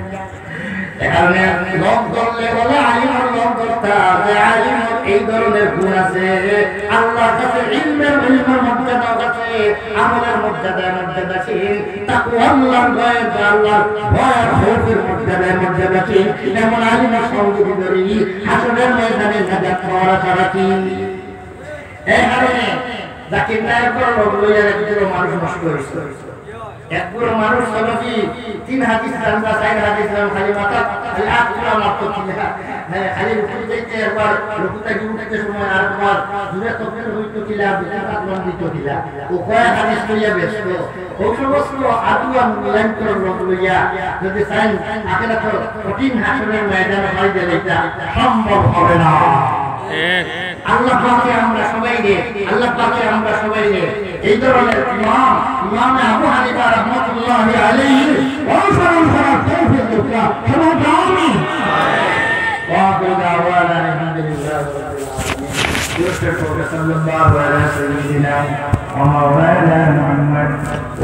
এ কারণে লগ ধরলে ওলা আলিমর লগ ধরতা, যে আলিমর এই ধরনের গুণ আছে, আল্লাহর কাছে ইলমের, ইলমের মর্যাদা আছে, আমলের মর্যাদা মর্যাদাশীল, তাকওয়া আল্লাহর ভয়, আল্লাহর ভয় আর খৌফের মর্যাদা মর্যাদাশীল, এমন আলিমর সঙ্গে যদি ধরি, হাশরের ময়দানে নাজাত পাওয়ার আশা রাখি। এই কারণে জাকির নায়কর লগ লইয়া এক বুড়ো মানুষ নষ্ট হইছে। এক বুড়ো মানুষ সলফি তিন হাদিস জানতা, চাইর হাদিস জান, খালি মাথা, খালি আত তুলা মারতো কিলা। হ্যাঁ, খালি রুকু যাইতে একবার, রুকু থাকি উঠতে সময় আরেকবার, জুরে তকবীর হইতো কিলা, বুকে আত লম দিত কিলা। ও কয়েক হাদিস লইয়া ব্যস্ত। ও সমস্ত আদুয়া মূল্যায়ন করার লগ লইয়া যদি চাইন, আখেরাতর কঠিন হাশরের ময়দানে পাই দিলে এটা সম্ভব হবে না। আল্লাহ পাকে আমরা সবাইরে, আল্লাহ পাকে আমরা সবাইরে এই ধরনের ইমাম, ইমাম আবু হানিফা রহমতুল্লাহি আলাইহি অনুসরণ করার তৌফিক দান করুন। আমিন। وآخر دعوانا أن الحمد لله رب العالمين. صلى الله على سيدنا ومولانا محمد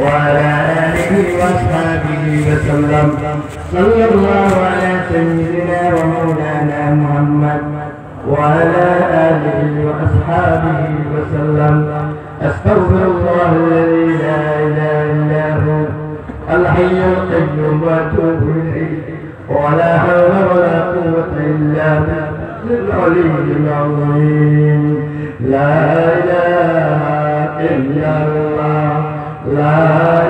وعلى آله وأصحابه وسلم. صلى الله على سيدنا ومولانا محمد وعلى آله وأصحابه وسلم. أستغفر الله الذي لا إله إلا هو الحي القيوم وأتوب إليه. ولا حول ولا قوة إلا بالله العلي العظيم. لا إله إلا الله. لا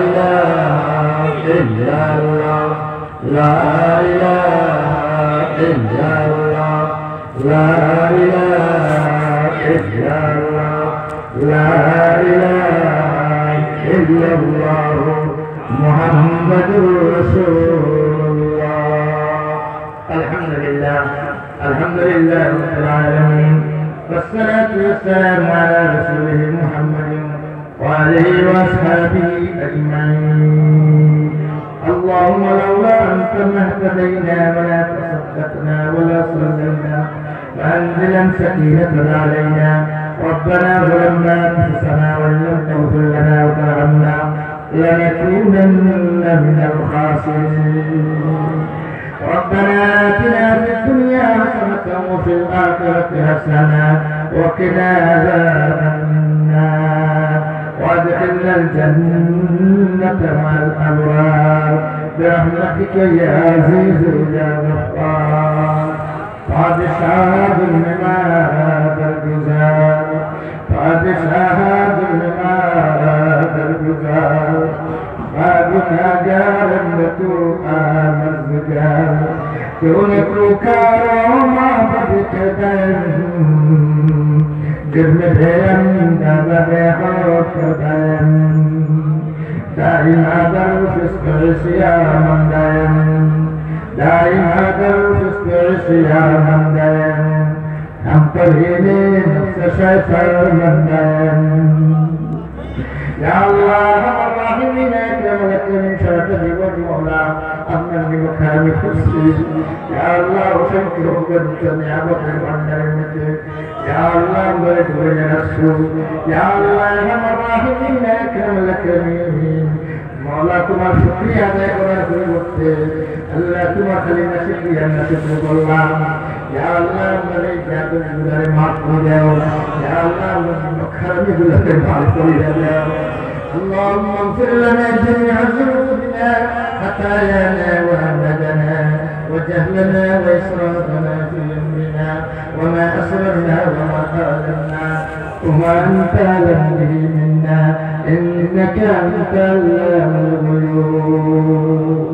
إله إلا الله. لا إله إلا الله. لا إله إلا الله. لا إله إلا الله. محمد رسول الله. الحمد لله. الحمد لله رب العالمين. والصلاة والسلام على رسوله محمد وآله وأصحابه أجمعين. اللهم لولا أنت ما اهتدينا ولا تصدقنا ولا صلينا فأنزل السكينة علينا. ربنا ظلمنا أنفسنا وإن لم تغفر لنا وترحمنا لنكونن من الخاسرين. ربنا آتنا في الدنيا حسنة وفي الآخرة حسنة وقنا عذاب النار وأدخلنا الجنة مع الأبرار برحمتك يا عزيز يا غفار. پادشاہ ظلم ما درگزار، پادشاہ ظلم ما درگزار، ما گناہگارم تو آمرزگار، تو نکوکارم ما بدکدن، جرم بیم دادہ بے ہو کدن. دائم هذا الفسق عصيانا دائم، دائم هذا الفسق عصيانا دائم، أنت الهيني نفس شيطانا دائم। ইয়া আল্লাহ, আরহামার রাহিমিন, ইয়া আকরামাল আকরামিন, সারাটা জীবন মওলা আপনার নিকট আমি খুঁজছি। ইয়া আল্লাহ, অসংখ্য অগণিত নিয়ামতের ভান্ডারের মধ্যে ইয়া আল্লাহ, আমরারে ডুবাইয়া রাখছো। ইয়া আল্লাহ, ইয়া আরহামার রাহিমিন, ইয়া আকরামাল আকরামিন। মাওলা, তোমার শুকরিয়া আদায় করার পরিবর্তে আল্লাহ, তোমার খালি নাশুকরিয়া, নাশুকর করলাম। ইয়া আল্লাহ, আমরার এই বেয়াদব গুলারে মাফ করি দেও। ইয়া আল্লাহ, আমরার হারামি গুলারে মাফ করি দেও। اللهم اغفر لنا جميع ذنوبنا، خطايانا وأمراضنا وجهلنا وإسرافنا في أمرنا وما أسررنا وما أعلنا وما أنت أعلم به منا، إنك أنت علام الغيوب.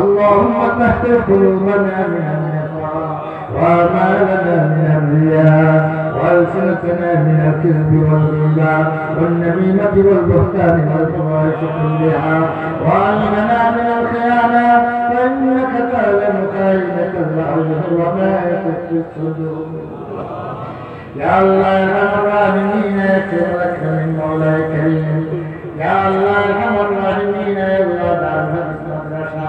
اللهم طهر قلوبنا من النفاق وأعمالنا من الرياء وألسنتنا من الكذب والغيبة والنميمة والبهتان والفواحش كلها وأعيننا من الخيانة، فإنك تعلم خائنة الأعين وما تخفي الصدور. ইয়া আল্লাহ, ইয়া আরহামার রাহিমিন, ইয়া আকরামাল আকরামিন, মাওলায়ে করিম। ইয়া আল্লাহ, ইয়া আরহামার রাহিমিন, ইয়া আল্লাহ, দারুল হাদিস মাদ্রাসা।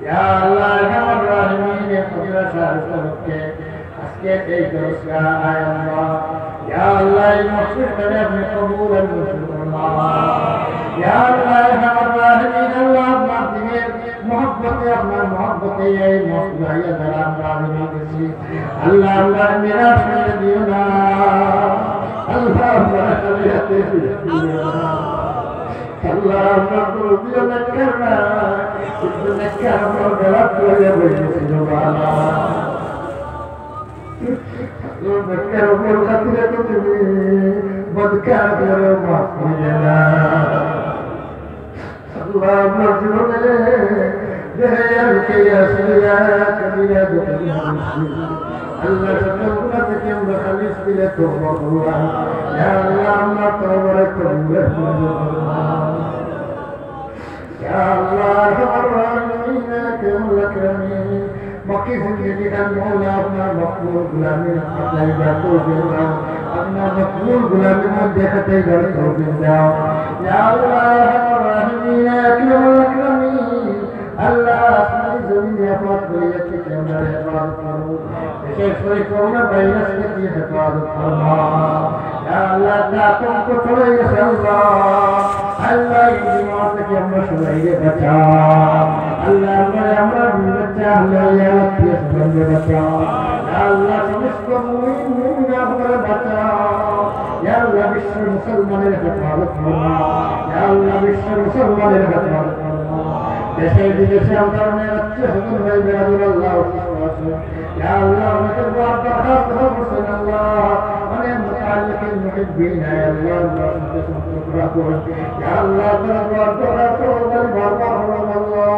ইয়া আল্লাহ, ইয়া আরহামার রাহিমিন, এই মাদ্রাসার উপলক্ষে আজকে এই দরসগাহ, আয় আল্লাহ। ইয়া আল্লাহ, এই মসজিদটারে আপনি কবুল আর মঞ্জুর ফরমাও। ইয়া আল্লাহ, ইয়া আরহামার রাহিমিন, আল্লাহ, আপনার দ্বীনের মহব্বতে, আপনার মহব্বতে এই মসজিদে আইয়া যারা আমরা হাজির হয়ে গেছি, আল্লাহ, আমরারে নিরাশ করে দিও না। আল্লাহ, আমরারে খালি হাতে ফিরে দিও না। আল্লাহ, আমরা কোনো দিনও নেককার না, কিন্তু নেককার আমরার গলাত পড়িয়া বই গেছি, বাবা। আল্লাহ, নেককার আমলর খাতিরে তো তুমি বদকার আমলরে মাফ করিও না। আল্লাহ, আমরার জীবনে বেহায়া, লুকাইয়া, ছুপাইয়া, কাবিরা যত গুনাহ করছি, আল্লাহ, সকল গুনাহ থেকে আমরা খালিস দিলে তওবা করলাম। ইয়া আল্লাহ, আমরার তওবারে কবুল করো। ইয়া আল্লাহ, ইয়া আরহামার রাহিমিন, ইয়া আকরামাল আকরামিন, বাকি জিন্দেগিখান মাওলা আপনার মকবুল গোলামির হাতে আদায় করার তৌফিক দাও। আপনার মকবুল গোলামির মধ্যে কাটাইবার তৌফিক দাও। ইয়া আল্লাহ, ইয়া আরহামার রাহিমিন, ইয়া আকরামাল আকরামিন, আল্লাহ, আসমানি জমিনে আফাত করিয়া থেকে আমরারে হেফাজত করো। বিশেষ করে করোনা ভাইরাস থেকে হেফাজত ফরমাও। ইয়া আল্লাহ, যে আতঙ্ক ছড়াই গেছে আল্লাহ, আল্লাহ, এই বিমার থেকে আমরা সবাইরে বাঁচাও। আল্লাহ, আমরা, আমরা বাচ্চা, আল্লাহ, ইয়া আত্মীয় স্বজনরে বাঁচাও। ইয়া আল্লাহ, সমস্ত মুমিন মুমিনা হকলরে বাঁচাও। ইয়া আল্লাহ, বিশ্ব মুসলমানের হেফাজত ফরমাও। ইয়া আল্লাহ, বিশ্ব মুসলমানের হেফাজত ফরমাও। দেশে বিদেশে আমরা অনেক আত্মীয় স্বজন ভাই বেরাদর আল্লাহ অসুস্থ আছে। ইয়া আল্লাহ, অনেকে দোয়ার দরখাস্ত করছেন আল্লাহ, অনেক মুতাআল্লিকিন মুহিব্বিন, ইয়া আল্লাহ, আল্লাহ, সাথে সম্পর্ক রাখো। ইয়া আল্লাহ, তারা দোয়ার দরখাস্ত করছেন, বারবার বললাম আল্লাহ,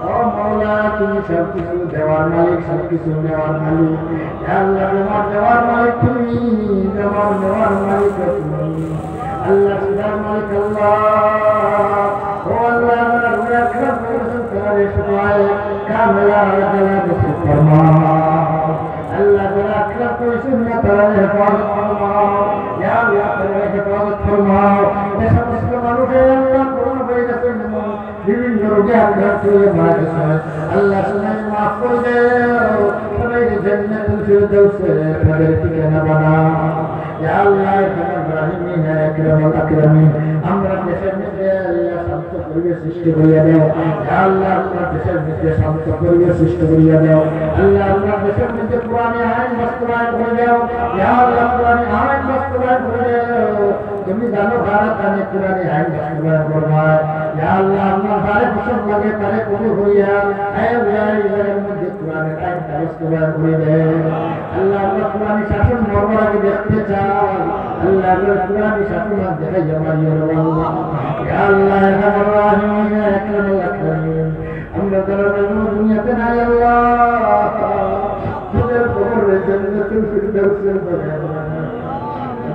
ও মাওলা, তুমি সব কিছু দেওয়ার মালিক, সব কিছু নেওয়ার মালিক। ইয়া আল্লাহ, তোমার দেওয়ার মালিক তুমি, তোমার নেওয়ার মালিক তুমি। আল্লাহ, সুধার মালিক আল্লাহ। ও আল্লাহ, আমরা রুয়া খারাপ করেছেন, তারা রে সবাই কামেলা আল্লাহ তাআলা নসিব ফরমাও। আল্লাহ, যারা আক্রান্ত হয়েছেন না, তারা রে হেফাজত ফরমাও। ইয়া আল্লাহ, তারা রে হেফাজত ফরমাও। যে সমস্ত মানুষের আল্লাহ করোনা ভাইরাসের বিভিন্ন রোগে আক্রান্ত হয়ে মারা গেছে, আল্লাহ, সবাই মাফ করে দেও, সবাই জান্নাতুল ফিরদাউসে তাদের ঠিকানা বানাও। ইয়া আল্লাহ, ইয়া আরহামার রাহিমিন, ইয়া আকরামাল আকরামিন, আমরা দেশের মধ্যে আল্লাহ শান্ত পরিবেশ সৃষ্টি করিয়া দাও। ইয়া আল্লাহ, আমরা দেশের মধ্যে শান্ত পরিবেশ সৃষ্টি করিয়া দাও। আল্লাহ, আমরা দেশের মধ্যে কোরআনি আইন বাস্তবায়ন করে দাও। ইয়া আল্লাহ, কোরআনি আইন বাস্তবায়ন করে দাও। তুমি জানো কারা কানে কোরআনি আইন বাস্তবায়ন করবা। ইয়া আল্লাহ, আমরা তারে পছন্দ লাগে, তারে কবুল করিয়া, আয় আল্লাহ, এই জায়গার মধ্যে কোরআনের আইনটা বাস্তবায়ন করে দেও। আল্লাহ, আমরা কোরআনি শাসন মরার আগে দেখতে চাই। আল্লাহ, আমরা কোরআনি শাসন আর দেখাইয়া মারিও রে আল্লাহ। ইয়া আল্লাহ, ইয়া আরহামার রাহিমিন, ইয়া আকরামাল আকরামিন, আমরা যারা বেগুন দুনিয়াতে নাই আল্লাহ, তাদের কবর জান্নাতুল ফিরদাউসের বাগান।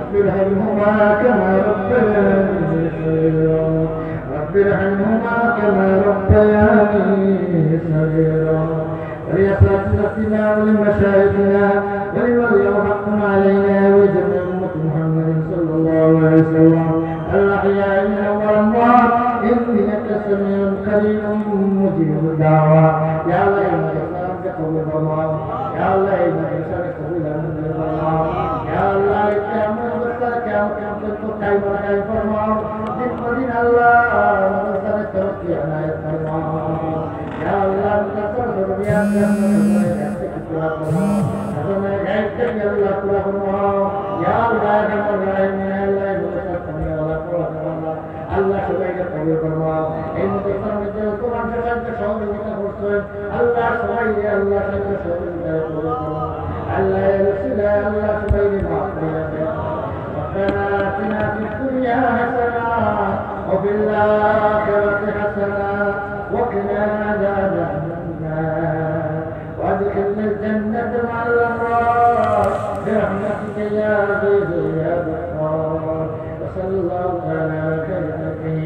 رب ارحمهما كما ربياني صغيرا। رب عنهما كما ربياني صغيرا. ولأساتذتنا ولمشايخنا ولمن له حق علينا ولجميع أمة محمد صلى الله عليه وسلم الأحياء منهم والأموات إنك سميع قريب مجيب الدعوات. يا الله، يا الله، কবুল ফরমাও। ইয়া আল্লাহ, এই মাদ্রাসারে কবুল আর মঞ্জুর ফরমাও। ইয়া আল্লাহ, এই কিয়ামত, মাদ্রাসার কিয়ামত পর্যন্ত কায়েম আর কায়েম ফরমাও। দীর্ঘদিন আল্লাহ, মাদ্রাসারে তরক্কি এনায়েত ফরমাও। ইয়া আল্লাহ, মাদ্রাসার জরুরিয়াত জান্নাত আপনার কাছ থেকে পুরা ফরমাও। আপনার গায়েব থেকে আল্লাহ পুরা ফরমাও। ইয়া আল্লাহ, ইয়া আল্লাহ, এই মাদ্রাসার সামনে ওয়ালা পুরা ফরমাও। আল্লাহ সবাইকে কবুল ফরমাও। এই মাদ্রাসার মধ্যে যত মানুষ সাহায্য সহযোগিতা করছেন, আল্লাহ সবাইকে আল্লাহ সাহায্য সহযোগিতা কবুল ফরমাও। আল্লাহ এই উসিলায় আল্লাহ সবাইকে মাফ করে দেন। ربنا آتنا في الدنيا حسنة وفي الآخرة حسنة وقنا عذاب النار. وأدخلنا الجنة مع الأبرار برحمتك يا عزيز يا غفار. وصلى الله تعالى على خير خلقه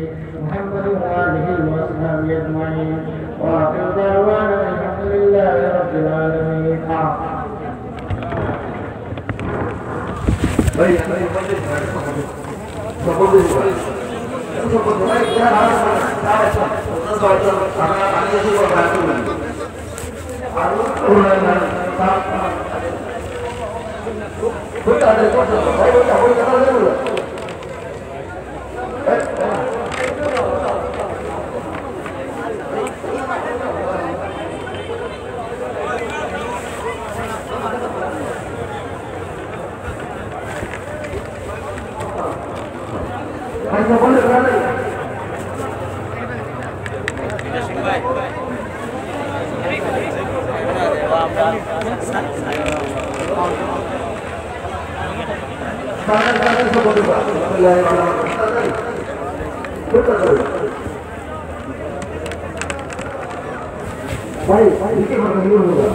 محمد وآله وأصحابه أجمعين. وآخر دعوانا الحمد لله رب العالمين. آمين. ভাই, ভাই, দিকে ভাই, ভাই, ভাই।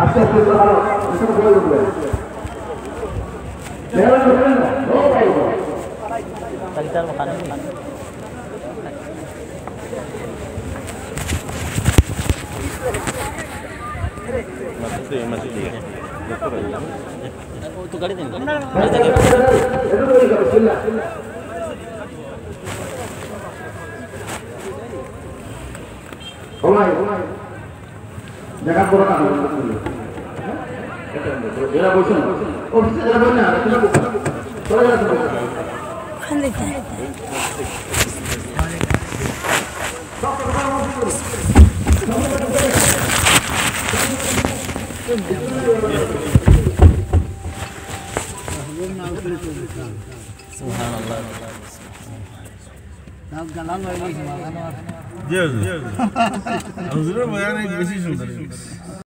আস্তে আস্তে করে দাঁড়াও, এসব বলে উঠবে। মেলা করবেন না, ও ভাই, ও। ও ভাই, ও ভাই। জায়গা বড় না, এরা বলছেন, অফিসে যারা বলেন না, এরা বলছেন, চলে যারা বলছেন। ওখান থেকে। সুবহানাল্লাহ। জি, জি। হুজুরের বয়ান বেশি সুন্দর।